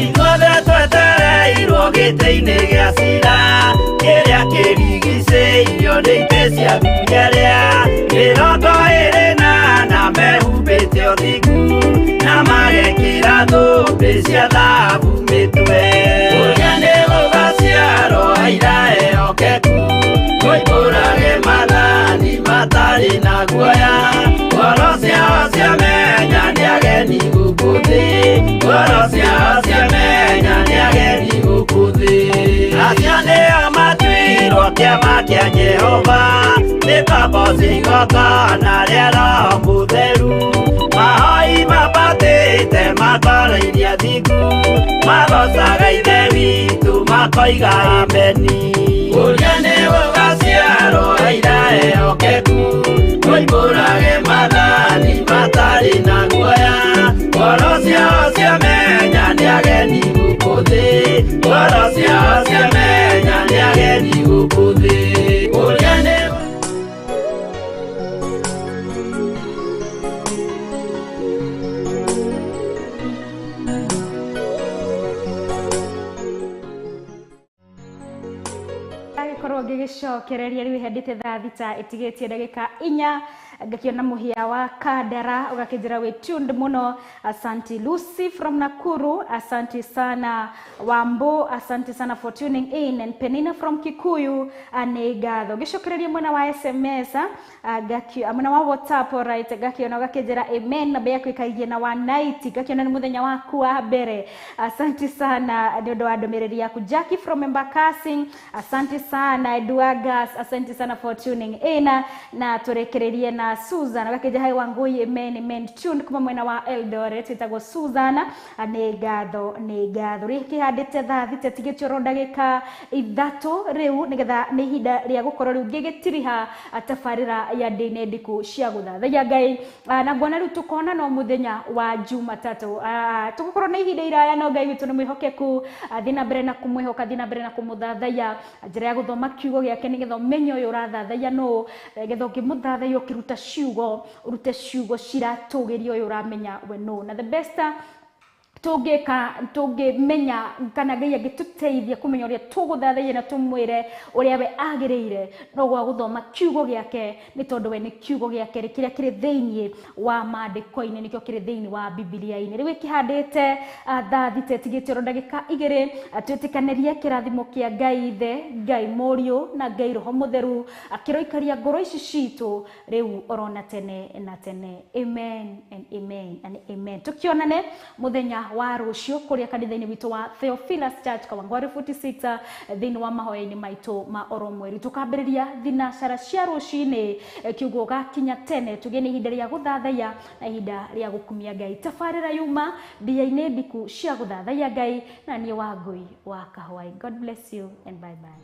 Ithuothe twetereirwo gĩtĩ-inĩ gĩa cira kĩrĩa kĩrigicĩirio nĩ itĩ cia athuri arĩa 24 mehumbĩte ũthingu na magekĩra thũmbĩ cia thahabu mĩtwe. Ũrĩa nĩ gũgaciarwo aira ehokeku, moimbũrage maathani matarĩ na guoya, ngoro ciao ciamenya nĩ ageni gũkũ thĩ, ngoro ciao ciamenya nĩ ageni gũkũ thĩ. Acio nĩo matuirwo kĩama kĩa Jehova, nĩ ngombo cia igongona rĩa Roho Mũtheru, mahoi mambatĩte matoroirie athingu, magocaga Ithe witũ makoiga ameni. Ũrĩa nĩ gũgaciarwo aira ehokeku, moimbũrage maathani matarĩ na guoya, ngoro ciao ciamenya nĩ ageni gũkũ thĩ, ngoro ciao ciamenya nĩ ageni gũkũ thĩ. Ũrĩa nĩ Ngagĩkorwo ngĩgĩcokereria rĩu ĩhandĩte thaa 6 ĩtigĩtie ndagĩka 4 ngakiona mũhĩa wa Kandara ũgakĩnjĩra wĩ tuned mũno. Asanti Lucy from Nakuru, asanti sana Wambo, asanti sana for tuning in, and Penina from Kikuyu, nĩ ngatho. Ngĩcokereria mwena wa SMS, mwena wa WhatsApp, alright, ngakiona ũgakĩnjĩra amen, namba yaku ĩkaigie na 190, ngakiona nĩ mũthenya waku wa mbere. Asanti sana nĩ ũndũ wa ndũmĩrĩri yaku. Jackie from Embakasi, asante sana. Eduagas, asante sana for tuning in. Na tũrĩkĩrĩrie na Susan agakĩnja hai Wangui, amen amen, tuned kuma mwena wa Eldoret, ĩtagwo Susan, nĩ ngatho, nĩ ngatho. Rĩkĩhandĩte thaa 6 tigĩtio oro ndagĩka 3 rĩu, nĩgetha nĩ ihinda rĩa gũkorwo rĩu ngĩgĩtiriha tabarĩra ya ndĩ-inĩ ndiku cia gũthathaiya Ngai. Na nguona rĩu tũkona no mũthenya wa Jumatatũ, tũgũkorwo na ihinda iraya, no Ngai witũ nĩ mwĩhokeku. Thiĩ na mbere na kũmwĩhoka, thiĩ na mbere na kũmũthathaiya njĩra ya gũthoma kiugo gĩake, nĩgetha ũmenye ũyũ ũrathathaiya nũ, nĩgetha ũngĩmũthathaiya ũkĩruta ciugo, ũrute ciugo ciratũgĩria ũyũ ũramenya we nũ. Na the best tũngĩka, tũngĩmenya kana Ngai angĩtũteithia kũmenya ũrĩa tũgũthathaiya na tũmwĩre ũrĩa we agĩrĩire, no gwa gũthoma kiugo gĩake, nĩ tondũ we nĩ kiugo gĩake kĩrĩa kĩrĩ thĩiniĩ wa maandĩko-inĩ, nĩkĩo kĩrĩ thĩiniĩ wa Bibilia-inĩ. Rĩu ĩkĩhandĩte thaa 6 ĩtigĩtie oro ndagĩka 2, twĩtĩkanĩrie kĩrathimo kĩa Ngai Ithe, Ngai Mũriũ na Ngai Roho Mũtheru, akĩroikaria ngoro ici citũ rĩu oro na tene na tene. Amen and amen and amen. Tũkĩonane mũthenya wa rũciũ kũrĩa kanitha-inĩ witũ wa Theophilus Church Kawangware 46, thĩinĩ wa mahoya-inĩ maitũ ma oro mweri. Tũkambĩrĩria thinacara cia rũcinĩ, kiugo gakinya tene, tũgĩe na ihinda rĩa gũthathaiya na ihinda rĩa gũkumia Ngai. Tabarĩra yuma ndia-inĩ ndiku cia gũthathaiya Ngai, na niĩ Wangui wa Kahwai. God bless you and bye bye.